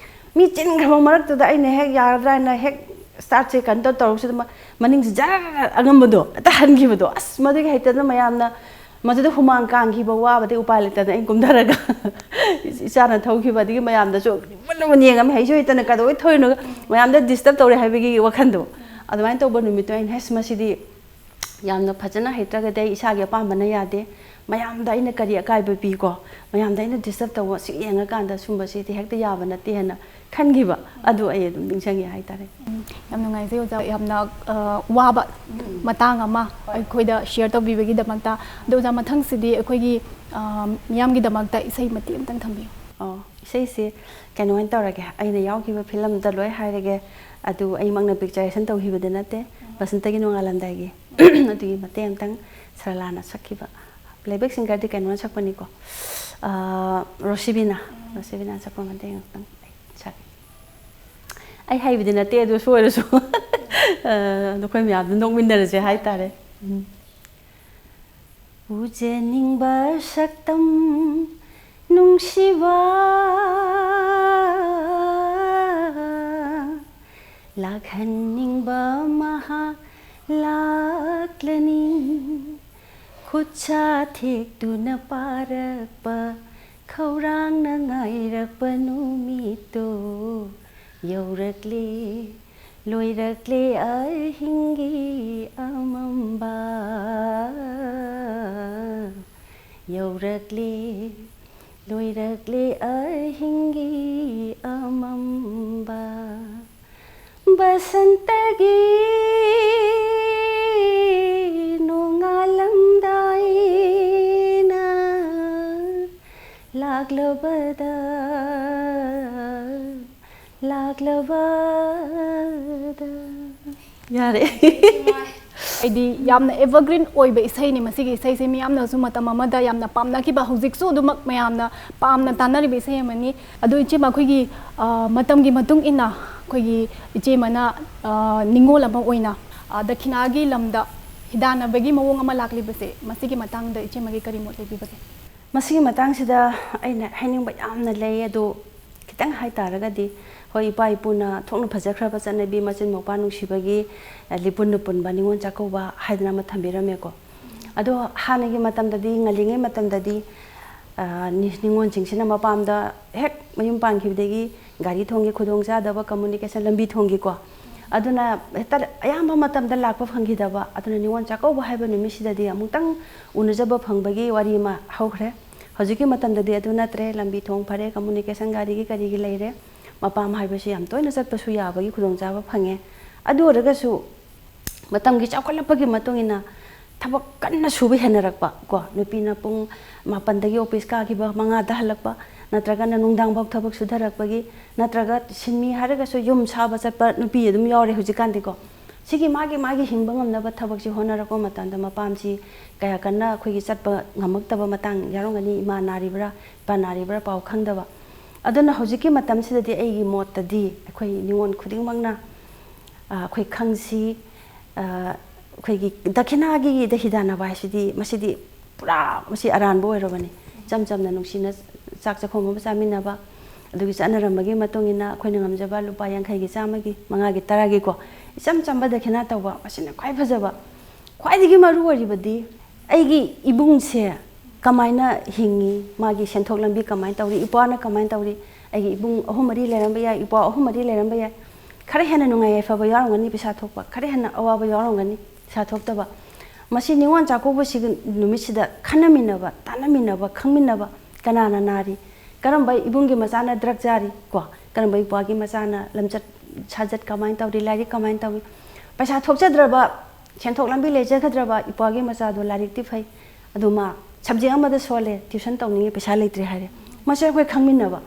ꯃꯤ ꯆꯤꯟꯈ꯭ꯔꯕ ꯃꯔꯛꯇꯨꯗ ꯑꯩꯅ ꯍꯦꯛ ꯌꯥꯔꯗ꯭ꯔꯥ ꯍꯥꯏꯅ ꯍꯦꯛ ꯁ꯭ꯇꯥꯔꯠꯁꯦ ꯀꯩꯅꯣ ꯇꯧ-, ꯇꯧꯔꯛꯁꯤꯗ ꯃ-, ꯃꯅꯤꯡꯁꯦ ꯖꯔ ꯑꯉꯝꯕꯗꯣ ꯍꯦꯛꯇ ꯍꯟꯈꯤꯕꯗꯣ꯫ ꯑꯁ, ꯃꯗꯨꯒꯤ ꯍꯩꯇꯗꯅ ꯃꯌꯥꯝꯅ ꯃꯗꯨꯗ ꯍꯨꯃꯥꯡ ꯀꯥꯡꯈꯤꯕ ꯋꯥꯕꯗꯤ ꯎꯄꯥꯏ ꯂꯩꯇꯗꯅ ꯑꯩꯅ ꯀꯨꯝꯊꯔꯒ ꯏꯆꯥꯅ ꯊꯧꯈꯤꯕ, ꯑꯗꯒꯤ ꯃꯌꯥꯝꯗꯁꯨ ꯃꯨꯟꯅ ꯃꯨꯟꯅ ꯌꯦꯡꯉꯝꯃꯤ, ꯍꯩꯁꯨ ꯍꯩꯇꯅ ꯀꯩꯗꯧꯕꯩ ꯊꯧꯔꯤꯅꯣ, ꯃꯌꯥꯝꯗ ꯗꯤꯁꯇꯔꯕ ꯇꯧꯔꯦ ꯍꯥꯏꯕꯒꯤ ꯋꯥꯈꯟꯗꯣ꯫ ꯑꯗꯨꯃꯥꯏꯅ ꯇꯧꯕ ꯅꯨꯃꯤꯠꯇꯣ ꯑꯩꯅ, "ꯍꯩꯁ, ꯃꯁꯤꯗꯤ ꯌꯥꯝꯅ ꯐꯖꯅ ꯍꯩꯇ꯭ꯔꯒꯗꯤ ꯑꯩ ꯏꯁꯥꯒꯤ ꯑꯄꯥꯝꯕꯅ ꯌꯥꯗꯦ, ꯃꯌꯥꯝꯗ ꯑꯩꯅ ꯀꯔꯤ ꯑꯀꯥꯏꯕ ꯄꯤꯀꯣ, ꯃꯌꯥꯝꯗ ꯑꯩꯅ ꯗꯤꯁꯇꯔꯕ ꯇꯧꯕ ꯁꯤ ꯌꯦꯡꯉꯀꯥꯟꯗ ꯁꯨꯝꯕꯁꯤꯗꯤ ꯍꯦꯛꯇ ꯌꯥꯕ ꯅꯠꯇꯦ" ꯍꯥꯏꯅ ꯈꯟꯈꯤꯕ꯫ ꯑꯗꯨ ꯑꯩ ꯑꯗꯨꯝ ꯅꯤꯡꯁꯤꯡꯉꯦ ꯍꯥꯏꯇꯥꯔꯦ꯫ ꯎꯝ, ꯌꯥꯝ ꯅꯨꯡꯉꯥꯏꯖꯩ ꯑꯣꯖꯥ, ꯌꯥꯝꯅ, ꯑ, ꯋꯥꯕ ꯃꯇꯥꯡ ꯑꯃ ꯑꯩꯈꯣꯏꯗ ꯁꯤꯌꯔ ꯇꯧꯕꯤꯕꯒꯤꯗꯃꯛꯇ꯫ ꯑꯗꯣ ꯑꯣꯖꯥ, ꯃꯊꯪꯁꯤꯗꯤ ꯑꯩꯈꯣꯏꯒꯤ, ꯑ, ꯃꯤꯌꯥꯝꯒꯤꯗꯃꯛꯇ ꯏꯁꯩ ꯃꯇꯦꯛ ꯑꯃꯇꯪ ꯊꯝꯕꯤꯌꯨ꯫ ꯑꯣ, ꯏꯁꯩꯁꯤ ꯀꯩꯅꯣ ꯑꯣꯏꯅ ꯇꯧꯔꯒꯦ, ꯑꯩꯅ ꯌꯥꯎꯈꯤꯕ ꯐꯤꯂꯝꯗ ꯂꯣꯏ ꯍꯥꯏꯔꯒꯦ꯫ ꯑꯗꯨ ꯑꯩꯃꯛꯅ ꯄꯤꯛꯆꯔꯦꯁꯟ ꯇꯧꯈꯤꯕꯗꯤ ꯅꯠꯇꯦ, ꯕꯁꯟꯇꯒꯤ ꯅꯣꯡꯉꯥꯜꯂꯝꯗꯥꯏꯒꯤ꯫ ꯑꯗꯨꯒꯤ ꯃꯇꯦꯛ ꯑꯃꯇꯪ ꯁꯔꯂꯥꯅ ꯁꯛꯈꯤꯕ꯫ ꯄ꯭ꯂꯦꯕꯦꯛ ꯁꯤꯡꯒꯔꯗꯤ ꯀꯩꯅꯣꯅ ꯁꯛꯄꯅꯤꯀꯣ, ꯑ, ꯔꯣꯁꯤꯕꯤꯅ, ꯔꯣꯁꯤꯕꯤꯅ ꯁꯛꯄ ꯃꯇꯦꯛ ꯑꯃꯇꯪ ꯑꯩ ꯁꯛꯀꯦ꯫ ꯑꯩ ꯍꯩꯕꯗꯤ ꯅꯠꯇꯦ, ꯑꯗꯨ ꯁꯣꯏꯔꯁꯨ꯫ ꯑ, ꯅꯈꯣꯏ ꯃꯌꯥꯝꯗ ꯅꯣꯛꯃꯤꯟꯅꯔꯁꯦ ꯍꯥꯏꯇꯥꯔꯦ꯫ ꯎꯝ꯫ ꯎꯖꯅꯤꯡꯕ ꯁꯛꯇꯝ ꯅꯨꯡꯁꯤꯕ, ꯂꯥꯛꯍꯟꯅꯤꯡꯕ ꯃꯍꯥꯛ ꯂꯥꯛꯂꯅꯤ꯫ ꯈꯨꯠꯁꯥ ꯊꯦꯛꯇꯨꯅ ꯄꯥꯔꯛꯄ, ꯈꯧꯔꯥꯡꯅ ꯉꯥꯏꯔꯛꯄ ꯅꯨꯃꯤꯠꯇꯣ ꯌꯧꯔꯛꯂꯦ, ꯂꯣꯏꯔꯛꯂꯦ ꯑꯍꯤꯡꯒꯤ ꯑꯃꯝꯕ ꯌꯧꯔꯛꯂꯦ꯫ ꯂꯣꯏꯔꯛꯂꯦ ꯑꯍꯤꯡꯒꯤ ꯑꯃꯝꯕ, ꯕꯁꯟꯇꯒꯤ ꯅꯣꯡꯉꯥꯜꯂꯝꯗꯥꯏꯅ ꯂꯥꯛꯂꯕꯗ, ꯂꯥꯛꯂꯕꯗ꯫ ꯌꯥꯔꯦ꯫ ꯍꯥꯏꯗꯤ ꯌꯥꯝꯅ ꯑꯦꯚꯔꯒ꯭ꯔꯤꯟ ꯑꯣꯏꯕ ꯏꯁꯩꯅꯤ ꯃꯁꯤꯒꯤ ꯏꯁꯩꯁꯦ꯫ ꯃꯤꯌꯥꯝꯅꯁꯨ ꯃꯇꯝ ꯑꯃꯗ ꯌꯥꯝꯅ ꯄꯥꯝꯅꯈꯤꯕ, ꯍꯧꯖꯤꯛꯁꯨ ꯑꯗꯨꯃꯛ ꯃꯌꯥꯝꯅ ꯄꯥꯝꯅ ꯇꯥꯅꯔꯤꯕ ꯏꯁꯩ ꯑꯃꯅꯤ꯫ ꯑꯗꯨ ꯏꯆꯦꯃ, ꯑꯩꯈꯣꯏꯒꯤ, ꯑ, ꯃꯇꯝꯒꯤ ꯃꯇꯨꯡ ꯏꯟꯅ ꯑꯩꯈꯣꯏꯒꯤ ꯏꯆꯦꯃꯅ, ꯑ, ꯅꯤꯉꯣꯜ ꯑꯃ ꯑꯣꯏꯅ, ꯑ, ꯗꯈꯤꯅꯥꯒꯤ ꯂꯝꯗ ꯍꯤꯗꯥꯟꯅꯕꯒꯤ ꯃꯑꯣꯡ ꯑꯃ ꯂꯥꯛꯂꯤꯕꯁꯦ, ꯃꯁꯤꯒꯤ ꯃꯇꯥꯡꯗ ꯏꯆꯦꯃꯒꯤ ꯀꯔꯤ ꯃꯣꯠ ꯂꯩꯕꯤꯕꯒꯦ? ꯃꯁꯤꯒꯤ ꯃꯇꯥꯡꯁꯤꯗ ꯑꯩꯅ ꯍꯥꯏꯅꯤꯡꯕ ꯌꯥꯝꯅ ꯂꯩ, ꯑꯗꯣ ꯈꯤꯇꯪ ꯍꯥꯏ ꯇꯥꯔꯒꯗꯤ, ꯍꯣꯏ, ꯏꯄꯥ ꯏꯄꯨꯅ ꯊꯣꯛꯅ ꯐꯖꯈ꯭ꯔꯕ ꯆꯠꯅꯕꯤ, ꯃꯆꯤꯟ ꯃꯧꯄ꯭ꯋꯥ ꯅꯨꯡꯁꯤꯕꯒꯤ, ꯑ, ꯂꯤꯄꯨꯟꯅ ꯄꯨꯟꯕ ꯅꯤꯉꯣꯜ ꯆꯥꯛꯀꯧꯕ ꯍꯥꯏꯗꯅ ꯑꯃ ꯊꯝꯕꯤꯔꯝꯃꯦꯀꯣ꯫ ꯑꯗꯣ ꯍꯥꯟꯅꯒꯤ ꯃꯇꯝꯗꯗꯤ, ꯉꯜꯂꯤꯉꯩ ꯃꯇꯝꯗꯗꯤ, ꯑ, ꯅꯤ-, ꯅꯤꯉꯣꯜꯁꯤꯡꯁꯤꯅ ꯃꯄꯥꯝꯗ ꯍꯦꯛ ꯃꯌꯨꯝ ꯄꯥꯟꯈꯤꯕꯗꯒꯤ ꯒꯥꯔꯤ ꯊꯣꯡꯒꯤ ꯈꯨꯗꯣꯡꯆꯥꯗꯕ, ꯀꯝꯃꯨꯅꯤꯀꯦꯁꯟ ꯂꯝꯕꯤ ꯊꯣꯡꯒꯤꯀꯣ, ꯑꯗꯨꯅ ꯍꯦꯛꯇ ꯑꯌꯥꯝꯕ ꯃꯇꯝꯗ ꯂꯥꯛꯄ ꯐꯪꯈꯤꯗꯕ꯫ ꯑꯗꯨꯅ ꯅꯤꯉꯣꯜ ꯆꯥꯛꯀꯧꯕ ꯍꯥꯏꯕ ꯅꯨꯃꯤꯠꯁꯤꯗꯗꯤ ꯑꯃꯨꯛꯇꯪ ꯎꯅꯖꯕ ꯐꯪꯕꯒꯤ ꯋꯥꯔꯤ ꯑꯃ ꯍꯧꯈ꯭ꯔꯦ꯫ ꯍꯧꯖꯤꯛꯀꯤ ꯃꯇꯝꯗꯗꯤ ꯑꯗꯨ ꯅꯠꯇ꯭ꯔꯦ, ꯂꯝꯕꯤ ꯊꯣꯡ ꯐꯔꯦ, ꯀꯝꯃꯨꯅꯤꯀꯦꯁꯟ ꯒꯥꯔꯤꯒꯤ ꯀꯔꯤꯒꯤ ꯂꯩꯔꯦ, ꯃꯄꯥꯝ ꯍꯥꯏꯕꯁꯤ ꯌꯥꯝ ꯇꯣꯏꯅ ꯆꯠꯄꯁꯨ ꯌꯥꯕꯒꯤ ꯈꯨꯗꯣꯡꯆꯥꯕ ꯐꯪꯉꯦ꯫ ꯑꯗꯨ ꯑꯣꯏꯔꯒꯁꯨ ꯃꯇꯝꯒꯤ ꯆꯥꯎꯈꯠꯂꯛꯄꯒꯤ ꯃꯇꯨꯡ ꯏꯟꯅ ꯊꯕꯛ ꯀꯟꯅ ꯁꯨꯕ ꯍꯦꯟꯅꯔꯛꯄ ꯀꯣ, ꯅꯨꯄꯤꯅ ꯄꯨꯡ ꯃꯥꯄꯟꯗꯒꯤ ꯑꯣꯐꯤꯁ ꯀꯥꯈꯤꯕ ꯃꯉꯥꯗ ꯍꯜꯂꯛꯄ, ꯅꯠꯇ꯭ꯔꯒꯅ ꯅꯨꯡꯗꯥꯡꯐꯥꯎ ꯊꯕꯛ ꯁꯨꯊꯔꯛꯄꯒꯤ, ꯅꯠꯇ꯭ꯔꯒ ꯁꯤꯟꯃꯤ ꯍꯥꯏꯔꯒꯁꯨ ꯌꯨꯝ ꯁꯥꯕ ꯆꯠꯄ ꯅꯨꯄꯤ ꯑꯗꯨꯝ ꯌꯥꯎꯔꯦ ꯍꯧꯖꯤꯛꯀꯥꯟꯗꯤꯀꯣ꯫ ꯁꯤꯒꯤ ꯃꯥꯒꯤ ꯃꯥꯒꯤ ꯍꯤꯡꯕ ꯉꯝꯅꯕ ꯊꯕꯛꯁꯤ ꯍꯣꯠꯅꯔꯛꯄ ꯃꯇꯝꯗ ꯃꯄꯥꯝꯁꯤ ꯀꯌꯥ ꯀꯟꯅ ꯑꯩꯈꯣꯏꯒꯤ ꯆꯠꯄ ꯉꯝꯃꯛꯇꯕ ꯃꯇꯥꯡ ꯌꯥꯎꯔꯝꯒꯅꯤ, ꯏꯃꯥ ꯅꯥꯔꯤꯕ꯭ꯔꯥ, ꯏꯄꯥ ꯅꯥꯔꯤꯕ꯭ꯔꯥ ꯄꯥꯎ ꯈꯪꯗꯕ꯫ ꯑꯗꯨꯅ ꯍꯧꯖꯤꯛꯀꯤ ꯃꯇꯝꯁꯤꯗꯗꯤ ꯑꯩꯒꯤ ꯃꯣꯠꯇꯗꯤ ꯑꯩꯈꯣꯏ ꯅꯤꯉꯣꯜ ꯈꯨꯗꯤꯡꯃꯛꯅ, ꯑ, ꯑꯩꯈꯣꯏ ꯈꯪꯁꯤ, ꯑ, ꯑꯩꯈꯣꯏꯒꯤ ꯗꯈꯤꯅꯥꯒꯤꯗ ꯍꯤꯗꯥꯟꯅꯕ ꯍꯥꯏꯁꯤꯗꯤ, ꯃꯁꯤꯗꯤ ꯄꯨꯔꯥ ꯃꯁꯤ ꯑꯔꯥꯟꯕ ꯑꯣꯏꯔꯕꯅꯤ꯫ ꯏꯆꯝ ꯆꯝꯅ ꯅꯨꯡꯁꯤꯅ ꯆꯥꯛ ꯆꯥꯛꯈꯣꯝ ꯑꯃ ꯆꯥꯃꯤꯟꯅꯕ, ꯑꯗꯨꯒꯤ ꯆꯠꯅꯔꯝꯕꯒꯤ ꯃꯇꯨꯡ ꯏꯟꯅ ꯑꯩꯈꯣꯏꯅ ꯉꯝꯖꯕ ꯂꯨꯄꯥ ꯌꯥꯡꯈꯩꯒꯤ, ꯆꯥꯝꯃꯒꯤ, ꯃꯉꯥꯒꯤ, ꯇꯔꯥꯒꯤꯀꯣ, ꯏꯆꯝ ꯆꯝꯕ ꯗꯈꯤꯅꯥ ꯇꯧꯕ, ꯃꯁꯤꯅ ꯈ꯭ꯋꯥꯏ ꯐꯖꯕ꯫ ꯈ꯭ꯋꯥꯏꯗꯒꯤ ꯃꯔꯨ ꯑꯣꯏꯔꯤꯕꯗꯤ ꯑꯩꯒꯤ ꯏꯕꯨꯡꯁꯦ ꯀꯃꯥꯏꯅ ꯍꯤꯡꯉꯤ, ꯃꯥꯒꯤ ꯁꯦꯟꯊꯣꯛ ꯂꯝꯕꯤ ꯀꯃꯥꯏꯅ ꯇꯧꯔꯤ, ꯏꯄ꯭ꯋꯥꯅ ꯀꯃꯥꯏꯅ ꯇꯧꯔꯤ, ꯑꯩꯒꯤ ꯏꯕꯨꯡ ꯑꯍꯨꯝ ꯃꯔꯤ ꯂꯩꯔꯝꯕ ꯌꯥꯏ, ꯏꯄ꯭ꯋꯥ ꯑꯍꯨꯝ ꯃꯔꯤ ꯂꯩꯔꯝꯕ ꯌꯥꯏ꯫ ꯈꯔ ꯍꯦꯟꯅ ꯅꯨꯡꯉꯥꯏ ꯌꯥꯏꯐꯕ ꯌꯥꯎꯔꯝꯒꯅꯤ, ꯄꯩꯁꯥ ꯊꯣꯛꯄ, ꯈꯔ ꯍꯦꯟꯅ ꯑꯋꯥꯕ ꯌꯥꯎꯔꯝꯒꯅꯤ, ꯄꯩꯁꯥ ꯊꯣꯛꯇꯕ꯫ ꯃꯁꯤ ꯅꯤꯉꯣꯜ ꯆꯥꯛꯀꯧꯕꯁꯤꯒꯤ ꯅꯨꯃꯤꯠꯁꯤꯗ ꯈꯟꯅꯃꯤꯟꯅꯕ, ꯇꯥꯟꯅꯃꯤꯟꯅꯕ, ꯈꯪꯃꯤꯟꯅꯕ, ꯀꯅꯥꯅ ꯅꯥꯔꯤ? ꯀꯔꯝꯕ ꯏꯕꯨꯡꯒꯤ ꯃꯆꯥꯅ ꯗ꯭ꯔꯛ ꯆꯥꯔꯤ? ꯀꯣ, ꯀꯔꯝꯕ ꯏꯄ꯭ꯋꯥꯒꯤ ꯃꯆꯥꯅ ꯂꯝꯆꯠ ꯁꯥꯖꯠ ꯀꯃꯥꯏꯅ ꯇꯧꯔꯤ? ꯂꯥꯏꯔꯤꯛ ꯀꯃꯥꯏꯅ ꯇꯧꯏ? ꯄꯩꯁꯥ ꯊꯣꯛꯆꯗ꯭ꯔꯕ, ꯁꯦꯟꯊꯣꯛ ꯂꯝꯕꯤ ꯂꯩꯖꯒꯗ꯭ꯔꯕ ꯏꯄ꯭ꯋꯥꯒꯤ ꯃꯆꯥꯗꯣ ꯂꯥꯏꯔꯤꯛꯇꯤ ꯐꯩ, ꯑꯗꯨ ꯃꯥ ꯁꯕꯖꯦꯛ ꯑꯃꯗ ꯁꯣꯜꯂꯦ, ꯇ꯭ꯌꯨꯁꯟ ꯇꯧꯅꯤꯡꯉꯤ, ꯄꯩꯁꯥ ꯂꯩꯇ꯭ꯔꯦ ꯍꯥꯏꯔꯦ꯫ ꯃꯁꯤ ꯑꯩꯈꯣꯏ ꯈꯪꯃꯤꯟꯅꯕ꯫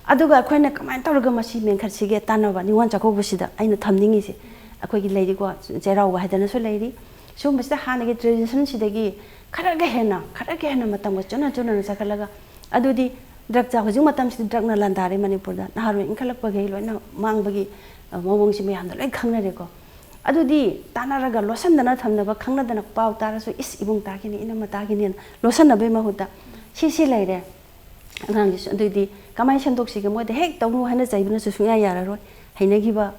ꯑꯗꯨꯒ ꯑꯩꯈꯣꯏꯅ ꯀꯃꯥꯏꯅ ꯇꯧꯔꯒ ꯃꯁꯤ ꯃꯦꯟꯈꯠꯁꯤꯒꯦ ꯇꯥꯟꯅꯕ ꯅꯤꯉꯣꯜ ꯆꯥꯛꯀꯧꯕꯁꯤꯗ ꯑꯩꯅ ꯊꯝꯅꯤꯡꯉꯤꯁꯦ꯫ ꯑꯩꯈꯣꯏꯒꯤ ꯂꯩꯔꯤꯀꯣ, ꯆꯩꯔꯥꯎꯕ ꯍꯥꯏꯗꯅꯁꯨ ꯂꯩꯔꯤ꯫ ꯁꯤꯒꯨꯝꯕꯁꯤꯗ ꯍꯥꯟꯅꯒꯤ ꯇ꯭ꯔꯦꯗꯤꯁꯟꯁꯤꯗꯒꯤ ꯈꯔꯒ ꯍꯦꯟꯅ, ꯈꯔꯒ ꯍꯦꯟꯅ ꯃꯇꯝꯒ ꯆꯨꯅ ꯆꯨꯅꯅ ꯆꯠꯈꯠꯂꯒ, ꯑꯗꯨꯗꯤ ꯗ꯭ꯔꯛ ꯆꯥ-, ꯍꯧꯖꯤꯛ ꯃꯇꯝꯁꯤꯗ ꯗ꯭ꯔꯛꯅ ꯂꯥꯟꯗꯥꯔꯦ ꯃꯅꯤꯄꯨꯔꯗ꯫ ꯅꯍꯥꯔꯣꯜ ꯏꯟꯈꯠꯂꯛꯄꯈꯩ ꯂꯣꯏꯅ ꯃꯥꯡꯕꯒꯤ, ꯑ, ꯃꯑꯣꯡꯁꯤ ꯃꯌꯥꯝꯅ ꯂꯣꯏ ꯈꯪꯅꯔꯦꯀꯣ꯫ ꯑꯗꯨꯗꯤ ꯇꯥꯟꯅꯔꯒ ꯂꯣꯠꯁꯤꯟꯗꯅ ꯊꯝꯅꯕ, ꯈꯪꯅꯗꯅ ꯄꯥꯎ ꯇꯥꯔꯁꯨ, "ꯏꯁ, ꯏꯕꯨꯡ ꯇꯥꯈꯤꯅꯤ, ꯏꯅꯝꯃ ꯇꯥꯈꯤꯅꯤꯅ" ꯂꯣꯠꯁꯤꯟꯅꯕꯒꯤ ꯃꯍꯨꯠꯇ ꯁꯤ, ꯁꯤ ꯂꯩꯔꯦ꯫ ꯑꯉꯥꯡꯁꯤꯁꯨ ꯑꯗꯨꯏꯗꯤ ꯀꯃꯥꯏꯅ ꯁꯦꯝꯗꯣꯛꯁꯤꯒꯦ? ꯃꯣꯏꯗ ꯍꯦꯛ ꯇꯧꯅꯨ ꯍꯥꯏꯅ ꯆꯩꯕꯅꯁꯨ ꯁꯨꯡꯌꯥ ꯌꯥꯔꯔꯣꯏ꯫ ꯍꯩꯅꯈꯤꯕ,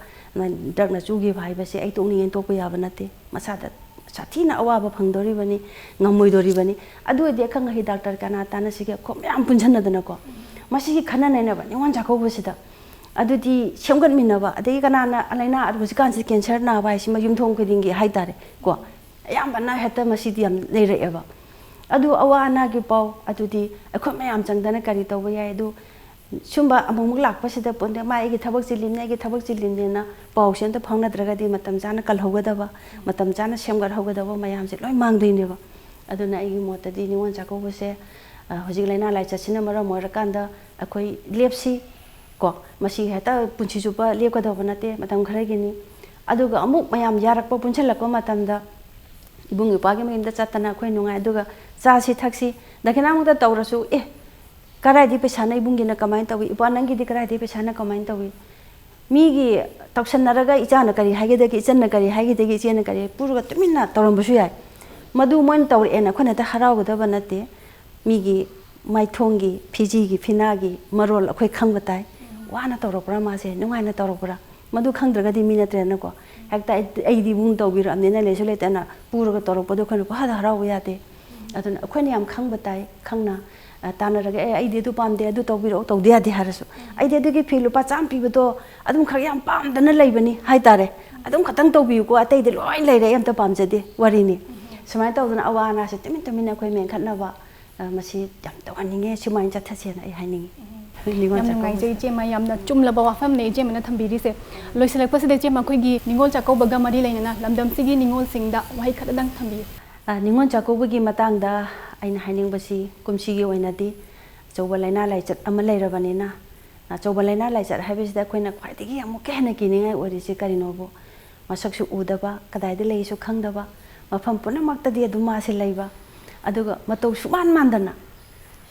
ꯗ꯭ꯔꯛꯅ ꯆꯨꯈꯤꯕ ꯍꯥꯏꯕꯁꯦ ꯑꯩ ꯇꯣꯛꯅꯤꯡꯉꯦꯅ ꯇꯣꯛꯄ ꯌꯥꯕ ꯅꯠꯇꯦ꯫ ꯃꯁꯥꯗ ꯁꯥꯊꯤꯅ ꯑꯋꯥꯕ ꯐꯪꯗꯣꯔꯤꯕꯅꯤ, ꯉꯝꯃꯣꯏꯗꯣꯔꯤꯕꯅꯤ꯫ ꯑꯗꯨ ꯑꯣꯏꯔꯗꯤ ꯑꯈꯪ ꯑꯍꯩ ꯗꯥꯛꯇꯔ ꯀꯅꯥ ꯇꯥꯟꯅꯁꯤꯒꯦ? ꯑꯩꯈꯣꯏ ꯃꯌꯥꯝ ꯄꯨꯟꯁꯤꯟꯅꯗꯅꯀꯣ, ꯃꯁꯤꯒꯤ ꯈꯟꯅ ꯅꯩꯅꯕ ꯅꯤꯉꯣꯜ ꯆꯥꯛꯀꯧꯕꯁꯤꯗ꯫ ꯑꯗꯨꯗꯤ ꯁꯦꯝꯒꯠꯃꯤꯟꯅꯕ, ꯑꯗꯒꯤ ꯀꯅꯥꯅ ꯂꯥꯏꯅꯥ, ꯍꯧꯖꯤꯛꯀꯥꯟꯁꯤ ꯀꯦꯟꯁꯔ ꯅꯥꯕ ꯍꯥꯏꯁꯤꯃ ꯌꯨꯝꯊꯣꯡ ꯈꯨꯗꯤꯡꯒꯤ ꯍꯥꯏꯇꯥꯔꯦ ꯀꯣ, ꯑꯌꯥꯝꯕꯅ ꯍꯦꯛꯇ ꯃꯁꯤꯗꯤ ꯌꯥꯝ ꯂꯩꯔꯛꯑꯦꯕ꯫ ꯑꯗꯨ ꯑꯋꯥ ꯑꯅꯥꯒꯤ ꯄꯥꯎ ꯑꯗꯨꯗꯤ ꯑꯩꯈꯣꯏ ꯃꯌꯥꯝ ꯆꯪꯗꯅ ꯀꯔꯤ ꯇꯧꯕ ꯌꯥꯏ? ꯑꯗꯨ ꯁꯨꯝꯕ ꯑꯃꯨꯛꯃꯨꯛ ꯂꯥꯛꯄꯁꯤꯗ ꯄꯣꯟꯗꯦ, "ꯃꯥ ꯑꯩꯒꯤ ꯊꯕꯛ ꯆꯤꯜꯂꯤꯝꯅꯦ, ꯑꯩꯒꯤ ꯊꯕꯛ ꯆꯤꯜꯂꯤꯝꯅꯦꯅ" ꯄꯥꯎꯁꯦ ꯑꯝꯇ ꯐꯥꯎꯅꯗ꯭ꯔꯒꯗꯤ ꯃꯇꯝ ꯆꯥꯅ ꯀꯜꯍꯧꯒꯗꯕ, ꯃꯇꯝ ꯆꯥꯅ ꯁꯦꯝꯒꯠꯍꯧꯒꯗꯕ ꯃꯌꯥꯝꯁꯦ ꯂꯣꯏ ꯃꯥꯡꯗꯣꯏꯅꯦꯕ꯫ ꯑꯗꯨꯅ ꯑꯩꯒꯤ ꯃꯣꯠꯇꯗꯤ ꯅꯤꯉꯣꯜ ꯆꯥꯛꯀꯧꯕꯁꯦ, ꯑ, ꯍꯧꯖꯤꯛ ꯂꯥꯏꯅꯥ ꯂꯥꯏꯆꯠꯁꯤꯅ ꯃꯔꯝ ꯑꯣꯏꯔꯀꯥꯟꯗ ꯑꯩꯈꯣꯏ ꯂꯦꯞꯁꯤ ꯀꯣ, ꯃꯁꯤ ꯍꯦꯛꯇ ꯄꯨꯟꯁꯤ ꯆꯨꯞꯄ ꯂꯦꯞꯀꯗꯧꯕ ꯅꯠꯇꯦ, ꯃꯇꯝ ꯈꯔꯒꯤꯅꯤ꯫ ꯑꯗꯨꯒ ꯑꯃꯨꯛ ꯃꯌꯥꯝ ꯌꯥꯔꯛꯄ ꯄꯨꯟꯁꯤꯜꯂꯛꯄ ꯃꯇꯝꯗ ꯏꯕꯨꯡ ꯏꯄ꯭ꯋꯥꯒꯤ ꯃꯌꯨꯝꯗ ꯆꯠꯇꯅ ꯑꯩꯈꯣꯏ ꯅꯨꯡꯉꯥꯏ꯫ ꯑꯗꯨꯒ ꯆꯥꯁꯤ ꯊꯛꯁꯤ, ꯗꯈꯤꯅꯥꯃꯛꯇ ꯇꯧꯔꯁꯨ, "ꯑꯦ, ꯀꯗꯥꯏꯗꯤ ꯄꯩꯁꯥꯅ ꯏꯕꯨꯡꯒꯤꯅ ꯀꯃꯥꯏꯅ ꯇꯧꯏ? ꯏꯄ꯭ꯋꯥ ꯅꯪꯒꯤꯗꯤ ꯀꯗꯥꯏꯗꯤ ꯄꯩꯁꯥꯅ ꯀꯃꯥꯏꯅ ꯇꯧꯏ?" ꯃꯤꯒꯤ ꯇꯧꯁꯟꯅꯔꯒ ꯏꯆꯥꯅ ꯀꯔꯤ ꯍꯥꯏꯒꯗꯒꯦ, ꯏꯆꯟꯅ ꯀꯔꯤ ꯍꯥꯏꯒꯗꯒꯦ, ꯏꯆꯦꯅ ꯀꯔꯤ ꯄꯨꯔꯒ ꯇꯨꯃꯤꯟꯅ ꯇꯧꯔꯝꯕꯁꯨ ꯌꯥꯏ꯫ ꯃꯗꯨ ꯃꯣꯏꯅ ꯇꯧꯔꯛꯑꯦꯅ ꯑꯩꯈꯣꯏꯅ ꯍꯦꯛꯇ ꯍꯔꯥꯎꯒꯗꯕ ꯅꯠꯇꯦ꯫ ꯃꯤꯒꯤ ꯃꯥꯏꯊꯣꯡꯒꯤ, ꯐꯤꯖꯤꯒꯤ, ꯐꯤꯅꯥꯒꯤ ꯃꯔꯣꯜ ꯑꯩꯈꯣꯏ ꯈꯪꯕ ꯇꯥꯏ꯫ ꯋꯥꯅ ꯇꯧꯔꯛꯄ꯭ꯔꯥ ꯃꯥꯁꯦ, ꯅꯨꯡꯉꯥꯏꯅ ꯇꯧꯔꯛꯄ꯭ꯔꯥ? ꯃꯗꯨ ꯈꯪꯗ꯭ꯔꯒꯗꯤ ꯃꯤ ꯅꯠꯇ꯭ꯔꯦꯅꯀꯣ꯫ ꯍꯦꯛꯇ ꯑꯩ-, "ꯑꯩꯗꯤ ꯏꯕꯨꯡ ꯇꯧꯕꯤꯔꯛꯑꯕꯅꯤꯅ ꯂꯩꯁꯨ ꯂꯩꯇꯅ ꯄꯨꯔꯒ ꯇꯧꯔꯛꯄꯗꯣ ꯑꯩꯈꯣꯏꯅ ꯄꯨꯍꯥꯗ ꯍꯔꯥꯎꯕ ꯌꯥꯗꯦ"꯫ ꯑꯗꯨꯅ ꯑꯩꯈꯣꯏꯅ ꯌꯥꯝ ꯈꯪꯕ ꯇꯥꯏ, ꯈꯪꯅ, ꯑ, ꯇꯥꯟꯅꯔꯒ, "ꯑꯦ, ꯑꯩꯗꯤ ꯑꯗꯨ ꯄꯥꯝꯗꯦ, ꯑꯗꯨ ꯇꯧꯕꯤꯔꯛꯑꯣ", ꯇꯧꯗ ꯌꯥꯗꯦ ꯍꯥꯏꯔꯁꯨ, "ꯑꯩꯗꯤ ꯑꯗꯨꯒꯤ ꯐꯤ ꯂꯨꯄꯥ ꯆꯥꯝꯃ ꯄꯤꯕꯗꯣ ꯑꯗꯨꯝ ꯈꯔ ꯌꯥꯝ ꯄꯥꯝꯗꯅ ꯂꯩꯕꯅꯤ" ꯍꯥꯏꯇꯥꯔꯦ꯫ "ꯑꯗꯨꯝ ꯈꯛꯇꯪ ꯇꯧꯕꯤꯌꯨꯀꯣ, ꯑꯇꯩꯗꯤ ꯂꯣꯏ ꯂꯩꯔꯦ, ꯑꯩ ꯑꯝꯇ ꯄꯥꯝꯖꯗꯦ", ꯋꯥꯔꯤꯅꯤ꯫ ꯁꯨꯃꯥꯏꯅ ꯇꯧꯗꯅ ꯑꯋꯥ ꯑꯅꯥꯁꯦ ꯇꯨꯃꯤꯟ ꯇꯨꯃꯤꯟꯅ ꯑꯩꯈꯣꯏ ꯃꯦꯟꯈꯠꯅꯕ, ꯑ, ꯑ, ꯃꯁꯤ ꯌꯥꯝ ꯇꯧꯍꯟꯅꯤꯡꯉꯦ, ꯁꯨꯃꯥꯏꯅ ꯆꯠꯊꯁꯦꯅ ꯑꯩ ꯍꯥꯏꯅꯤꯡꯉꯤ꯫ ꯅꯤꯉꯣꯜ ꯌꯥꯝ ꯆꯥꯛꯀꯧꯕ ꯅꯨꯡꯉꯥꯏꯖꯩ ꯏꯆꯦꯃ, ꯌꯥꯝꯅ ꯆꯨꯝꯂꯕ ꯋꯥꯐꯝꯅꯦ ꯏꯆꯦꯃꯅ ꯊꯝꯕꯤꯔꯤꯁꯦ꯫ ꯂꯣꯏꯁꯤꯜꯂꯛꯄꯁꯤꯗ ꯏꯆꯦꯃ, ꯑꯩꯈꯣꯏꯒꯤ ꯅꯤꯉꯣꯜ ꯆꯥꯛꯀꯧꯕꯒ ꯃꯔꯤ ꯂꯩꯅꯅ ꯂꯝꯗꯝꯁꯤꯒꯤ ꯅꯤꯉꯣꯜꯁꯤꯡꯗ ꯋꯥꯍꯩ ꯈꯔꯗꯪ ꯊꯝꯕꯤꯌꯨ꯫ ꯑ, ꯅꯤꯉꯣꯜ ꯆꯥꯛꯀꯧꯕꯒꯤ ꯃꯇꯥꯡꯗ ꯑꯩꯅ ꯍꯥꯏꯅꯤꯡꯕꯁꯤ, ꯀꯨꯝꯁꯤꯒꯤ ꯑꯣꯏꯅꯗꯤ ꯑꯆꯧꯕ ꯂꯥꯏꯅꯥ ꯂꯥꯏꯆꯠ ꯑꯃ ꯂꯩꯔꯕꯅꯤꯅ, ꯑꯆꯧꯕ ꯂꯥꯏꯅꯥ ꯂꯥꯏꯆꯠ ꯍꯥꯏꯕꯁꯤꯗ ꯑꯩꯈꯣꯏꯅ ꯈ꯭ꯋꯥꯏꯗꯒꯤ ꯑꯃꯨꯛꯀ ꯍꯦꯟꯅ ꯀꯤꯅꯤꯡꯉꯥꯏ ꯑꯣꯏꯔꯤꯁꯤ ꯀꯔꯤꯅꯣꯕꯨ, ꯃꯁꯛꯁꯨ ꯎꯗꯕ, ꯀꯗꯥꯏꯗ ꯂꯩꯁꯨ ꯈꯪꯗꯕ, ꯃꯐꯝ ꯄꯨꯝꯅꯃꯛꯇꯗꯤ ꯑꯗꯨꯝ ꯃꯥꯁꯦ ꯂꯩꯕ, ꯑꯗꯨꯒ ꯃꯇꯧ ꯁꯨꯃꯥꯟ ꯃꯥꯟꯗꯅ,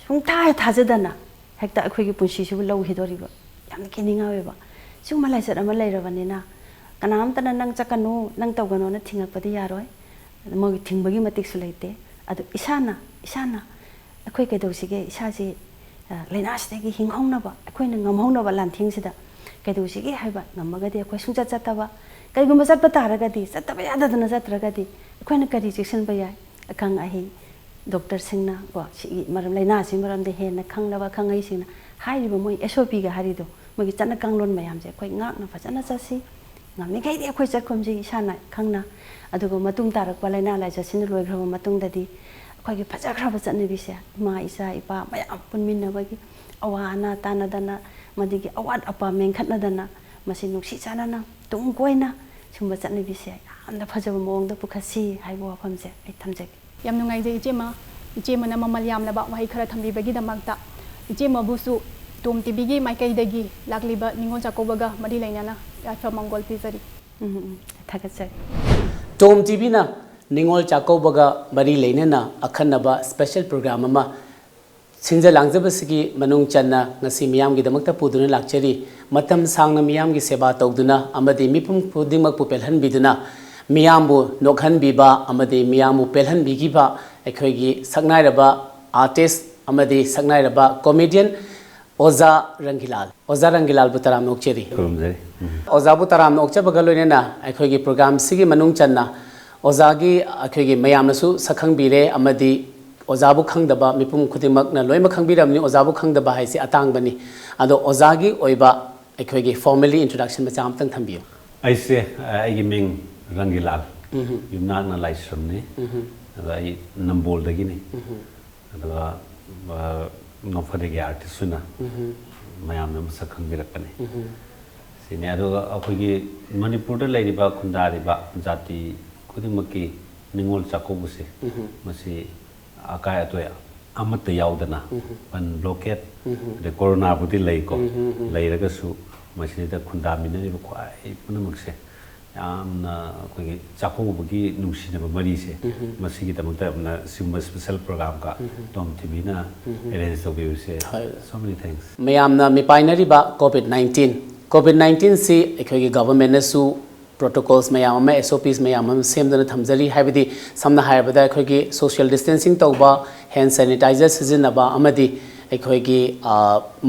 ꯁꯨꯡꯊꯥ ꯊꯥꯖꯗꯅ ꯍꯦꯛꯇ ꯑꯩꯈꯣꯏꯒꯤ ꯄꯨꯟꯁꯤꯁꯤꯕꯨ ꯂꯧꯈꯤꯗꯣꯔꯤꯕ, ꯌꯥꯝꯅ ꯀꯤꯅꯤꯡꯉꯥꯏ ꯑꯣꯏꯕ꯫ ꯁꯤꯒꯨꯝꯕ ꯂꯥꯏꯆꯠ ꯑꯃ ꯂꯩꯔꯕꯅꯤꯅ, ꯀꯅꯥꯝꯇꯅ "ꯅꯪ ꯆꯠꯀꯅꯨ, ꯅꯪ ꯇꯧꯒꯅꯣꯅ" ꯊꯤꯡꯉꯛꯄꯗꯤ ꯌꯥꯔꯣꯏ꯫ ꯃꯣꯏꯒꯤ ꯊꯤꯡꯕꯒꯤ ꯃꯇꯤꯛꯁꯨ ꯂꯩꯇꯦ꯫ ꯑꯗꯨ ꯏꯁꯥꯅ, ꯏꯁꯥꯅ ꯑꯩꯈꯣꯏ ꯀꯩꯗꯧꯁꯤꯒꯦ? ꯏꯁꯥꯁꯤ, ꯑ, ꯂꯥꯏꯅꯥꯁꯤꯗꯒꯤ ꯍꯤꯡꯍꯧꯅꯕ, ꯑꯩꯈꯣꯏꯅ ꯉꯝꯍꯧꯅꯕ ꯂꯥꯟꯊꯦꯡꯁꯤꯗ ꯀꯩꯗꯧꯁꯤꯒꯦ ꯍꯥꯏꯕ ꯉꯝꯃꯒꯗꯤ, ꯑꯩꯈꯣꯏ ꯁꯨꯡꯆꯠ ꯆꯠꯇꯕ, ꯀꯔꯤꯒꯨꯝꯕ ꯆꯠꯄ ꯇꯥꯔꯒꯗꯤ, ꯆꯠꯇꯕ ꯌꯥꯗꯗꯅ ꯆꯠꯇ꯭ꯔꯒꯗꯤ, ꯑꯩꯈꯣꯏꯅ ꯀꯔꯤ ꯆꯦꯛꯁꯤꯟꯕ ꯌꯥꯏ? ꯑꯈꯪ ꯑꯍꯩ ꯗꯣꯛꯇꯔꯁꯤꯡꯅ ꯀꯣ, ꯁꯤꯒꯤ ꯃꯔꯝ, ꯂꯥꯏꯅꯥꯁꯤꯒꯤ ꯃꯔꯝꯗ ꯍꯦꯟꯅ ꯈꯪꯂꯕ ꯑꯈꯪ ꯑꯍꯩꯁꯤꯡꯅ ꯍꯥꯏꯔꯤꯕ ꯃꯣꯏ ꯑꯦꯁ ꯑꯣ ꯄꯤꯒ ꯍꯥꯏꯔꯤꯗꯣ, ꯃꯣꯏꯒꯤ ꯆꯠꯅ ꯀꯥꯡꯂꯣꯟ ꯃꯌꯥꯝꯁꯦ ꯑꯩꯈꯣꯏ ꯉꯥꯛꯅ ꯐꯖꯅ ꯆꯠꯁꯤ꯫ ꯉꯝꯃꯤꯈꯩꯗꯤ ꯑꯩꯈꯣꯏ ꯆꯠꯈꯨꯝꯁꯤ ꯏꯁꯥꯅ ꯈꯪꯅ, ꯑꯗꯨꯒ ꯃꯇꯨꯡ ꯇꯥꯔꯛꯄ ꯂꯥꯏꯅꯥ ꯂꯥꯏꯆꯠꯁꯤꯅ ꯂꯣꯏꯈ꯭ꯔꯕ ꯃꯇꯨꯡꯗꯗꯤ ꯑꯩꯈꯣꯏꯒꯤ ꯐꯖꯈ꯭ꯔꯕ ꯆꯠꯅꯕꯤꯁꯦ, ꯏꯃꯥ, ꯏꯆꯥ, ꯏꯄꯥ ꯃꯌꯥꯝ ꯄꯨꯟꯃꯤꯟꯅꯕꯒꯤ ꯑꯋꯥ ꯑꯅꯥ ꯇꯥꯟꯅꯗꯅ, ꯃꯗꯨꯒꯤ ꯑꯋꯥꯠ ꯑꯄꯥ ꯃꯦꯟꯈꯠꯅꯗꯅ, ꯃꯁꯤ ꯅꯨꯡꯁꯤ ꯆꯥꯟꯅꯅ ꯇꯨꯡ ꯀꯣꯏꯅ ꯁꯨꯝꯕ ꯆꯠꯅꯕꯤꯁꯦ ꯌꯥꯝꯅ ꯐꯖꯕ ꯃꯑꯣꯡꯗ ꯄꯨꯈꯠꯁꯤ ꯍꯥꯏꯕ ꯋꯥꯐꯝꯁꯦ ꯑꯩ ꯊꯝꯖꯒꯦ꯫ ꯌꯥꯝ ꯅꯨꯡꯉꯥꯏꯖꯩ ꯏꯆꯦꯃ, ꯏꯆꯦꯃꯅ ꯃꯃꯜ ꯌꯥꯝꯂꯕ ꯋꯥꯍꯩ ꯈꯔ ꯊꯝꯕꯤꯕꯒꯤꯗꯃꯛꯇ꯫ ꯏꯆꯦꯃꯕꯨꯁꯨ ꯇꯣꯝ ꯇꯤꯚꯤꯒꯤ ꯃꯥꯏꯀꯩꯗꯒꯤ ꯂꯥꯛꯂꯤꯕ ꯅꯤꯉꯣꯜ ꯆꯥꯛꯀꯧꯕꯒ ꯃꯔꯤ ꯂꯩꯅꯅ ꯌꯥꯏꯐ ꯃꯪꯒꯣꯜ ꯄꯤꯖꯔꯤ꯫ ꯎꯝ, ꯎꯝ, ꯊꯥꯒꯠꯆꯔꯤ꯫ ꯇꯣꯝ ꯇꯤꯚꯤꯅ ꯅꯤꯉꯣꯜ ꯆꯥꯛꯀꯧꯕꯒ ꯃꯔꯤ ꯂꯩꯅꯅ ꯑꯈꯟꯅꯕ special program ꯑꯃ ꯁꯤꯟꯖ ꯂꯥꯡꯖꯕꯁꯤꯒꯤ ꯃꯅꯨꯡ ꯆꯟꯅ ꯉꯁꯤ ꯃꯤꯌꯥꯝꯒꯤꯗꯃꯛꯇ ꯄꯨꯗꯨꯅ ꯂꯥꯛꯆꯔꯤ꯫ ꯃꯇꯝ ꯁꯥꯡꯅ ꯃꯤꯌꯥꯝꯒꯤ ꯁꯦꯕꯥ ꯇꯧꯗꯨꯅ ꯑꯃꯗꯤ ꯃꯤꯄꯨꯝ ꯈꯨꯗꯤꯡꯃꯛꯄꯨ ꯄꯦꯜꯍꯟꯕꯤꯗꯨꯅ, ꯃꯤꯌꯥꯝꯕꯨ ꯅꯣꯛꯍꯟꯕꯤꯕ ꯑꯃꯗꯤ ꯃꯤꯌꯥꯝꯕꯨ ꯄꯦꯜꯍꯟꯕꯤꯈꯤꯕ ꯑꯩꯈꯣꯏꯒꯤ ꯁꯛꯅꯥꯏꯔꯕ artist ꯑꯃꯗꯤ ꯁꯛꯅꯥꯏꯔꯕ comedian ꯑꯣꯖꯥ ꯔꯪꯒꯤꯂꯥꯜ꯫ ꯑꯣꯖꯥ ꯔꯪꯒꯤꯂꯥꯜꯕꯨ ꯇꯔꯥꯝꯅ ꯑꯣꯛꯆꯔꯤ꯫ ꯈꯨꯔꯨꯝꯖꯔꯤ꯫ ꯎꯝ꯫ ꯑꯣꯖꯥꯕꯨ ꯇꯔꯥꯝꯅ ꯑꯣꯛꯆꯕꯒ ꯂꯣꯏꯅꯅ ꯑꯩꯈꯣꯏꯒꯤ program ꯁꯤꯒꯤ ꯃꯅꯨꯡ ꯆꯟꯅ ꯑꯣꯖꯥꯒꯤ, ꯑꯩꯈꯣꯏꯒꯤ ꯃꯌꯥꯝꯅꯁꯨ ꯁꯛꯈꯪꯕꯤꯔꯦ ꯑꯃꯗꯤ ꯑꯣꯖꯥꯕꯨ ꯈꯪꯗꯕ ꯃꯤꯄꯨꯝ ꯈꯨꯗꯤꯡꯃꯛꯅ ꯂꯣꯏꯅꯃꯛ ꯈꯪꯕꯤꯔꯝꯅꯤ꯫ ꯑꯣꯖꯥꯕꯨ ꯈꯪꯗꯕ ꯍꯥꯏꯁꯤ ꯑꯇꯥꯡꯕꯅꯤ꯫ ꯑꯗꯣ ꯑꯣꯖꯥꯒꯤ ꯑꯣꯏꯕ ꯑꯩꯈꯣꯏꯒꯤ formally introduction ꯃꯆꯥ ꯑꯃꯇꯪ ꯊꯝꯕꯤꯌꯨ꯫ ꯑꯩꯁꯦ, ꯑ, ꯑꯩꯒꯤ ꯃꯤꯡ ꯔꯪꯒꯤꯂꯥꯜ, ꯌꯨꯝꯅꯥꯛꯅ ꯂꯥꯏꯁ꯭ꯔꯝꯅꯤ꯫ ꯑꯗꯣ ꯑꯩ ꯅꯝꯕꯣꯜꯗꯒꯤꯅꯤ꯫ ꯑꯗꯨꯒ ꯅꯣꯡꯐꯗꯦꯒꯤ ꯑꯥꯔꯇꯤꯁꯁꯨꯅ ꯃꯌꯥꯝꯅ ꯃꯁꯛ ꯈꯪꯕꯤꯔꯛꯄꯅꯤ꯫ ꯁꯤꯅꯤ꯫ ꯑꯗꯨꯒ ꯑꯩꯈꯣꯏꯒꯤ ꯃꯅꯤꯄꯨꯔꯗ ꯂꯩꯔꯤꯕ ꯈꯨꯟꯗꯥꯔꯤꯕ ꯖꯥꯇꯤ ꯈꯨꯗꯤꯡꯃꯛꯀꯤ ꯅꯤꯉꯣꯜ ꯆꯥꯛꯀꯧꯕꯁꯦ, ꯃꯁꯤ ꯑꯀꯥꯏ ꯑꯇꯣꯏ ꯑꯃꯠꯇ ꯌꯥꯎꯗꯅ, ꯕꯟ ꯕ꯭ꯂꯣꯀꯦꯠ, ꯑꯗꯩ ꯀꯣꯔꯣꯅꯥꯕꯨꯗꯤ ꯂꯩꯀꯣ, ꯂꯩꯔꯒꯁꯨ ꯃꯁꯤꯗ ꯈꯨꯟꯗꯥꯃꯤꯟꯅꯔꯤꯕ ꯈ꯭ꯋꯥꯏ ꯄꯨꯝꯅꯃꯛꯁꯦ ꯌꯥꯝꯅ ꯑꯩꯈꯣꯏꯒꯤ ꯆꯥꯛꯀꯧꯕꯒꯤ ꯅꯨꯡꯁꯤꯅꯕ ꯃꯔꯤꯁꯦ, ꯃꯁꯤꯒꯤꯗꯃꯛꯇ ꯌꯥꯝꯅ ꯁꯤꯒꯨꯝꯕ ꯁ꯭ꯄꯦꯁꯦꯜ ꯄ꯭ꯔꯣꯒ꯭ꯔꯥꯝꯒ ꯇꯣꯝ ꯇꯤꯚꯤꯅ ꯑꯦꯔꯦꯟꯖ ꯇꯧꯕꯤꯕꯁꯦ꯫ ꯍꯣꯏ꯫ So many thanks꯫ ꯃꯌꯥꯝꯅ ꯃꯤꯄꯥꯏꯅꯔꯤꯕ ꯀꯣꯚꯤꯗ ꯅꯥꯏꯟꯇꯤꯟ, ꯀꯣꯚꯤꯗ ꯅꯥꯏꯟꯇꯤꯟꯁꯤ ꯑꯩꯈꯣꯏꯒꯤ ꯒꯚꯔꯟꯃꯦꯟꯅꯁꯨ ꯄ꯭ꯔꯣꯇꯣꯀꯣꯜꯁ ꯃꯌꯥꯝ ꯑꯃ, ꯑꯦꯁ ꯑꯣ ꯄꯤꯁ ꯃꯌꯥꯝ ꯑꯃ ꯁꯦꯝꯗꯨꯅ ꯊꯝꯖꯔꯤ꯫ ꯍꯥꯏꯕꯗꯤ ꯁꯝꯅ ꯍꯥꯏꯔꯕꯗ ꯑꯩꯈꯣꯏꯒꯤ ꯁꯣꯁꯤꯌꯦꯜ ꯗꯤꯁꯇꯦꯟꯁꯤꯡ ꯇꯧꯕ, ꯍꯦꯟ ꯁꯦꯅꯤꯇꯥꯏꯖꯔ ꯁꯤꯖꯤꯟꯅꯕ ꯑꯃꯗꯤ ꯑꯩꯈꯣꯏꯒꯤ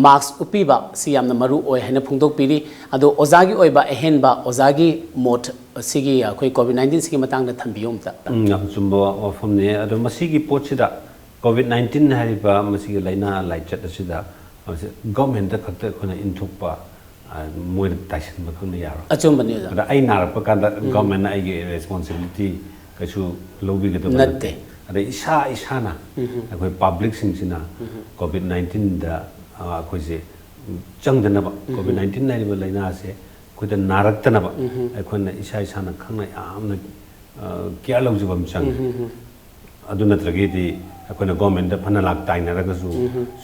ꯃꯥꯛꯁ ꯎꯞꯄꯤꯕ ꯁꯤ ꯌꯥꯝꯅ ꯃꯔꯨ ꯑꯣꯏ ꯍꯥꯏꯅ ꯐꯣꯡꯗꯣꯛꯄꯤꯔꯤ꯫ ꯑꯗꯣ ꯑꯣꯖꯥꯒꯤ ꯑꯣꯏꯕ ꯑꯍꯦꯟꯕ, ꯑꯣꯖꯥꯒꯤ ꯃꯣꯠ ꯑꯁꯤꯒꯤ ꯑꯩꯈꯣꯏ ꯀꯣꯚꯤꯗ ꯅꯥꯏꯟꯇꯤꯟꯁꯤꯒꯤ ꯃꯇꯥꯡꯗ ꯊꯝꯕꯤꯌꯨ ꯑꯝꯇ꯫ ꯎꯝ, ꯌꯥꯝ ꯆꯨꯝꯕ ꯋꯥꯐꯝꯅꯦ꯫ ꯑꯗꯣ ꯃꯁꯤꯒꯤ ꯄꯣꯠꯁꯤꯗ ꯀꯣꯚꯤꯗ ꯅꯥꯏꯟꯇꯤꯟ ꯍꯥꯏꯔꯤꯕ ꯃꯁꯤꯒꯤ ꯂꯥꯏꯅꯥ ꯂꯥꯏꯆꯠ ꯑꯁꯤꯗ ꯃꯁꯤ ꯒꯚꯔꯟꯃꯦꯟꯠꯇ ꯈꯛꯇ ꯑꯩꯈꯣꯏꯅ ꯏꯟꯊꯣꯛꯄ, ꯑ, ꯃꯣꯏꯗ ꯇꯥꯏꯁꯤꯟꯕ ꯈꯛꯅ ꯌꯥꯔꯣꯏ꯫ ꯑꯆꯨꯝꯕꯅꯤ, ꯑꯣꯖꯥ꯫ ꯑꯗ ꯑꯩ ꯅꯥꯔꯛꯄ ꯀꯥꯟꯗ ꯒꯚꯔꯟꯃꯦꯟꯠꯅ ꯑꯩꯒꯤ ꯔꯦꯁꯄꯣꯟꯁꯤꯕꯤꯂꯤꯇꯤ ꯀꯩꯁꯨ ꯂꯧꯕꯤꯒꯗꯕ ꯅꯠꯇꯦ꯫ ꯅꯠꯇꯦ꯫ ꯑꯗ ꯏꯁꯥ ꯏꯁꯥꯅ ꯑꯩꯈꯣꯏ ꯄꯕ꯭ꯂꯤꯛꯁꯤꯡꯁꯤꯅ ꯀꯣꯚꯤꯗ ꯅꯥꯏꯟꯇꯤꯟꯗ, ꯑ, ꯑꯩꯈꯣꯏꯁꯦ ꯆꯪꯗꯅꯕ, ꯀꯣꯚꯤꯗ ꯅꯥꯏꯟꯇꯤꯟ ꯍꯥꯏꯔꯤꯕ ꯂꯥꯏꯅꯥ ꯑꯁꯦ ꯑꯩꯈꯣꯏꯗ ꯅꯥꯔꯛꯇꯅꯕ ꯑꯩꯈꯣꯏꯅ ꯏꯁꯥ ꯏꯁꯥꯅ ꯈꯪꯅ ꯌꯥꯝꯅ, ꯑ, ꯀꯤꯌꯔ ꯂꯧꯖꯕ ꯑꯃ ꯆꯪꯉꯤ꯫ ꯑꯗꯨ ꯅꯠꯇ꯭ꯔꯒꯗꯤ ꯑꯩꯈꯣꯏꯅ ꯒꯣꯔꯃꯦꯟꯗ ꯐꯅ ꯂꯥꯛ ꯇꯥꯏꯅꯔꯒꯁꯨ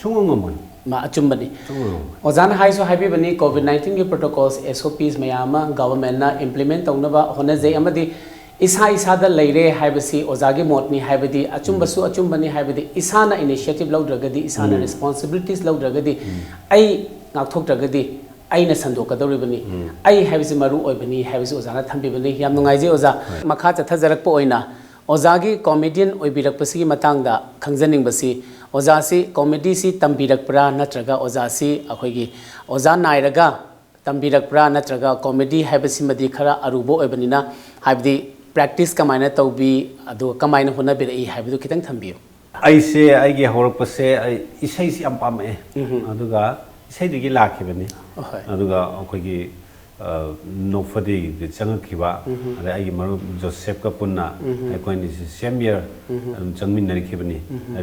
ꯁꯨꯡꯉꯝ ꯉꯝꯃꯣꯏ꯫ ꯃꯥ ꯑꯆꯨꯝꯕꯅꯤ꯫ ꯁꯨꯡꯉꯝ ꯉꯝꯃꯣꯏ꯫ ꯑꯣꯖꯥꯅ ꯍꯥꯏꯁꯨ ꯍꯥꯏꯕꯤꯕꯅꯤ, ꯀꯣꯚꯤꯗ ꯅꯥꯏꯟꯇꯤꯟꯒꯤ ꯄ꯭ꯔꯣꯇꯣꯀꯣꯜꯁ, ꯑꯦꯁ ꯑꯣ ꯄꯤꯁ ꯃꯌꯥꯝ ꯑꯃ ꯒꯚꯔꯟꯃꯦꯟꯠꯅ ꯏꯝꯄ꯭ꯂꯤꯃꯦꯟꯠ ꯇꯧꯅꯕ ꯍꯣꯠꯅꯖꯩ, ꯑꯃꯗꯤ ꯏꯁꯥ ꯏꯁꯥꯗ ꯂꯩꯔꯦ ꯍꯥꯏꯕꯁꯤ ꯑꯣꯖꯥꯒꯤ ꯃꯣꯠꯅꯤ꯫ ꯍꯥꯏꯕꯗꯤ ꯑꯆꯨꯝꯕꯁꯨ ꯑꯆꯨꯝꯕꯅꯤ꯫ ꯍꯥꯏꯕꯗꯤ ꯏꯁꯥꯅ ꯏꯅꯤꯁꯤꯌꯦꯇꯤꯚ ꯂꯧꯗ꯭ꯔꯒꯗꯤ, ꯏꯁꯥꯅ ꯔꯦꯁꯄꯣꯟꯁꯤꯕꯤꯂꯤꯇꯤꯁ ꯂꯧꯗ꯭ꯔꯒꯗꯤ, ꯑꯩ ꯉꯥꯛꯊꯣꯛꯇ꯭ꯔꯒꯗꯤ ꯑꯩꯅ ꯁꯟꯗꯣꯛꯀꯗꯧꯔꯤꯕꯅꯤ꯫ ꯑꯩ ꯍꯥꯏꯕꯁꯤ ꯃꯔꯨ ꯑꯣꯏꯕꯅꯤ ꯍꯥꯏꯕꯁꯤ ꯑꯣꯖꯥꯅ ꯊꯝꯕꯤꯕꯅꯤ꯫ ꯌꯥꯝ ꯅꯨꯡꯉꯥꯏꯖꯩ ꯑꯣꯖꯥ꯫ ꯍꯣꯏ꯫ ꯃꯈꯥ ꯆꯠꯊꯖꯔꯛꯄ ꯑꯣꯏꯅ ꯑꯣꯖꯥꯒꯤ ꯀꯣꯃꯦꯗꯤꯌꯟ ꯑꯣꯏꯕꯤꯔꯛꯄꯁꯤꯒꯤ ꯃꯇꯥꯡꯗ ꯈꯪꯖꯅꯤꯡꯕꯁꯤ, ꯑꯣꯖꯥꯁꯤ ꯀꯣꯃꯦꯗꯤꯁꯤ ꯇꯝꯕꯤꯔꯛꯄ꯭ꯔꯥ, ꯅꯠꯇ꯭ꯔꯒ ꯑꯣꯖꯥꯁꯤ ꯑꯩꯈꯣꯏꯒꯤ ꯑꯣꯖꯥ ꯅꯥꯏꯔꯒ ꯇꯝꯕꯤꯔꯛꯄ꯭ꯔꯥ, ꯅꯠꯇ꯭ꯔꯒ ꯀꯣꯃꯦꯗꯤ ꯍꯥꯏꯕꯁꯤꯃꯗꯤ ꯈꯔ ꯑꯔꯨꯕ ꯑꯣꯏꯕꯅꯤꯅ, ꯍꯥꯏꯕꯗꯤ ꯄ꯭ꯔꯦꯛꯇꯤꯁ ꯀꯃꯥꯏꯅ ꯇꯧꯕꯤ, ꯑꯗꯨꯒ ꯀꯃꯥꯏꯅ ꯍꯣꯠꯅꯕꯤꯔꯛꯏ ꯍꯥꯏꯕꯗꯨ ꯈꯤꯇꯪ ꯊꯝꯕꯤꯌꯨ꯫ ꯑꯩꯁꯦ, ꯑꯩꯒꯤ ꯍꯧꯔꯛꯄꯁꯦ, ꯑꯩ ꯏꯁꯩꯁꯤ ꯌꯥꯝ ꯄꯥꯝꯃꯛꯑꯦ꯫ ꯑꯗꯨꯒ ꯏꯁꯩꯗꯒꯤ ꯂꯥꯛꯈꯤꯕꯅꯤ꯫ ꯍꯣꯏ꯫ ꯑꯗꯨꯒ ꯑꯩꯈꯣꯏꯒꯤ ꯅꯣꯛꯐꯗꯦꯒꯤꯗ ꯆꯪꯉꯛꯈꯤꯕ, ꯑꯗꯩ ꯑꯩꯒꯤ ꯃꯔꯨꯞ ꯖꯣꯁꯦꯐꯀ ꯄꯨꯟꯅ ꯑꯩꯈꯣꯏ ꯑꯅꯤꯁꯤ ꯁꯦꯝ ꯏꯌꯔ ꯑꯗꯨꯝ ꯆꯪꯃꯤꯟꯅꯔꯛꯈꯤꯕꯅꯤ꯫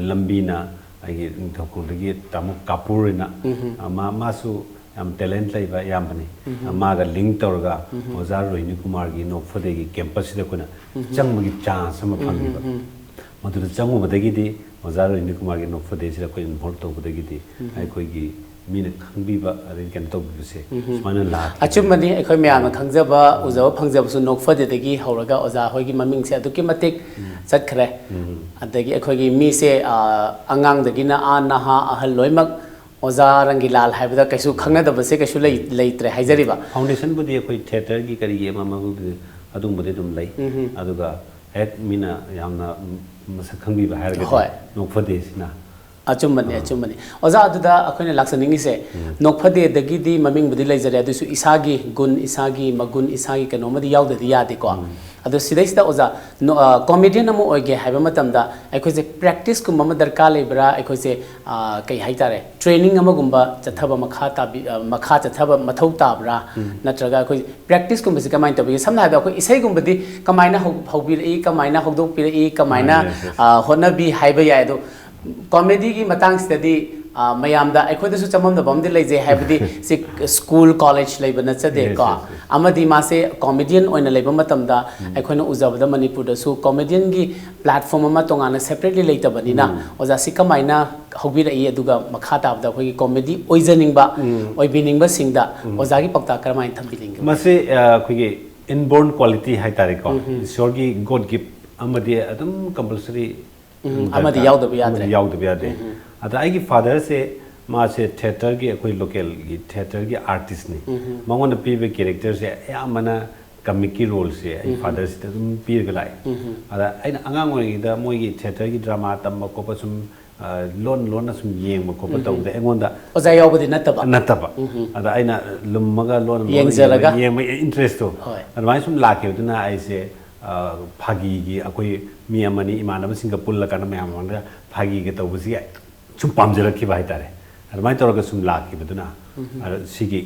ꯂꯝꯕꯤꯅ ꯑꯩꯒꯤ ꯅꯤꯡꯊꯧꯈꯣꯡꯗꯒꯤ ꯇꯥꯃꯣ ꯀꯥꯄꯨꯔ ꯍꯥꯏꯅ, ꯑ, ꯃꯥ-, ꯃꯥꯁꯨ ꯌꯥꯝ ꯇꯦꯂꯦꯟꯠ ꯂꯩꯕ ꯏꯌꯥꯝꯕꯅꯤ꯫ ꯃꯥꯒ ꯂꯤꯡꯛ ꯇꯧꯔꯒ ꯑꯣꯖꯥ ꯔꯣꯍꯤꯅꯤ ꯀꯨꯃꯥꯔꯒꯤ ꯅꯣꯛꯐꯗꯦꯒꯤ ꯀꯦꯝꯄꯁꯁꯤꯗ ꯑꯩꯈꯣꯏꯅ ꯆꯪꯕꯒꯤ ꯆꯥꯟꯁ ꯑꯃ ꯐꯪꯉꯦꯕ꯫ ꯃꯗꯨꯗ ꯆꯪꯉꯨꯕꯗꯒꯤꯗꯤ ꯑꯣꯖꯥ ꯔꯣꯍꯤꯅꯤ ꯀꯨꯃꯥꯔꯒꯤ ꯅꯣꯛꯐꯗꯦꯁꯤꯗ ꯑꯩꯈꯣꯏ ꯏꯟꯚꯣꯜꯕ ꯇꯧꯕꯗꯒꯤꯗꯤ ꯑꯩꯈꯣꯏꯒꯤ ꯃꯤꯅ ꯈꯪꯕꯤꯕ ꯑꯗꯒꯤ ꯀꯩꯅꯣ ꯇꯧꯕꯤꯕꯁꯦ ꯁꯨꯃꯥꯏꯅ ꯂꯥꯛꯈꯤ꯫ ꯑꯆꯨꯝꯕꯅꯤ, ꯑꯩꯈꯣꯏ ꯃꯌꯥꯝꯅ ꯈꯪꯖꯕ, ꯎꯖꯕ ꯐꯪꯖꯕꯁꯨ ꯅꯣꯛꯐꯗꯦꯗꯒꯤ ꯍꯧꯔꯒ ꯑꯣꯖꯥ ꯍꯣꯏꯒꯤ ꯃꯃꯤꯡꯁꯦ ꯑꯗꯨꯛꯀꯤ ꯃꯇꯤꯛ ꯆꯠꯈ꯭ꯔꯦ꯫ ꯑꯗꯒꯤ ꯑꯩꯈꯣꯏꯒꯤ ꯃꯤꯁꯦ, ꯑ, ꯑꯉꯥꯡꯗꯒꯤꯅ ꯑꯥ ꯅꯍꯥ ꯑꯍꯜ ꯂꯣꯏꯅꯃꯛ ꯑꯣꯖꯥ ꯔꯪꯒꯤꯂꯥꯜ ꯍꯥꯏꯕꯗ ꯀꯩꯁꯨ ꯈꯪꯅꯗꯕꯁꯦ ꯀꯩꯁꯨ ꯂꯩ-, ꯂꯩꯇ꯭ꯔꯦ ꯍꯥꯏꯖꯔꯤꯕ꯫ ꯐꯥꯎꯟꯗꯦꯁꯟꯕꯨꯗꯤ ꯑꯩꯈꯣꯏ ꯊꯤꯌꯦꯇꯔꯒꯤ ꯀꯔꯤꯒꯤ ꯑꯃ ꯑꯃꯕꯨꯗꯤ ꯑꯗꯨꯝꯕꯗꯤ ꯑꯗꯨꯝ ꯂꯩ꯫ ꯑꯗꯨꯒ ꯍꯦꯛ ꯃꯤꯅ ꯌꯥꯝꯅ ꯃꯁꯛ ꯈꯪꯕꯤꯕ ꯍꯥꯏꯔꯒꯗꯤ ꯍꯣꯏ꯫ ꯅꯣꯛꯐꯗꯦꯁꯤꯅ꯫ ꯑꯆꯨꯝꯕꯅꯤ, ꯑꯥ꯫ ꯑꯆꯨꯝꯕꯅꯤ꯫ ꯑꯣꯖꯥ, ꯑꯗꯨꯗ ꯑꯩꯈꯣꯏꯅ ꯂꯥꯛꯆꯅꯤꯡꯉꯤꯁꯦ, ꯎꯝ꯫ ꯅꯣꯛꯐꯗꯦꯗꯒꯤꯗꯤ ꯃꯃꯤꯡꯕꯨꯗꯤ ꯂꯩꯖꯔꯦ, ꯑꯗꯨꯁꯨ ꯏꯁꯥꯒꯤ ꯒꯨꯟ, ꯏꯁꯥꯒꯤ ꯃꯒꯨꯟ, ꯏꯁꯥꯒꯤ ꯀꯩꯅꯣꯝꯃꯗꯤ ꯌꯥꯎꯗꯗꯤ ꯌꯥꯗꯦꯀꯣ꯫ ꯎꯝ꯫ ꯑꯗꯣ ꯁꯤꯗꯩꯁꯤꯗ ꯑꯣꯖꯥ, ꯅꯣ-, ꯑ, ꯀꯣꯃꯦꯗꯤꯌꯟ ꯑꯃ ꯑꯣꯏꯒꯦ ꯍꯥꯏꯕ ꯃꯇꯝꯗ ꯑꯩꯈꯣꯏꯁꯦ ꯄ꯭ꯔꯦꯛꯇꯤꯁꯀꯨꯝꯕ ꯑꯃ ꯗꯔꯀꯥꯔ ꯂꯩꯕ꯭ꯔꯥ? ꯑꯩꯈꯣꯏꯁꯦ, ꯑ, ꯀꯩ ꯍꯥꯏꯇꯥꯔꯦ, ꯇ꯭ꯔꯦꯅꯤꯡ ꯑꯃꯒꯨꯝꯕ ꯆꯠꯊꯕ ꯃꯈꯥ ꯇꯥꯕꯤ-, ꯑ, ꯃꯈꯥ ꯆꯠꯊꯕ ꯃꯊꯧ ꯇꯥꯕ꯭ꯔꯥ? ꯎꯝ꯫ ꯅꯠꯇ꯭ꯔꯒ ꯑꯩꯈꯣꯏ ꯄ꯭ꯔꯦꯛꯇꯤꯁꯀꯨꯝꯕꯁꯤ ꯀꯃꯥꯏꯅ ꯇꯧꯕꯤꯒꯦ? ꯁꯝꯅ ꯍꯥꯏꯔꯕꯗ ꯑꯩꯈꯣꯏ ꯏꯁꯩꯒꯨꯝꯕꯗꯤ ꯀꯃꯥꯏꯅ ꯍꯧ-, ꯍꯧꯕꯤꯔꯛꯏ, ꯀꯃꯥꯏꯅ ꯍꯧꯗꯣꯛꯄꯤꯔꯛꯏ, ꯀꯃꯥꯏꯅ, ꯑꯥ, yes, yes꯫ ꯑ, ꯍꯣꯠꯅꯕꯤ ꯍꯥꯏꯕ ꯌꯥꯏ꯫ ꯑꯗꯣ ꯀꯣꯃꯦꯗꯤꯒꯤ ꯃꯇꯥꯡꯁꯤꯗꯗꯤ, ꯑ, ꯃꯌꯥꯝꯗ ꯑꯩꯈꯣꯏꯗꯁꯨ ꯆꯃꯝꯅꯕ ꯑꯃꯗꯤ ꯂꯩꯖꯩ, ꯍꯥꯏꯕꯗꯤ ꯁꯤ ꯁ꯭ꯀꯨꯜ, ꯀꯣꯂꯦꯖ ꯂꯩꯕ ꯅꯠꯆꯗꯦꯀꯣ꯫ Yes, yes, yes꯫ ꯑꯃꯗꯤ ꯃꯥꯁꯦ ꯀꯣꯃꯦꯗꯤꯌꯟ ꯑꯣꯏꯅ ꯂꯩꯕ ꯃꯇꯝꯗ ꯎꯝ꯫ ꯑꯩꯈꯣꯏꯅ ꯎꯖꯕꯗ ꯃꯅꯤꯄꯨꯔꯗꯁꯨ ꯀꯣꯃꯦꯗꯤꯌꯟꯒꯤ ꯄ꯭ꯂꯦꯠꯐꯣꯝ ꯑꯃ ꯇꯣꯉꯥꯟꯅ ꯁꯦꯄꯔꯦꯠꯂꯤ ꯂꯩꯇꯕꯅꯤꯅ, ꯎꯝ꯫ ꯑꯣꯖꯥ, ꯁꯤ ꯀꯃꯥꯏꯅ ꯍꯧꯕꯤꯔꯛꯏ? ꯑꯗꯨꯒ ꯃꯈꯥ ꯇꯥꯕꯗ ꯑꯩꯈꯣꯏꯒꯤ ꯀꯣꯃꯦꯗꯤ ꯑꯣꯏꯖꯅꯤꯡꯕ, ꯎꯝ꯫ ꯑꯣꯏꯕꯤꯅꯤꯡꯕꯁꯤꯡꯗ ꯎꯝ꯫ ꯑꯣꯖꯥꯒꯤ ꯄꯥꯎꯇꯥꯛ ꯀꯔꯝꯍꯥꯏꯅ ꯊꯝꯕꯤꯅꯤꯡꯒꯦ? ꯃꯁꯤ, ꯑ, ꯑꯩꯈꯣꯏꯒꯤ inborn quality ꯍꯥꯏꯇꯥꯔꯦꯀꯣ꯫ ꯎꯝ ꯍꯝ꯫ ꯏꯁꯣꯔꯒꯤ God gift ꯑꯃꯗꯤ ꯑꯗꯨꯝ compulsory ꯎꯝ, ꯗꯔꯀꯥꯔ, ꯑꯃꯗꯤ ꯌꯥꯎꯗꯕ ꯌꯥꯗ꯭ꯔꯦ꯫ ꯑꯃꯗꯤ ꯌꯥꯎꯗꯕ ꯌꯥꯗꯦ꯫ ꯎꯝ ꯍꯝ꯫ ꯑꯗ ꯑꯩꯒꯤ ꯐꯥꯗꯔꯁꯦ, ꯃꯥꯁꯦ ꯊꯤꯌꯦꯇꯔꯒꯤ, ꯑꯩꯈꯣꯏ ꯂꯣꯀꯦꯜꯒꯤ ꯊꯤꯌꯦꯇꯔꯒꯤ ꯑꯥꯔꯇꯤꯁꯅꯤ꯫ ꯎꯝ ꯍꯝ꯫ ꯃꯉꯣꯟꯗ ꯄꯤꯕ ꯀꯦꯔꯦꯛꯇꯔꯁꯦ ꯑꯌꯥꯝꯕꯅ ꯀꯃꯤꯛꯀꯤ ꯔꯣꯜꯁꯦ ꯑꯩ ꯎꯝ ꯍꯝ꯫ ꯐꯥꯗꯔꯁꯤꯗ ꯑꯗꯨꯝ ꯄꯤꯔꯒ ꯂꯥꯛꯑꯦ꯫ ꯎꯝ ꯍꯝ꯫ ꯑꯗ ꯑꯩꯅ ꯑꯉꯥꯡ ꯑꯣꯏꯔꯤꯉꯩꯗ ꯃꯣꯏꯒꯤ ꯊꯤꯌꯦꯇꯔꯒꯤ ꯗ꯭ꯔꯃꯥ ꯇꯝꯕ ꯈꯣꯠꯄ ꯁꯨꯝ, ꯑ, ꯂꯣꯟ ꯂꯣꯟꯅ ꯁꯨꯝ ꯌꯦꯡꯕ ꯈꯣꯠꯄ ꯎꯝ ꯍꯝ꯫ ꯇꯧꯕꯗ ꯑꯩꯉꯣꯟꯗ ꯑꯣꯖꯥ ꯌꯥꯎꯕꯗꯤ ꯅꯠꯇꯕ꯫ ꯅꯠꯇꯕ꯫ ꯎꯝ ꯍꯝ꯫ ꯑꯗ ꯑꯩꯅ ꯂꯨꯝꯃꯒ ꯂꯣꯟꯅ ꯂꯣꯟꯅ ꯌꯦꯡꯖꯔꯒ꯫ ꯌꯦꯡꯕ, ꯌꯦꯡꯕ ꯏꯟꯇꯔꯦꯁꯇꯣ ꯍꯣꯏ꯫ ꯑꯗꯨꯃꯥꯏꯅ ꯁꯨꯝ ꯂꯥꯛꯈꯤꯕꯗꯨꯅ ꯑꯩꯁꯦ, ꯑ, ꯐꯥꯒꯤꯒꯤ ꯑꯩꯈꯣꯏ ꯃꯤ ꯑꯃꯅꯤ ꯏꯃꯥꯟꯅꯕꯁꯤꯡꯒ ꯄꯨꯜꯂꯀꯥꯟꯗ ꯃꯌꯥꯝ ꯃꯃꯥꯡꯗ ꯐꯥꯒꯤꯒ ꯇꯧꯕꯁꯤ ꯁꯨꯝ ꯄꯥꯝꯖꯔꯛꯈꯤꯕ ꯍꯥꯏꯇꯥꯔꯦ꯫ ꯑꯗꯨꯃꯥꯏꯅ ꯇꯧꯔꯒ ꯁꯨꯝ ꯂꯥꯛꯈꯤꯕꯗꯨꯅ ꯎꯝ ꯍꯝ꯫ ꯑꯗ ꯁꯤꯒꯤ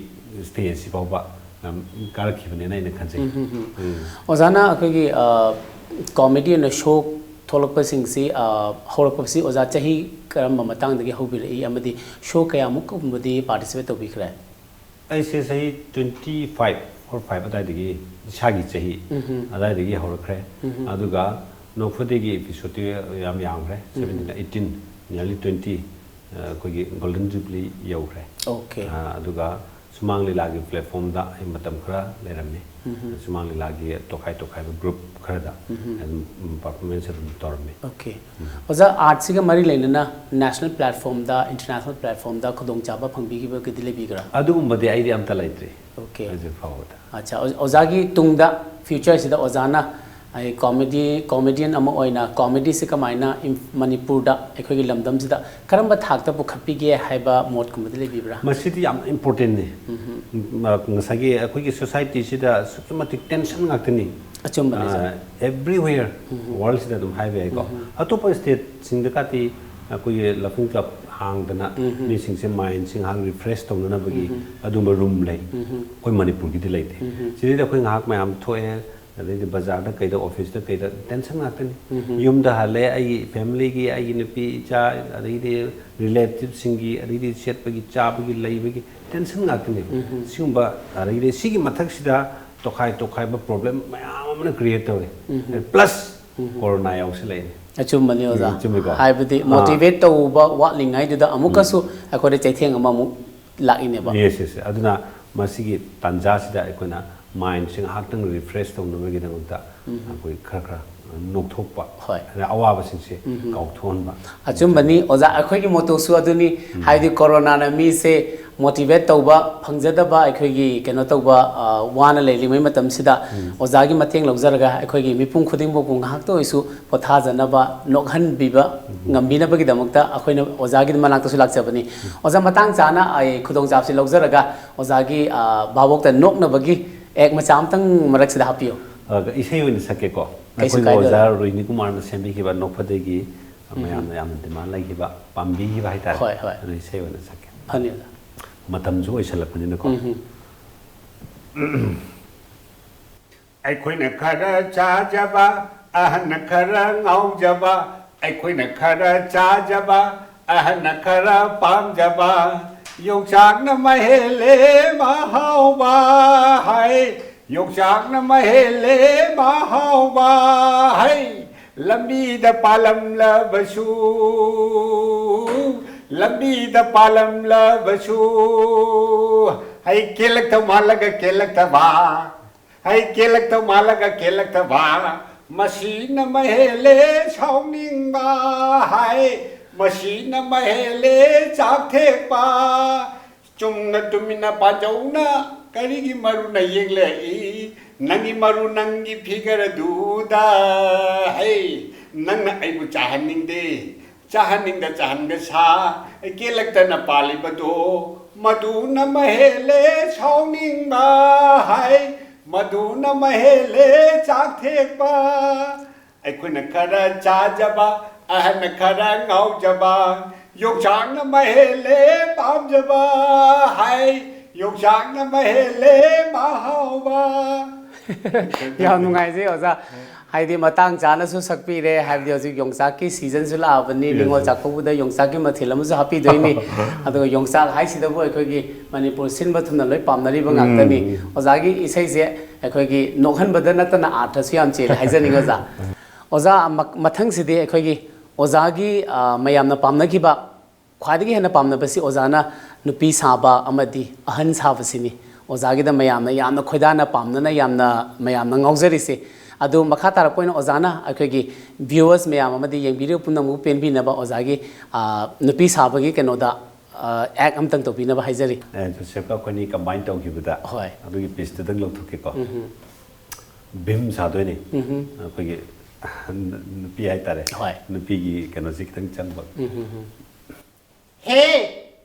ꯁ꯭ꯇꯦꯖꯁꯤ ꯐꯥꯎꯕ ꯌꯥꯝ ꯀꯥꯔꯛꯈꯤꯕꯅꯦꯅ ꯑꯩꯅ ꯈꯟꯖꯩ꯫ ꯑꯣꯖꯥꯅ ꯑꯩꯈꯣꯏꯒꯤ ꯀꯣꯃꯦꯗꯤ ꯑꯣꯏꯅ ꯁꯣ ꯊꯣꯛꯂꯛꯄꯁꯤꯡꯁꯤ ꯍꯧꯔꯛꯄꯁꯤ ꯑꯣꯖꯥ ꯆꯍꯤ ꯀꯔꯝꯕ ꯃꯇꯥꯡꯗꯒꯤ ꯍꯧꯕꯤꯔꯛꯏ ꯑꯃꯗꯤ ꯁꯣ ꯀꯌꯥꯃꯨꯛ ꯀꯨꯝꯕꯗꯤ ꯄꯥꯔꯇꯤꯁꯤꯄꯦꯠ ꯇꯧꯕꯤꯈ꯭ꯔꯦ? ꯑꯩꯁꯦ ꯆꯍꯤ ꯇ꯭ꯋꯦꯟꯇꯤ ꯐꯥꯏꯚ, ꯐꯣꯔ ꯐꯥꯏꯚ ꯑꯗꯨꯋꯥꯏꯗꯒꯤ, ꯏꯁꯥꯒꯤ ꯆꯍꯤ ꯑꯗꯨꯋꯥꯏꯗꯒꯤ ꯍꯧꯔꯛꯈ꯭ꯔꯦ꯫ ꯑꯗꯨꯒ ꯅꯣꯛꯐꯗꯦꯒꯤ ꯑꯦꯄꯤꯁꯣꯗꯇꯤ ꯌꯥꯝ ꯌꯥꯝꯈ꯭ꯔꯦ, ꯁꯚꯦꯟꯇꯤꯟ, ꯑꯩꯠꯇꯤꯟ, ꯅꯤꯌꯔꯂꯤ ꯇ꯭ꯋꯦꯟꯇꯤ꯫ ꯑꯩꯈꯣꯏꯒꯤ ꯒꯣꯜꯗꯟ ꯖꯨꯕ꯭ꯂꯤ ꯌꯧꯈ꯭ꯔꯦ꯫ ꯑꯣꯀꯦ꯫ ꯑꯗꯨꯒ ꯁꯨꯃꯥꯡ ꯂꯤꯂꯥꯒꯤ ꯄ꯭ꯂꯦꯠꯐꯣꯝꯗ ꯑꯩ ꯃꯇꯝ ꯈꯔ ꯂꯩꯔꯝꯃꯤ꯫ ꯁꯨꯃꯥꯡ ꯂꯤꯂꯥꯒꯤ ꯇꯣꯈꯥꯏ ꯇꯣꯈꯥꯏꯕ ꯒ꯭ꯔꯨꯞ ꯈꯔꯗ ꯑꯗꯨꯝ ꯄꯔꯐꯣꯔꯃꯦꯟꯁ ꯑꯗꯨꯝ ꯇꯧꯔꯝꯃꯤ꯫ ꯑꯣꯀꯦ꯫ ꯑꯣꯖꯥ, ꯑꯥꯔꯠꯁꯤꯒ ꯃꯔꯤ ꯂꯩꯅꯅ ꯅꯦꯁꯅꯦꯜ ꯄ꯭ꯂꯦꯠꯐꯣꯝꯗ, ꯏꯟꯇꯔꯅꯦꯁꯅꯦꯜ ꯄ꯭ꯂꯦꯠꯐꯣꯝꯗ ꯈꯨꯗꯣꯡꯆꯥꯕ ꯐꯪꯕꯤꯈꯤꯕꯒꯗꯤ ꯂꯩꯕꯤꯕ꯭ꯔꯥ? ꯑꯗꯨꯒꯨꯝꯕꯗꯤ ꯑꯩꯗꯤ ꯑꯝꯇ ꯂꯩꯇ꯭ꯔꯤ ꯑꯣꯀꯦ꯫ ꯍꯧꯖꯤꯛ ꯐꯥꯎꯕꯗ꯫ ꯑꯠꯆꯥ, ꯑꯣ- ꯑꯣꯖꯥꯒꯤ ꯇꯨꯡꯗ, ꯐ꯭ꯌꯨꯆꯔꯁꯤꯗ ꯑꯣꯖꯥꯅ ꯑꯩ ꯀꯣꯃꯦꯗꯤ, ꯀꯣꯃꯦꯗꯤꯌꯟ ꯑꯃ ꯑꯣꯏꯅ ꯀꯣꯃꯦꯗꯤꯁꯤ ꯀꯃꯥꯏꯅ ꯏꯝ- ꯃꯅꯤꯄꯨꯔꯗ, ꯑꯩꯈꯣꯏꯒꯤ ꯂꯝꯗꯝꯁꯤꯗ ꯀꯔꯝꯕ ꯊꯥꯛꯇ ꯄꯨꯈꯠꯄꯤꯒꯦ ꯍꯥꯏꯕ ꯃꯣꯠꯀꯨꯝꯕꯗꯤ ꯂꯩꯕꯤꯕ꯭ꯔꯥ? ꯃꯁꯤꯗꯤ ꯌꯥꯝꯅ ꯏꯝꯄꯣꯔꯇꯦꯟꯅꯤ꯫ ꯉꯁꯥꯏꯒꯤ ꯑꯩꯈꯣꯏꯒꯤ ꯁꯣꯁꯥꯏꯇꯤꯁꯤꯗ ꯑꯁꯨꯛꯀꯤ ꯃꯇꯤꯛ ꯇꯦꯟꯁꯟ ꯉꯥꯛꯇꯅꯤ꯫ ꯑꯆꯨꯝꯕꯅꯤ, ꯑꯣꯖꯥ꯫ ꯑꯦꯚ꯭ꯔꯤꯋꯦꯌꯔ ꯋꯥꯔꯜꯁꯤꯗ ꯑꯗꯨꯝ ꯍꯥꯏꯕ ꯌꯥꯏꯀꯣ꯫ ꯑꯇꯣꯞꯄ ꯁ꯭ꯇꯦꯠꯁꯤꯡꯗ ꯀꯥꯇꯤ ꯑꯩꯈꯣꯏꯒꯤ ꯂꯥꯐꯤꯡ ꯀ꯭ꯂꯕ ꯍꯥꯡꯗꯅ ꯃꯤꯁꯤꯡꯁꯦ ꯃꯥꯏꯟꯁꯦ ꯉꯥꯏꯍꯥꯛ ꯔꯤꯐ꯭ꯔꯦꯁ ꯇꯧꯅꯅꯕꯒꯤ ꯑꯗꯨꯝꯕ ꯔꯨꯝ ꯂꯩ꯫ ꯑꯩꯈꯣꯏ ꯃꯅꯤꯄꯨꯔꯒꯤꯗꯤ ꯂꯩꯇꯦ꯫ ꯁꯤꯗꯩꯗ ꯑꯩꯈꯣꯏ ꯉꯥꯏꯍꯥꯛ ꯃꯌꯥꯝ ꯊꯣꯛꯑꯦ, ꯑꯗꯩꯗꯤ ꯕꯖꯥꯔꯗ ꯀꯩꯗ, ꯑꯣꯐꯤꯁꯇ ꯀꯩꯗ ꯇꯦꯟꯁꯟ ꯉꯥꯛꯇꯅꯤ꯫ ꯌꯨꯝꯗ ꯍꯜꯂꯦ, ꯑꯩꯒꯤ ꯐꯦꯃꯤꯂꯤꯒꯤ, ꯑꯩꯒꯤ ꯅꯨꯄꯤ ꯏꯆꯥ, ꯑꯗꯩꯗꯤ ꯔꯤꯂꯦꯇꯤꯚꯁꯤꯡꯒꯤ, ꯑꯗꯩꯗꯤ ꯁꯦꯠꯄꯒꯤ, ꯆꯥꯕꯒꯤ, ꯂꯩꯕꯒꯤ ꯇꯦꯟꯁꯟ ꯉꯥꯛꯇꯅꯦꯕ꯫ ꯁꯤꯒꯨꯝꯕ, ꯑꯗꯩꯗꯤ ꯁꯤꯒꯤ ꯃꯊꯛꯁꯤꯗ ꯇꯣꯈꯥꯏ ꯇꯣꯈꯥꯏꯕ ꯄ꯭ꯔꯣꯕ꯭ꯂꯦꯝ ꯃꯌꯥꯝ ꯑꯃꯅ ꯀ꯭ꯔꯤꯌꯦꯠ ꯇꯧꯔꯦ꯫ Plus corona ꯌꯥꯎꯁꯤꯜꯂꯛꯏꯅꯦ꯫ ꯑꯆꯨꯝꯕꯅꯤ, ꯑꯣꯖꯥ꯫ ꯆꯨꯝꯃꯤꯀꯣ? ꯍꯥꯏꯕꯗꯤ ꯑꯥ꯫ ꯃꯣꯇꯤꯚꯦꯠ ꯇꯧꯕ ꯋꯥꯠꯂꯤꯉꯩꯗꯨꯗ ꯑꯃꯨꯛꯀꯁꯨ ꯑꯩꯈꯣꯏꯗ ꯆꯩꯊꯦꯡ ꯑꯃꯃꯨꯛ ꯂꯥꯛꯏꯅꯦꯕ꯫ Yes, yes. ꯑꯗꯨꯅ ꯃꯁꯤꯒꯤ ꯇꯥꯟꯖꯥꯁꯤꯗ ꯑꯩꯈꯣꯏꯅ ꯃꯥꯏꯟꯁꯦ ꯉꯥꯏꯍꯥꯛꯇꯪ ꯔꯤꯐ꯭ꯔꯦꯁ ꯇꯧꯅꯕꯒꯤꯗꯃꯛꯇ ꯑꯩꯈꯣꯏ ꯈꯔ ꯈꯔ ꯅꯣꯛꯊꯣꯛꯄ, ꯍꯣꯏ꯫ ꯑꯗꯩ ꯑꯋꯥꯕꯁꯤꯡꯁꯦ ꯀꯥꯎꯊꯣꯛꯍꯟꯕ꯫ ꯑꯆꯨꯝꯕꯅꯤ, ꯑꯣꯖꯥ꯫ ꯑꯩꯈꯣꯏꯒꯤ ꯃꯣꯇꯣꯁꯨ ꯑꯗꯨꯅꯤ꯫ ꯍꯥꯏꯗꯤ ꯀꯣꯔꯣꯅꯥꯅ ꯃꯤꯁꯦ ꯃꯣꯇꯤꯚꯦꯠ ꯇꯧꯕ ꯐꯪꯖꯗꯕ, ꯑꯩꯈꯣꯏꯒꯤ ꯀꯩꯅꯣ ꯇꯧꯕ, ꯑ, ꯋꯥꯅ ꯂꯩꯔꯤꯉꯩ ꯃꯇꯝꯁꯤꯗ ꯑꯣꯖꯥꯒꯤ ꯃꯇꯦꯡ ꯂꯧꯖꯔꯒ ꯑꯩꯈꯣꯏꯒꯤ ꯃꯤꯄꯨꯝ ꯈꯨꯗꯤꯡꯃꯛꯄꯨ ꯉꯥꯏꯍꯥꯛꯇ ꯑꯣꯏꯁꯨ ꯄꯣꯊꯥꯖꯅꯕ, ꯅꯣꯛꯍꯟꯕꯤꯕ ꯉꯝꯕꯤꯅꯕꯒꯤꯗꯃꯛꯇ ꯑꯩꯈꯣꯏꯅ ꯑꯣꯖꯥꯒꯤ ꯃꯅꯥꯛꯇꯁꯨ ꯂꯥꯛꯆꯕꯅꯤ꯫ ꯑꯣꯖꯥ, ꯃꯇꯥꯡ ꯆꯥꯅ ꯑꯩ ꯈꯨꯗꯣꯡꯆꯥꯕꯁꯤ ꯂꯧꯖꯔꯒ ꯑꯣꯖꯥꯒꯤ, ꯑ, ꯚꯥꯕꯣꯛꯇ ꯅꯣꯛꯅꯕꯒꯤ ꯑꯦꯛ ꯃꯆꯥ ꯑꯃꯇꯪ ꯃꯔꯛꯁꯤꯗ ꯍꯥꯞꯄꯤꯌꯨ꯫ ꯑ, ꯏꯁꯩ ꯑꯣꯏꯅ ꯁꯛꯀꯦꯀꯣ꯫ ꯀꯩꯁꯨ ꯑꯩꯈꯣꯏꯒꯤ ꯀꯥꯏꯗꯦ꯫ ꯑꯣꯖꯥ ꯔꯣꯍꯤꯅꯤ ꯀꯨꯃꯥꯔꯅ ꯁꯦꯝꯕꯤꯈꯤꯕ ꯅꯣꯛꯐꯗꯦꯒꯤ ꯃꯌꯥꯝꯅ ꯌꯥꯝꯅ ꯗꯤꯃꯥꯟ ꯂꯩꯈꯤꯕ ꯄꯥꯝꯕꯤꯈꯤꯕ ꯍꯥꯏꯇꯥꯔꯦ꯫ ꯍꯣꯏ, ꯍꯣꯏ꯫ ꯑꯗꯨ ꯏꯁꯩ ꯑꯣꯏꯅ ꯁꯛꯀꯦ꯫ ꯐꯅꯤ, ꯑꯣꯖꯥ꯫ ꯃꯇꯝꯁꯨ ꯑꯣꯏꯁꯜꯂꯛꯄꯅꯤꯅꯀꯣ꯫ ꯑꯩꯈꯣꯏꯅ ꯈꯔ ꯆꯥꯖꯕ, ꯑꯍꯟꯅ ꯈꯔ ꯉꯥꯎꯖꯕ, ꯑꯩꯈꯣꯏꯅ ꯈꯔ ꯆꯥꯖꯕ, ꯑꯍꯟꯅ ꯈꯔ ꯄꯥꯝꯖꯕ, ꯌꯣꯡꯆꯥꯛꯅ ꯃꯍꯦꯜꯂꯦ ꯃꯍꯥꯎꯕ ꯍꯥꯏ, ꯌꯣꯡꯆꯥꯛꯅ ꯃꯍꯦꯜꯂꯦ ꯃꯍꯥꯎꯕ ꯍꯥꯏ, ꯂꯝꯕꯤꯗ ꯄꯥꯜꯂꯝꯂꯕꯁꯨ, ꯂꯝꯕꯤꯗ ꯄꯥꯜꯂꯝꯂꯕꯁꯨ, ꯍꯩ ꯀꯦꯜꯂꯛꯇꯧ ꯃꯥꯜꯂꯒ ꯀꯦꯜꯂꯛꯇꯕ, ꯍꯩ ꯀꯦꯜꯂꯛꯇꯧ ꯃꯥꯜꯂꯒ ꯀꯦꯜꯂꯛꯇꯕ, ꯃꯁꯤꯅ ꯃꯍꯦꯜꯂꯦ ꯁꯥꯎꯅꯤꯡꯕ ꯍꯥꯏ, ꯃꯁꯤꯅ ꯃꯍꯦꯜꯂꯦ ꯆꯥꯛ ꯊꯦꯛꯄ꯫ ꯆꯨꯝꯅ ꯇꯨꯃꯤꯟꯅ ꯄꯥꯖꯧꯅ ꯀꯔꯤꯒꯤ ꯃꯔꯨꯅ ꯌꯦꯡꯂꯛꯏ? ꯅꯪꯒꯤ ꯃꯔꯨ ꯅꯪꯒꯤ ꯐꯤꯒꯔ ꯑꯗꯨꯗ꯫ ꯍꯩ, ꯅꯪꯅ ꯑꯩꯕꯨ ꯆꯥꯍꯟꯅꯤꯡꯗꯦ, ꯆꯥꯍꯟꯅꯤꯡꯗ ꯆꯥꯍꯟꯒ ꯁꯥ, ꯀꯦꯜꯂꯛꯇꯅ ꯄꯥꯜꯂꯤꯕꯗꯣ, ꯃꯗꯨꯅ ꯃꯍꯦꯜꯂꯦ ꯁꯥꯎꯅꯤꯡꯕ ꯍꯥꯏ, ꯃꯗꯨꯅ ꯃꯍꯦꯜꯂꯦ ꯆꯥꯛ ꯊꯦꯛꯄ꯫ ꯑꯩꯈꯣꯏꯅ ꯈꯔ ꯆꯥꯖꯕ, ꯑꯍꯟꯅ ꯈꯔ ꯉꯥꯎꯖꯕ, ꯌꯣꯡꯆꯥꯛꯅ ꯃꯍꯦꯜꯂꯦ ꯄꯥꯝꯖꯕ ꯍꯥꯏ, ꯌꯣꯡꯆꯥꯛꯅ ꯃꯍꯦꯜꯂꯦ ꯃꯍꯥꯎꯕ꯫ ꯌꯥꯝ ꯅꯨꯡꯉꯥꯏꯖꯩ ꯑꯣꯖꯥ꯫ ꯍꯥꯏꯗꯤ ꯃꯇꯥꯡ ꯆꯥꯅꯁꯨ ꯁꯛꯄꯤꯔꯦ, ꯍꯥꯏꯕꯗꯤ ꯍꯧꯖꯤꯛ ꯌꯣꯡꯆꯥꯛꯀꯤ ꯁꯤꯖꯟꯁꯨ ꯂꯥꯛꯑꯕꯅꯤ, ꯅꯤꯉꯣꯜ ꯆꯥꯛꯀꯧꯕꯗ ꯌꯣꯡꯆꯥꯛꯀꯤ ꯃꯊꯦꯜ ꯑꯃꯁꯨ ꯍꯥꯞꯄꯤꯗꯣꯏꯅꯤ꯫ ꯑꯗꯨꯒ ꯌꯣꯡꯆꯥꯛ ꯍꯥꯏꯁꯤꯗꯕꯨ ꯑꯩꯈꯣꯏꯒꯤ ꯃꯅꯤꯄꯨꯔ ꯁꯤꯟꯕ ꯊꯨꯡꯅ ꯂꯣꯏ ꯄꯥꯝꯅꯔꯤꯕ ꯉꯥꯛꯇꯅꯤ꯫ ꯑꯣꯖꯥꯒꯤ ꯏꯁꯩꯁꯦ ꯑꯩꯈꯣꯏꯒꯤ ꯅꯣꯛꯍꯟꯕꯗ ꯅꯠꯇꯅ ꯑꯥꯔꯊꯁꯨ ꯌꯥꯝ ꯆꯦꯜꯂꯦ ꯍꯥꯏꯖꯅꯤꯡꯉꯤ ꯑꯣꯖꯥ꯫ ꯑꯣꯖꯥ, ꯃ- ꯃꯊꯪꯁꯤꯗꯤ ꯑꯩꯈꯣꯏꯒꯤ ꯑꯣꯖꯥꯒꯤ, ꯑ, ꯃꯌꯥꯝꯅ ꯄꯥꯝꯅꯈꯤꯕ, ꯈ꯭ꯋꯥꯏꯗꯒꯤ ꯍꯦꯟꯅ ꯄꯥꯝꯅꯕꯁꯤ ꯑꯣꯖꯥꯅ ꯅꯨꯄꯤ ꯁꯥꯕ ꯑꯃꯗꯤ ꯑꯍꯟ ꯁꯥꯕꯁꯤꯅꯤ꯫ ꯑꯣꯖꯥꯒꯤꯗ ꯃꯌꯥꯝꯅ ꯌꯥꯝꯅ ꯈꯣꯏꯗꯥꯅ ꯄꯥꯝꯅꯅ ꯌꯥꯝꯅ ꯃꯌꯥꯝꯅ ꯉꯥꯎꯖꯔꯤꯁꯦ꯫ ꯑꯗꯨ ꯃꯈꯥ ꯇꯥꯔꯛꯄ ꯑꯣꯏꯅ ꯑꯣꯖꯥꯅ ꯑꯩꯈꯣꯏꯒꯤ ꯚ꯭ꯌꯨꯋꯔꯁ ꯃꯌꯥꯝ ꯑꯃꯗꯤ ꯌꯦꯡꯕꯤꯔꯤꯕ ꯄꯨꯝꯅꯃꯛꯄꯨ ꯄꯦꯟꯕꯤꯅꯕ ꯑꯣꯖꯥꯒꯤ, ꯑ, ꯅꯨꯄꯤ ꯁꯥꯕꯒꯤ ꯀꯩꯅꯣꯗ, ꯑ, ꯑꯦꯛ ꯑꯃꯇꯪ ꯇꯧꯕꯤꯅꯕ ꯍꯥꯏꯖꯔꯤ꯫ ꯑꯦ, ꯖꯣꯁꯦꯐꯀ ꯑꯩꯈꯣꯏꯅꯤ ꯀꯝꯕꯥꯏꯟ ꯇꯧꯈꯤꯕꯗ ꯍꯣꯏ꯫ ꯑꯗꯨꯒꯤ ꯄꯤꯁꯇꯨꯗꯪ ꯂꯧꯊꯣꯛꯀꯦꯀꯣ꯫ ꯚꯤꯝ ꯁꯥꯗꯣꯏꯅꯤ꯫ ꯑꯩꯈꯣꯏꯒꯤ ꯅꯨꯄꯤ ꯍꯥꯏꯇꯥꯔꯦ꯫ ꯍꯣꯏ꯫ ꯅꯨꯄꯤꯒꯤ ꯀꯩꯅꯣꯁꯤ ꯈꯤꯇꯪ ꯆꯪꯕ꯫ ꯍꯦ!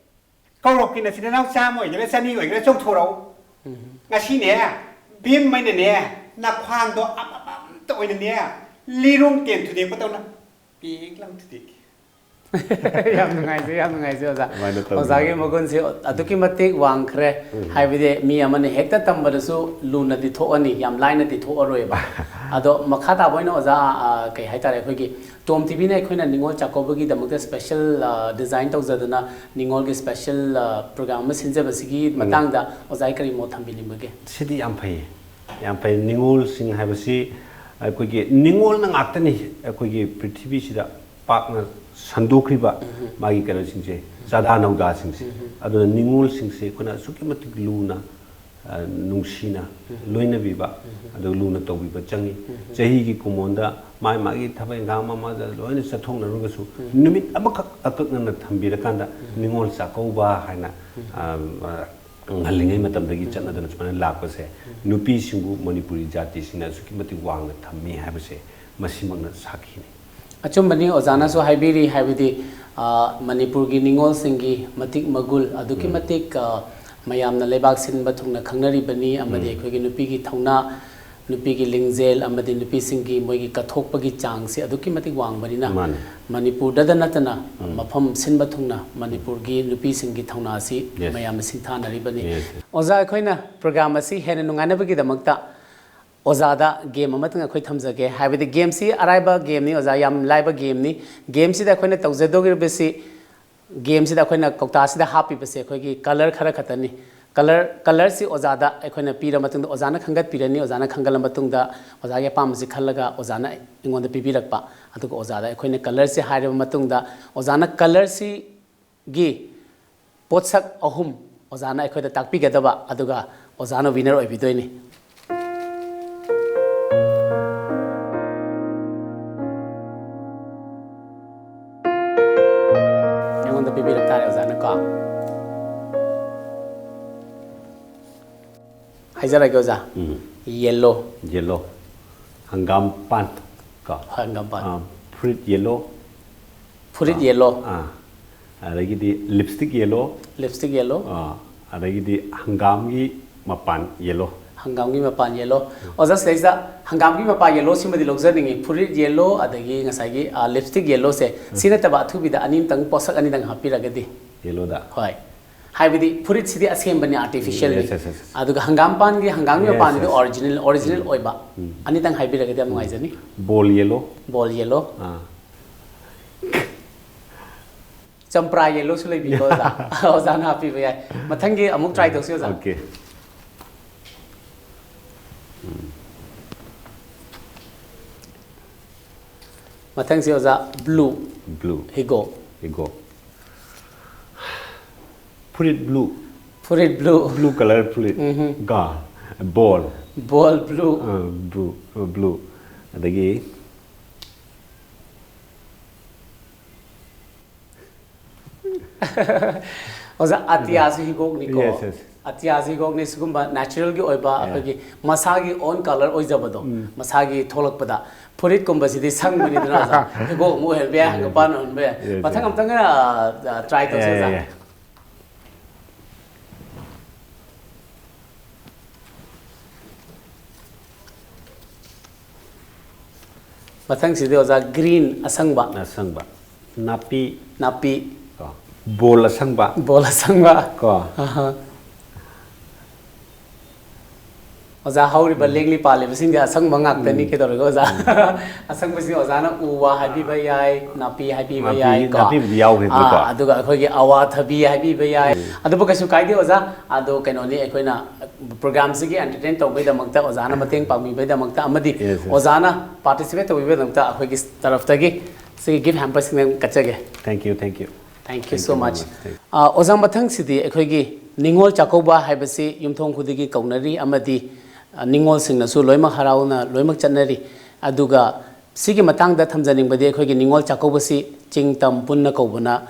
ꯀꯧꯔꯛꯀꯤ ꯅꯆꯤꯟ ꯅꯅꯥꯎ ꯆꯥꯝꯃ ꯑꯣꯏꯒꯦꯔꯥ ꯆꯅꯤ ꯑꯣꯏꯒꯦꯔꯥ ꯆꯣꯡꯊꯣꯔꯛꯎ꯫ ꯉꯁꯤꯅꯦ ꯚꯤꯝ ꯑꯩꯅꯅꯦ ꯅꯈ꯭ꯋꯥꯡꯗꯣ ꯑꯃꯃꯝꯇ ꯑꯣꯏꯅꯅꯦ ꯂꯤꯔꯨꯡ ꯇꯦꯟ ꯊꯨꯗꯦꯛꯄ ꯇꯧꯅ ꯄꯦꯛ ꯂꯥꯎ ꯊꯨꯗꯦꯛꯀꯦ꯫ ꯌꯥꯝ ꯅꯨꯡꯉꯥꯏꯖꯩ, ꯌꯥꯝ ꯅꯨꯡꯉꯥꯏꯖꯩ ꯑꯣꯖꯥ꯫ ꯑꯗꯨꯃꯥꯏꯅ ꯇꯧꯗꯅ꯫ ꯑꯣꯖꯥꯒꯤ ꯃꯒꯨꯟꯁꯦ ꯑꯗꯨꯛꯀꯤ ꯃꯇꯤꯛ ꯋꯥꯡꯈ꯭ꯔꯦ꯫ ꯍꯥꯏꯕꯗꯤ ꯃꯤ ꯑꯃꯅ ꯍꯦꯛꯇ ꯇꯝꯕꯗꯁꯨ ꯂꯨꯅꯗꯤ ꯊꯣꯛꯑꯅꯤ, ꯌꯥꯝ ꯂꯥꯏꯅꯗꯤ ꯊꯣꯛꯑꯔꯣꯏꯕ꯫ ꯑꯗꯣ ꯃꯈꯥ ꯇꯥꯕ ꯑꯣꯏꯅ ꯑꯣꯖꯥ, ꯑ, ꯀꯩ ꯍꯥꯏꯇꯥꯔꯦ, ꯑꯩꯈꯣꯏꯒꯤ ꯇꯣꯝ ꯇꯤꯚꯤꯅ ꯑꯩꯈꯣꯏꯅ ꯅꯤꯉꯣꯜ ꯆꯥꯛꯀꯧꯕꯒꯤꯗꯃꯛꯇ ꯁ꯭ꯄꯦꯁꯦꯜ, ꯑ, ꯗꯤꯖꯥꯏꯟ ꯇꯧꯖꯗꯅ ꯅꯤꯉꯣꯜꯒꯤ ꯁ꯭ꯄꯦꯁꯦꯜ, ꯑ, ꯄ꯭ꯔꯣꯒ꯭ꯔꯥꯝ ꯑꯃ ꯁꯤꯟꯖꯕꯁꯤꯒꯤ ꯃꯇꯥꯡꯗ ꯑꯣꯖꯥꯒꯤ ꯀꯔꯤ ꯃꯣꯠ ꯊꯝꯕꯤꯅꯤꯡꯕꯒꯦ? ꯁꯤꯗꯤ ꯌꯥꯝ ꯐꯩ, ꯌꯥꯝ ꯐꯩ꯫ ꯅꯤꯉꯣꯜꯁꯤꯡ ꯍꯥꯏꯕꯁꯤ ꯑꯩꯈꯣꯏꯒꯤ ꯅꯤꯉꯣꯜꯅ ꯉꯥꯛꯇꯅꯤ ꯑꯩꯈꯣꯏꯒꯤ ꯄ꯭ꯔꯤꯊꯤꯕꯤꯁꯤꯗ ꯄꯥꯛꯅ ꯁꯟꯗꯣꯛꯈ꯭ꯔꯤꯕ ꯃꯥꯒꯤ ꯀꯩꯅꯣꯁꯤꯡꯁꯦ, ꯆꯥꯗꯥ ꯅꯧꯗꯥꯁꯤꯡꯁꯦ꯫ ꯑꯗꯨꯅ ꯅꯤꯉꯣꯜꯁꯤꯡꯁꯦ ꯑꯩꯈꯣꯏꯅ ꯑꯁꯨꯛꯀꯤ ꯃꯇꯤꯛ ꯂꯨꯅ, ꯑ, ꯅꯨꯡꯁꯤꯅ ꯂꯣꯏꯅꯕꯤꯕ, ꯑꯗꯨꯒ ꯂꯨꯅ ꯇꯧꯕꯤꯕ ꯆꯪꯉꯤ꯫ ꯆꯍꯤꯒꯤ ꯀꯨꯝꯑꯣꯟꯗ ꯃꯥꯒꯤ ꯃꯥꯒꯤ ꯊꯕꯛ ꯏꯪꯈꯥꯡ ꯑꯃ ꯑꯃꯗ ꯂꯣꯏꯅ ꯆꯠꯊꯣꯛꯅꯔꯒꯁꯨ ꯅꯨꯃꯤꯠ ꯑꯃꯈꯛ ꯑꯀꯛꯅꯅ ꯊꯝꯕꯤꯔꯀꯥꯟꯗ ꯅꯤꯉꯣꯜ ꯆꯥꯛꯀꯧꯕ ꯍꯥꯏꯅ, ꯑ, ꯑ, ꯉꯜꯂꯤꯉꯩ ꯃꯇꯝꯗꯒꯤ ꯆꯠꯅꯗꯅ ꯁꯨꯃꯥꯏꯅ ꯂꯥꯛꯄꯁꯦ, ꯅꯨꯄꯤꯁꯤꯡꯕꯨ ꯃꯅꯤꯄꯨꯔꯤ ꯖꯥꯇꯤꯁꯤꯡꯅ ꯑꯁꯨꯛꯀꯤ ꯃꯇꯤꯛ ꯋꯥꯡꯅ ꯊꯝꯃꯤ ꯍꯥꯏꯕꯁꯦ ꯃꯁꯤꯃꯛꯅ ꯁꯥꯈꯤꯅꯤ꯫ ꯑꯆꯨꯝꯕꯅꯤ, ꯑꯣꯖꯥꯅꯁꯨ ꯍꯥꯏꯕꯤꯔꯤ꯫ ꯍꯥꯏꯕꯗꯤ, ꯑ, ꯃꯅꯤꯄꯨꯔꯒꯤ ꯅꯤꯉꯣꯜꯁꯤꯡꯒꯤ ꯃꯇꯤꯛ ꯃꯒꯨꯜ ꯑꯗꯨꯛꯀꯤ ꯃꯇꯤꯛ, ꯑ, ꯃꯌꯥꯝꯅ ꯂꯩꯕꯥꯛ ꯁꯤꯟꯕ ꯊꯨꯡꯅ ꯈꯪꯅꯔꯤꯕꯅꯤ꯫ ꯑꯃꯗꯤ ꯑꯩꯈꯣꯏꯒꯤ ꯅꯨꯄꯤꯒꯤ ꯊꯧꯅꯥ, ꯅꯨꯄꯤꯒꯤ ꯂꯤꯡꯖꯦꯜ ꯑꯃꯗꯤ ꯅꯨꯄꯤꯁꯤꯡꯒꯤ ꯃꯣꯏꯒꯤ ꯀꯠꯊꯣꯛꯄꯒꯤ ꯆꯥꯡꯁꯤ ꯑꯗꯨꯛꯀꯤ ꯃꯇꯤꯛ ꯋꯥꯡꯕꯅꯤꯅ, ꯃꯥꯅꯦ꯫ ꯃꯅꯤꯄꯨꯔꯗꯗ ꯅꯠꯇꯅ ꯃꯐꯝ ꯁꯤꯟꯕ ꯊꯨꯡꯅ ꯃꯅꯤꯄꯨꯔꯒꯤ ꯅꯨꯄꯤꯁꯤꯡꯒꯤ ꯊꯧꯅꯥ ꯑꯁꯤ Yes. ꯃꯌꯥꯝꯅ ꯁꯤꯡꯊꯥꯅꯔꯤꯕꯅꯤ꯫ Yes. ꯑꯣꯖꯥ, ꯑꯩꯈꯣꯏꯅ ꯄ꯭ꯔꯣꯒ꯭ꯔꯥꯝ ꯑꯁꯤ ꯍꯦꯟꯅ ꯅꯨꯡꯉꯥꯏꯅꯕꯒꯤꯗꯃꯛꯇ ꯑꯣꯖꯥꯗ ꯒꯦꯝ ꯑꯃꯇꯪ ꯑꯩꯈꯣꯏ ꯊꯝꯖꯒꯦ꯫ ꯍꯥꯏꯕꯗꯤ ꯒꯦꯝꯁꯤ ꯑꯔꯥꯏꯕ ꯒꯦꯝꯅꯤ ꯑꯣꯖꯥ, ꯌꯥꯝ ꯂꯥꯏꯕ ꯒꯦꯝꯅꯤ꯫ ꯒꯦꯝꯁꯤꯗ ꯑꯩꯈꯣꯏꯅ ꯇꯧꯖꯗꯧꯔꯤꯕꯁꯤ, ꯒꯦꯝꯁꯤꯗ ꯑꯩꯈꯣꯏꯅ ꯀꯧꯇꯥꯁꯤꯗ ꯍꯥꯞꯄꯤꯕꯁꯦ ꯑꯩꯈꯣꯏꯒꯤ ꯀꯂꯔ ꯈꯔ ꯈꯛꯇꯅꯤ꯫ ꯀꯂꯔ, ꯀꯂꯔꯁꯤ ꯑꯣꯖꯥꯗ ꯑꯩꯈꯣꯏꯅ ꯄꯤꯔ ꯃꯇꯨꯡꯗ ꯑꯣꯖꯥꯅ ꯈꯟꯒꯠꯄꯤꯔꯅꯤ꯫ ꯑꯣꯖꯥꯅ ꯈꯟꯒꯠꯂ ꯃꯇꯨꯡꯗ ꯑꯣꯖꯥꯒꯤ ꯑꯄꯥꯝꯕꯁꯤ ꯈꯜꯂꯒ ꯑꯣꯖꯥꯅ ꯑꯩꯉꯣꯟꯗ ꯄꯤꯕꯤꯔꯛꯄ꯫ ꯑꯗꯨꯒ ꯑꯣꯖꯥꯗ ꯑꯩꯈꯣꯏꯅ ꯀꯂꯔꯁꯤ ꯍꯥꯏꯔꯕ ꯃꯇꯨꯡꯗ ꯑꯣꯖꯥꯅ ꯀꯂꯔꯁꯤꯒꯤ ꯄꯣꯠꯁꯛ ꯑꯍꯨꯝ ꯑꯣꯖꯥꯅ ꯑꯩꯈꯣꯏꯗ ꯇꯥꯛꯄꯤꯒꯗꯕ, ꯑꯗꯨꯒ ꯑꯣꯖꯥꯅ ꯋꯤꯅꯔ ꯑꯣꯏꯕꯤꯗꯣꯏꯅꯤ꯫ ꯑꯩꯉꯣꯟꯗ ꯄꯤꯕꯤꯔꯛ ꯇꯥꯔꯦ ꯑꯣꯖꯥꯅꯀꯣ꯫ ꯍꯥꯏꯖꯔꯒꯦ ꯑꯣꯖꯥ꯫ ꯎꯝ꯫ ꯌꯦꯜꯂꯣ꯫ ꯌꯦꯜꯂꯣ꯫ ꯍꯪꯒꯥꯝꯄꯥꯟ ꯀꯣ꯫ ꯍꯪꯒꯥꯝꯄꯥꯟ꯫ ꯑꯥ, ꯐꯨꯔꯤꯠ ꯌꯦꯜꯂꯣ꯫ ꯐꯨꯔꯤꯠ ꯌꯦꯜꯂꯣ꯫ ꯑꯥ, ꯑꯗꯒꯤꯗꯤ ꯂꯤꯞꯁꯇꯤꯛ ꯌꯦꯜꯂꯣ꯫ Lipstick yellow. ꯑꯥ, ꯑꯗꯒꯤꯗꯤ ꯍꯪꯒꯥꯝꯒꯤ ꯃꯄꯥꯟ ꯌꯦꯜꯂꯣ꯫ ꯍꯪꯒꯥꯝꯒꯤ ꯃꯄꯥꯟ ꯌꯦꯜꯂꯣ꯫ ꯑꯣꯖꯥ, ꯁꯤꯗꯩꯁꯤꯗ ꯍꯪꯒꯥꯝꯒꯤ ꯃꯄꯥꯟ ꯌꯦꯜꯂꯣ ꯁꯤꯃꯗꯤ ꯂꯧꯖꯅꯤꯡꯉꯤ꯫ ꯐꯨꯔꯤꯠ ꯌꯦꯜꯂꯣ ꯑꯗꯒꯤ ꯉꯁꯥꯏꯒꯤ ꯂꯤꯞꯁꯇꯤꯛ ꯌꯦꯜꯂꯣꯁꯦ, ꯁꯤ ꯅꯠꯇꯕ ꯑꯊꯨꯕꯤꯗ ꯑꯅꯤꯝꯇꯪ, ꯄꯣꯠꯁꯛ ꯑꯅꯤꯗꯪ ꯍꯥꯞꯄꯤꯔꯒꯗꯤ꯫ ꯌꯦꯜꯂꯣꯗ꯫ ꯍꯣꯏ, ꯍꯥꯏꯕꯗꯤ ꯐꯨꯔꯤꯠꯁꯤꯗꯤ ꯑꯁꯦꯡꯕꯅꯤ, ꯑꯥꯔꯇꯤꯐꯤꯁꯤꯌꯦꯜꯅꯤ꯫ Yes, yes, yes, yes. ꯑꯗꯨꯒ ꯍꯪꯒꯥꯝꯄꯥꯟꯒꯤ, ꯍꯪꯒꯥꯝꯒꯤ Yes, ꯃꯄꯥꯟꯗꯨꯗꯤ yes. ꯑꯣꯔꯤꯖꯤꯅꯦꯜ, ꯑꯣꯔꯤꯖꯤꯅꯦꯜ ꯑꯣꯏꯕ꯫ ꯑꯅꯤꯇꯪ ꯍꯥꯏꯕꯤꯔꯒꯗꯤ ꯌꯥꯝ ꯅꯨꯡꯉꯥꯏꯖꯅꯤ꯫ ꯕꯣꯜ ꯌꯦꯜꯂꯣ꯫ ꯕꯣꯜ ꯌꯦꯜꯂꯣ꯫ ꯑꯥ꯫ ꯆꯝꯄ꯭ꯔꯥ ꯌꯦꯜꯂꯣꯁꯨ ꯂꯩꯕꯤꯀꯣ ꯑꯣꯖꯥ꯫ ꯑꯣꯖꯥꯅ ꯍꯥꯞꯄꯤꯕ ꯌꯥꯏ꯫ ꯃꯊꯪꯒꯤ ꯑꯃꯨꯛ ꯇ꯭ꯔꯥꯏ ꯇꯧꯁꯤ ꯑꯣꯖꯥ꯫ Okay. ꯃꯊꯪꯁꯤ ꯑꯣꯖꯥ, ꯕ꯭ꯂꯨ꯫ Blue. ꯍꯤꯒꯣꯛ꯫ ꯍꯤꯒꯣꯛ꯫ ꯐꯨꯔꯤꯠ ꯕ꯭ꯂꯨ꯫ ꯐꯨꯔꯤꯠ ꯕ꯭ꯂꯨ꯫ Blue color ꯐꯨꯔꯤꯠ꯫ ꯎꯝꯍꯨꯝ꯫ ꯒꯥ꯫ ꯕꯣꯜ꯫ ꯕꯣꯜ ꯕ꯭ꯂꯨ꯫ ꯑ, ꯕ꯭ꯂꯨ꯫ ꯑ, ꯕ꯭ꯂꯨ꯫ ꯑꯗꯒꯤ ꯑꯣꯖꯥ, ꯑꯇꯤꯌꯥꯁꯨ ꯍꯤꯒꯣꯛꯅꯤꯀꯣ꯫ Yes, yes. ꯑꯇꯤꯌꯥꯁꯨ ꯍꯤꯒꯣꯛꯅꯤ꯫ ꯁꯤꯒꯨꯝꯕ ꯅꯦꯆꯔꯦꯜꯒꯤ ꯑꯣꯏꯕ Yeah. ꯑꯩꯈꯣꯏꯒꯤ ꯃꯁꯥꯒꯤ ꯑꯣꯟ ꯀꯂꯔ ꯑꯣꯏꯖꯕꯗꯣ, ꯃꯁꯥꯒꯤ ꯊꯣꯛꯂꯛꯄꯗ꯫ ꯐꯨꯔꯤꯠꯀꯨꯝꯕꯁꯤꯗꯤ ꯁꯪꯕꯅꯤꯗꯅ ꯑꯣꯖꯥ, ꯍꯤꯒꯣꯛ ꯑꯃꯨꯛ ꯑꯣꯏꯍꯟꯕ ꯌꯥꯏ, ꯍꯪꯒꯄꯥꯟ ꯑꯣꯏꯍꯟꯕ ꯌꯥꯏ꯫ Yes, ꯃꯊꯪ yes. ꯑꯝꯇꯪꯒ ꯇ꯭ꯔꯥꯏ ꯇꯧꯁꯦ Yeah, ꯑꯣꯖꯥ꯫ yeah, yeah. ꯃꯊꯪꯁꯤꯗꯤ ꯑꯣꯖꯥ, ꯒ꯭ꯔꯤꯟ ꯑꯁꯪꯕ꯫ ꯑꯁꯪꯕ꯫ ꯅꯥꯄꯤ꯫ ꯅꯥꯄꯤ꯫ ꯀꯣ꯫ ꯕꯣꯜ ꯑꯁꯪꯕ꯫ ꯕꯣꯜ ꯑꯁꯪꯕ꯫ ꯀꯣ꯫ ꯑꯍꯥ꯫ ꯑꯣꯖꯥ, ꯍꯧꯔꯤꯕ ꯂꯦꯡꯂꯤ ꯄꯥꯜꯂꯤꯕꯁꯤꯡꯁꯦ ꯑꯁꯪꯕ ꯉꯥꯛꯇꯅꯤ꯫ ꯀꯩꯗꯧꯔꯒꯦ ꯑꯣꯖꯥ? ꯑꯁꯪꯕꯁꯤ ꯑꯣꯖꯥꯅ ꯎ ꯋꯥ ꯍꯥꯏꯕꯤꯕ ꯌꯥꯏ, ꯅꯥꯄꯤ ꯍꯥꯏꯕꯤꯕ ꯅꯥꯄꯤ-, ꯌꯥꯏ ꯀꯣ꯫ ꯅꯥꯄꯤꯕꯨꯗꯤ ꯌꯥꯎꯈ꯭ꯔꯦꯗꯅꯀꯣ꯫ ꯑꯥ, ꯑꯗꯨꯒ ꯑꯩꯈꯣꯏꯒꯤ ꯑꯋꯥꯊꯕꯤ ꯍꯥꯏꯕꯤꯕ ꯌꯥꯏ꯫ ꯑꯗꯨꯕꯨ ꯀꯩꯁꯨ ꯀꯥꯏꯗꯦ ꯑꯣꯖꯥ꯫ ꯑꯗꯣ ꯀꯩꯅꯣꯅꯤ, ꯑꯩꯈꯣꯏꯅ ꯄ꯭ꯔꯣꯒ꯭ꯔꯥꯝꯁꯤꯒꯤ ꯑꯦꯟꯇꯔꯇꯦꯟ ꯇꯧꯕꯒꯤꯗꯃꯛꯇ, ꯑꯣꯖꯥꯅ ꯃꯇꯦꯡ ꯄꯥꯡꯕꯤꯕꯒꯤꯗꯃꯛꯇ ꯑꯃꯗꯤ Yes, yes. ꯑꯣꯖꯥꯅ ꯄꯥꯔꯇꯤꯁꯤꯄꯦꯠ ꯇꯧꯕꯤꯕꯒꯤꯗꯃꯛꯇ ꯑꯩꯈꯣꯏꯒꯤ ꯇꯔꯐꯇꯒꯤ ꯁꯤꯒꯤ ꯒꯤꯐ ꯍꯦꯝꯄꯔꯁꯤꯡ ꯀꯠꯆꯒꯦ꯫ Thank you, thank you. Thank you Thank so you very much. much. Thank you. ꯑ, ꯑꯣꯖꯥ, ꯃꯊꯪꯁꯤꯗꯤ ꯑꯩꯈꯣꯏꯒꯤ ꯅꯤꯉꯣꯜ ꯆꯥꯛꯀꯧꯕ ꯍꯥꯏꯕꯁꯤ ꯌꯨꯝꯊꯣꯡ ꯈꯨꯗꯤꯡꯒꯤ ꯀꯧꯅꯔꯤ ꯑꯃꯗꯤ, ꯑ, ꯅꯤꯉꯣꯜꯁꯤꯡꯅꯁꯨ ꯂꯣꯏꯅꯃꯛ ꯍꯔꯥꯎꯅ ꯂꯣꯏꯅꯃꯛ ꯆꯠꯅꯔꯤ꯫ ꯑꯗꯨꯒ ꯁꯤꯒꯤ ꯃꯇꯥꯡꯗ ꯊꯝꯖꯅꯤꯡꯕꯗꯤ ꯑꯩꯈꯣꯏꯒꯤ ꯅꯤꯉꯣꯜ ꯆꯥꯛꯀꯧꯕꯁꯤ ꯆꯤꯡ ꯇꯝ ꯄꯨꯟꯅ ꯀꯧꯕꯅ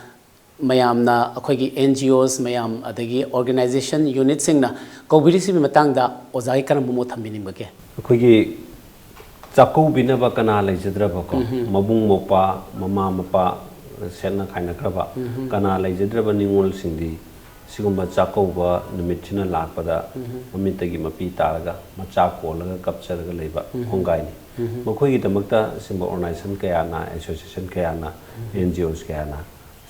ꯃꯌꯥꯝꯅ ꯑꯩꯈꯣꯏꯒꯤ N G Os ꯃꯌꯥꯝ ꯑꯗꯒꯤ ꯑꯣꯔꯒꯅꯥꯏꯖꯦꯁꯟ ꯌꯨꯅꯤꯠꯁꯤꯡꯅ ꯀꯧꯕꯤꯔꯤꯁꯤꯒꯤ ꯃꯇꯥꯡꯗ ꯑꯣꯖꯥꯒꯤ ꯀꯔꯝꯕ ꯃꯣꯠ ꯊꯝꯕꯤꯅꯤꯡꯕꯒꯦ? ꯑꯩꯈꯣꯏꯒꯤ ꯆꯥꯛꯀꯧꯕꯤꯅꯕ ꯀꯅꯥ ꯂꯩꯖꯗ꯭ꯔꯕꯀꯣ, ꯃꯕꯨꯡ ꯃꯧꯄ꯭ꯋꯥ, ꯃꯃꯥ ꯃꯄꯥ ꯁꯦꯠꯅ ꯈꯥꯏꯅꯈ꯭ꯔꯕ ꯀꯅꯥ ꯂꯩꯖꯗ꯭ꯔꯕ ꯅꯤꯉꯣꯜꯁꯤꯡꯗꯤ ꯁꯤꯒꯨꯝꯕ ꯆꯥꯛꯀꯧꯕ ꯅꯨꯃꯤꯠꯁꯤꯅ ꯂꯥꯛꯄꯗ ꯃꯃꯤꯠꯇꯒꯤ ꯃꯄꯤ ꯇꯥꯔꯒ ꯃꯆꯥ ꯀꯣꯜꯂꯒ ꯀꯞꯆꯔꯒ ꯂꯩꯕ ꯈꯣꯡꯒꯥꯏꯅꯤ꯫ ꯃꯈꯣꯏꯒꯤꯗꯃꯛꯇ ꯁꯤꯒꯨꯝꯕ organization ꯀꯌꯥꯅ, association ꯀꯌꯥꯅ, N G Os ꯀꯌꯥꯅ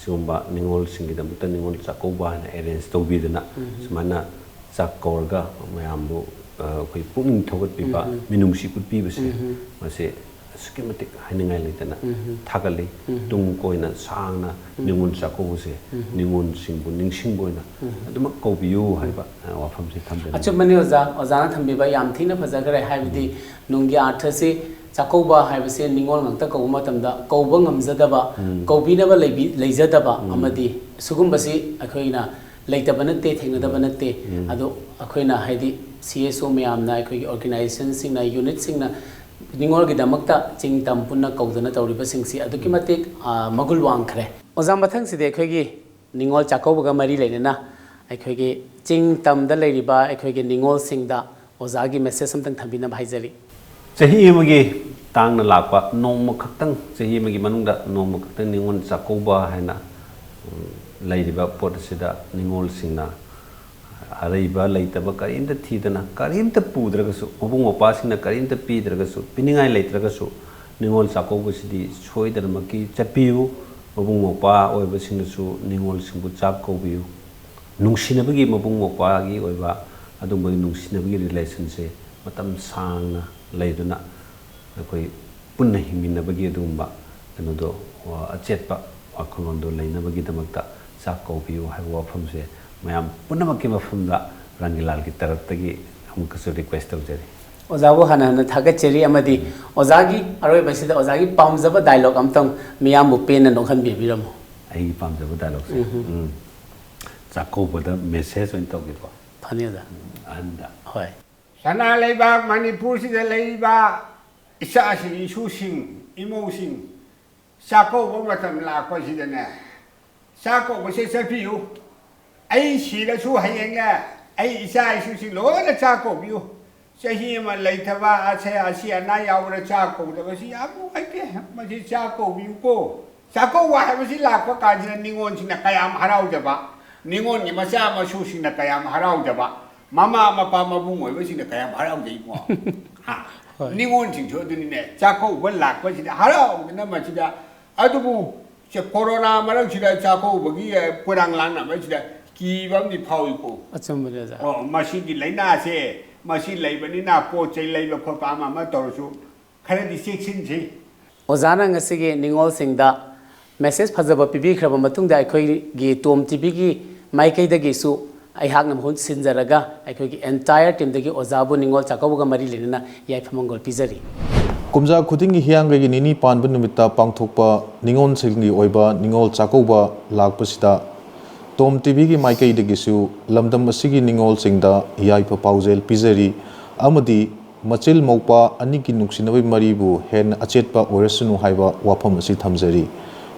ꯁꯤꯒꯨꯝꯕ ꯅꯤꯉꯣꯜꯁꯤꯡꯒꯤꯗꯃꯛꯇ ꯅꯤꯉꯣꯜ ꯆꯥꯛꯀꯧꯕ ꯍꯥꯏꯅ arrange ꯇꯧꯕꯤꯗꯅ ꯁꯨꯃꯥꯏꯅ ꯆꯥꯛ ꯀꯧꯔꯒ ꯃꯌꯥꯝꯕꯨ, ꯑ, ꯑꯩꯈꯣꯏ ꯄꯨꯛꯅꯤꯡ ꯊꯧꯒꯠꯄꯤꯕ, ꯃꯤꯅꯨꯡꯁꯤ ꯎꯠꯄꯤꯕꯁꯦ, ꯃꯁꯤ ꯑꯁꯨꯛꯀꯤ ꯃꯇꯤꯛ ꯍꯥꯏꯅꯤꯡꯉꯥꯏ ꯂꯩꯇꯅ ꯊꯥꯒꯠꯂꯤ꯫ ꯇꯨꯡ ꯀꯣꯏꯅ ꯁꯥꯡꯅ ꯅꯤꯉꯣꯜ ꯆꯥꯛꯀꯧꯕꯁꯦ ꯅꯤꯉꯣꯜꯁꯤꯡꯕꯨ ꯅꯤꯡꯁꯤꯡꯕ ꯑꯣꯏꯅ ꯑꯗꯨꯃꯛ ꯀꯧꯕꯤꯌꯨ ꯍꯥꯏꯕ, ꯑ, ꯋꯥꯐꯝꯁꯤ ꯊꯝꯖꯅꯤꯡꯉꯤ꯫ ꯑꯆꯨꯝꯕꯅꯤ ꯑꯣꯖꯥ, ꯑꯣꯖꯥꯅ ꯊꯝꯕꯤꯕ ꯌꯥꯝ ꯊꯤꯅ ꯐꯖꯈ꯭ꯔꯦ꯫ ꯍꯥꯏꯕꯗꯤ ꯅꯨꯡꯒꯤ ꯑꯥꯔꯊꯁꯤ ꯆꯥꯛꯀꯧꯕ ꯍꯥꯏꯕꯁꯦ ꯅꯤꯉꯣꯜ ꯉꯥꯛꯇ ꯀꯧꯕ ꯃꯇꯝꯗ ꯀꯧꯕ ꯉꯝꯖꯗꯕ, ꯀꯧꯕꯤꯅꯕ ꯂꯩꯕꯤ-, ꯂꯩꯖꯗꯕ ꯑꯃꯗꯤ ꯁꯤꯒꯨꯝꯕꯁꯤ ꯑꯩꯈꯣꯏꯅ ꯂꯩꯇꯕ ꯅꯠꯇꯦ, ꯊꯦꯡꯅꯗꯕ ꯅꯠꯇꯦ꯫ ꯑꯗꯣ ꯑꯩꯈꯣꯏꯅ ꯍꯥꯏꯗꯤ C S O ꯃꯌꯥꯝꯅ, ꯑꯩꯈꯣꯏꯒꯤ organizationꯁꯤꯡꯅ, unitꯁꯤꯡꯅ ꯅꯤꯉꯣꯜꯒꯤꯗꯃꯛꯇ ꯆꯤꯡ ꯇꯝ ꯄꯨꯟꯅ ꯀꯧꯗꯅ ꯇꯧꯔꯤꯕꯁꯤꯡꯁꯤ ꯑꯗꯨꯛꯀꯤ ꯃꯇꯤꯛ, ꯑ, ꯃꯒꯨꯟ ꯋꯥꯡꯈ꯭ꯔꯦ꯫ ꯑꯣꯖꯥ, ꯃꯊꯪꯁꯤꯗꯤ ꯑꯩꯈꯣꯏꯒꯤ ꯅꯤꯉꯣꯜ ꯆꯥꯛꯀꯧꯕꯒ ꯃꯔꯤ ꯂꯩꯅꯅ ꯑꯩꯈꯣꯏꯒꯤ ꯆꯤꯡ ꯇꯝꯗ ꯂꯩꯔꯤꯕ ꯑꯩꯈꯣꯏꯒꯤ ꯅꯤꯉꯣꯜꯁꯤꯡꯗ ꯑꯣꯖꯥꯒꯤ message ꯑꯝꯇꯪ ꯊꯝꯕꯤꯅꯕ ꯍꯥꯏꯖꯔꯤ꯫ ꯆꯍꯤ ꯑꯃꯒꯤ ꯇꯥꯡꯅ ꯂꯥꯛꯄ ꯅꯣꯡꯃ ꯈꯛꯇꯪ, ꯆꯍꯤ ꯑꯃꯒꯤ ꯃꯅꯨꯡꯗ ꯅꯣꯡꯃ ꯈꯛꯇꯪ ꯅꯤꯉꯣꯜ ꯆꯥꯛꯀꯧꯕ ꯍꯥꯏꯅ, ꯎꯝ, ꯂꯩꯔꯤꯕ ꯄꯣꯠ ꯑꯁꯤꯗ ꯅꯤꯉꯣꯜꯁꯤꯡꯅ ꯑꯔꯩꯕ ꯂꯩꯇꯕ ꯀꯔꯤꯝꯇ ꯊꯤꯗꯅ, ꯀꯔꯤꯝꯇ ꯄꯨꯗ꯭ꯔꯒꯁꯨ, ꯃꯕꯨꯡ ꯃꯧꯄ꯭ꯋꯥꯁꯤꯡꯅ ꯀꯔꯤꯝꯇ ꯄꯤꯗ꯭ꯔꯒꯁꯨ, ꯄꯤꯅꯤꯡꯉꯥꯏ ꯂꯩꯇ꯭ꯔꯒꯁꯨ, ꯅꯤꯉꯣꯜ ꯆꯥꯛꯀꯧꯕꯁꯤꯗꯤ ꯁꯣꯏꯗꯅꯃꯛꯀꯤ ꯆꯠꯄꯤꯌꯨ꯫ ꯃꯕꯨꯡ ꯃꯧꯄ꯭ꯋꯥ ꯑꯣꯏꯕꯁꯤꯡꯅꯁꯨ ꯅꯤꯉꯣꯜꯁꯤꯡꯕꯨ ꯆꯥꯛ ꯀꯧꯕꯤꯌꯨ꯫ ꯅꯨꯡꯁꯤꯅꯕꯒꯤ, ꯃꯕꯨꯡ ꯃꯧꯄ꯭ꯋꯥꯒꯤ ꯑꯣꯏꯕ ꯑꯗꯨꯝꯕꯒꯤ ꯅꯨꯡꯁꯤꯅꯕꯒꯤ relationꯁꯦ ꯃꯇꯝ ꯁꯥꯡꯅ ꯂꯩꯗꯨꯅ ꯑꯩꯈꯣꯏ ꯄꯨꯟꯅ ꯍꯤꯡꯃꯤꯟꯅꯕꯒꯤ ꯑꯗꯨꯒꯨꯝꯕ ꯀꯩꯅꯣꯗꯣ, ꯑ, ꯑꯆꯦꯠꯄ ꯋꯥꯈꯜꯂꯣꯟꯗꯣ ꯂꯩꯅꯕꯒꯤꯗꯃꯛꯇ ꯆꯥꯛ ꯀꯧꯕꯤꯌꯨ ꯍꯥꯏꯕ ꯋꯥꯐꯝꯁꯦ ꯃꯌꯥꯝ ꯄꯨꯝꯅꯃꯛꯀꯤ ꯃꯐꯝꯗ ꯔꯪꯒꯤꯂꯥꯜꯒꯤ ꯇꯔꯞꯇꯒꯤ ꯑꯃꯨꯛꯀꯁꯨ request ꯇꯧꯖꯔꯤ꯫ ꯑꯣꯖꯥꯕꯨ ꯍꯥꯟꯅ ꯍꯥꯟꯅ ꯊꯥꯒꯠꯆꯔꯤ, ꯑꯃꯗꯤ ꯑꯣꯖꯥꯒꯤ ꯑꯔꯣꯏꯕꯁꯤꯗ ꯑꯣꯖꯥꯒꯤ ꯄꯥꯝꯖꯕ dialogue ꯑꯝꯇꯪ ꯃꯤꯌꯥꯝꯕꯨ ꯄꯦꯟꯅ ꯅꯣꯛꯍꯟꯕꯤꯔꯝꯃꯨ꯫ ꯑꯩꯒꯤ ꯄꯥꯝꯖꯕ dialogueꯁꯦ? ꯎꯝ꯫ ꯆꯥꯛꯀꯧꯕꯗ message ꯑꯣꯏꯅ ꯇꯧꯒꯦꯀꯣ꯫ ꯐꯅꯤ ꯑꯣꯖꯥ꯫ ꯎꯝ, ꯑꯍꯟꯗ꯫ ꯍꯣꯏ꯫ ꯁꯅꯥ ꯂꯩꯕꯥꯛ ꯃꯅꯤꯄꯨꯔꯁꯤꯗ ꯂꯩꯔꯤꯕ ꯏꯆꯥꯁꯤꯡ, ꯏꯁꯨꯁꯤꯡ, ꯏꯃꯧꯁꯤꯡ, ꯆꯥꯛꯀꯧꯕ ꯃꯇꯝ ꯂꯥꯛꯄꯁꯤꯗꯅꯦ, ꯆꯥꯛꯀꯧꯕꯁꯦ ꯆꯠꯄꯤꯌꯨ꯫ ꯑꯩ ꯁꯤꯔꯁꯨ ꯍꯌꯦꯡꯅꯦ, ꯑꯩ ꯏꯆꯥ ꯏꯁꯨꯁꯤꯡ ꯂꯣꯏꯅ ꯆꯥꯛ ꯀꯧꯕꯤꯌꯨ꯫ ꯆꯍꯤ ꯑꯃ ꯂꯩꯇꯕ, ꯑꯁꯦ-, ꯑꯁꯤ ꯑꯅꯥ ꯌꯥꯎꯕꯗ ꯆꯥꯛ ꯀꯧꯗꯕꯁꯤ ꯌꯥꯝ ꯅꯨꯡꯉꯥꯏꯇꯦ꯫ ꯃꯁꯤ ꯆꯥꯛ ꯀꯧꯕꯤꯌꯨꯀꯣ꯫ ꯆꯥꯛꯀꯧꯕ ꯍꯥꯏꯕꯁꯤ ꯂꯥꯛꯄ ꯀꯥꯟꯁꯤꯗ ꯅꯤꯉꯣꯜꯁꯤꯡꯅ ꯀꯌꯥꯝ ꯍꯔꯥꯎꯖꯕ꯫ ꯅꯤꯉꯣꯜꯒꯤ ꯃꯆꯥ ꯃꯁꯨꯁꯤꯡꯅ ꯀꯌꯥꯝ ꯍꯔꯥꯎꯖꯕ, ꯃꯃꯥ ꯃꯄꯥ ꯃꯕꯨꯡ ꯑꯣꯏꯕꯁꯤꯡꯅ ꯀꯌꯥꯝ ꯍꯔꯥꯎꯖꯩꯀꯣ꯫ ꯍꯥ? ꯍꯣꯏ꯫ ꯅꯤꯉꯣꯜꯁꯤꯡꯁꯨ ꯑꯗꯨꯅꯤꯅꯦ, ꯆꯥꯛꯀꯧꯕ ꯂꯥꯛꯄꯁꯤꯗ ꯍꯔꯥꯎꯗꯅ ꯃꯁꯤꯗ꯫ ꯑꯗꯨꯕꯨ ꯁꯦ, ꯀꯣꯔꯣꯅꯥ ꯃꯔꯛꯁꯤꯗ ꯆꯥꯛꯀꯧꯕꯒꯤ, ꯑ, ꯄꯣꯏꯔꯥꯡ ꯂꯥꯡꯅꯕꯁꯤꯗ ꯀꯤꯕ ꯑꯃꯗꯤ ꯐꯥꯎꯏꯀꯣ꯫ ꯑꯆꯨꯝꯕꯅꯦ ꯑꯣꯖꯥ꯫ ꯑꯣ, ꯃꯁꯤꯒꯤ ꯂꯥꯏꯅꯥꯁꯦ, ꯃꯁꯤ ꯂꯩꯕꯅꯤꯅ ꯄꯣꯠ ꯆꯩ ꯂꯩꯕ ꯈꯣꯠꯄ ꯑꯃ ꯑꯃ ꯇꯧꯔꯁꯨ ꯈꯔꯗꯤ ꯆꯦꯛꯁꯤꯟꯁꯤ꯫ ꯑꯣꯖꯥꯅ ꯉꯁꯤꯒꯤ ꯅꯤꯉꯣꯜꯁꯤꯡꯗ ꯃꯦꯁꯦꯖ ꯐꯖꯕ ꯄꯤꯕꯤꯈ꯭ꯔꯕ ꯃꯇꯨꯡꯗ, ꯑꯩꯈꯣꯏꯒꯤ ꯇꯣꯝ ꯇꯤꯚꯤꯒꯤ ꯃꯥꯏꯀꯩꯗꯒꯤꯁꯨ ꯑꯩꯍꯥꯛꯅ ꯃꯍꯨꯠ ꯁꯤꯟꯖꯔꯒ ꯑꯩꯈꯣꯏꯒꯤ ꯑꯦꯟꯇꯥꯌꯔ ꯇꯤꯝꯗꯒꯤ ꯑꯣꯖꯥꯕꯨ ꯅꯤꯉꯣꯜ ꯆꯥꯛꯀꯧꯕꯒ ꯃꯔꯤ ꯂꯩꯅꯅ ꯌꯥꯏꯐ ꯃꯪꯒꯣꯜ ꯄꯤꯖꯔꯤ꯫ ꯀꯨꯝꯖꯥ ꯈꯨꯗꯤꯡꯒꯤ ꯍꯤꯌꯥꯡꯒꯩꯒꯤ ꯅꯤꯅꯤ ꯄꯥꯟꯕ ꯅꯨꯃꯤꯠꯇ ꯄꯥꯡꯊꯣꯛꯄ ꯅꯤꯉꯣꯜꯁꯤꯡꯒꯤ ꯑꯣꯏꯕ ꯅꯤꯉꯣꯜ ꯆꯥꯛꯀꯧꯕ ꯂꯥꯛꯄꯁꯤꯗ ꯇꯣꯝ ꯇꯤꯚꯤꯒꯤ ꯃꯥꯏꯀꯩꯗꯒꯤꯁꯨ ꯂꯝꯗꯝ ꯑꯁꯤꯒꯤ ꯅꯤꯉꯣꯜꯁꯤꯡꯗ ꯌꯥꯏꯐ ꯄꯥꯎꯖꯦꯜ ꯄꯤꯖꯔꯤ ꯑꯃꯗꯤ ꯃꯆꯤꯜ ꯃꯧꯄ꯭ꯋꯥ ꯑꯅꯤꯒꯤ ꯅꯨꯡꯁꯤꯅꯕꯒꯤ ꯃꯔꯤꯕꯨ ꯍꯦꯟꯅ ꯑꯆꯦꯠꯄ ꯑꯣꯏꯔꯁꯅꯨ ꯍꯥꯏꯕ ꯋꯥꯐꯝ ꯑꯁꯤ ꯊꯝꯖꯔꯤ꯫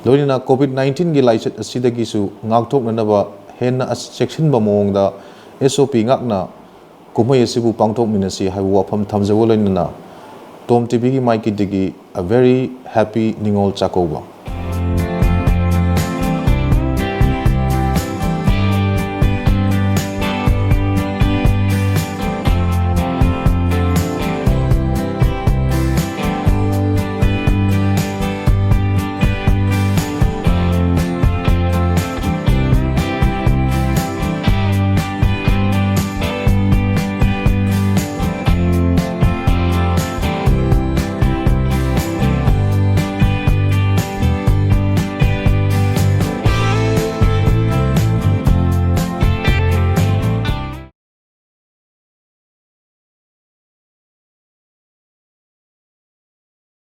ꯂꯣꯏꯅꯅ ꯀꯣꯚꯤꯗ ꯅꯥꯏꯟꯇꯤꯟꯒꯤ ꯂꯥꯏꯆꯠ ꯑꯁꯤꯗꯒꯤꯁꯨ ꯉꯥꯛꯊꯣꯛꯅꯅꯕ ꯍꯦꯟꯅ ꯑꯁ-, ꯆꯦꯛꯁꯤꯟꯕ ꯃꯑꯣꯡꯗ ꯑꯦꯁ ꯑꯣ ꯄꯤ ꯉꯥꯛꯅ ꯀꯨꯝꯍꯩ ꯑꯁꯤꯕꯨ ꯄꯥꯡꯊꯣꯛꯃꯤꯟꯅꯁꯤ ꯍꯥꯏꯕ ꯋꯥꯐꯝ ꯊꯝꯖꯕꯒ ꯂꯣꯏꯅꯅ ꯇꯣꯝ ꯇꯤꯚꯤꯒꯤ ꯃꯥꯏꯀꯩꯗꯒꯤ a very happy Ningol Chakkouba.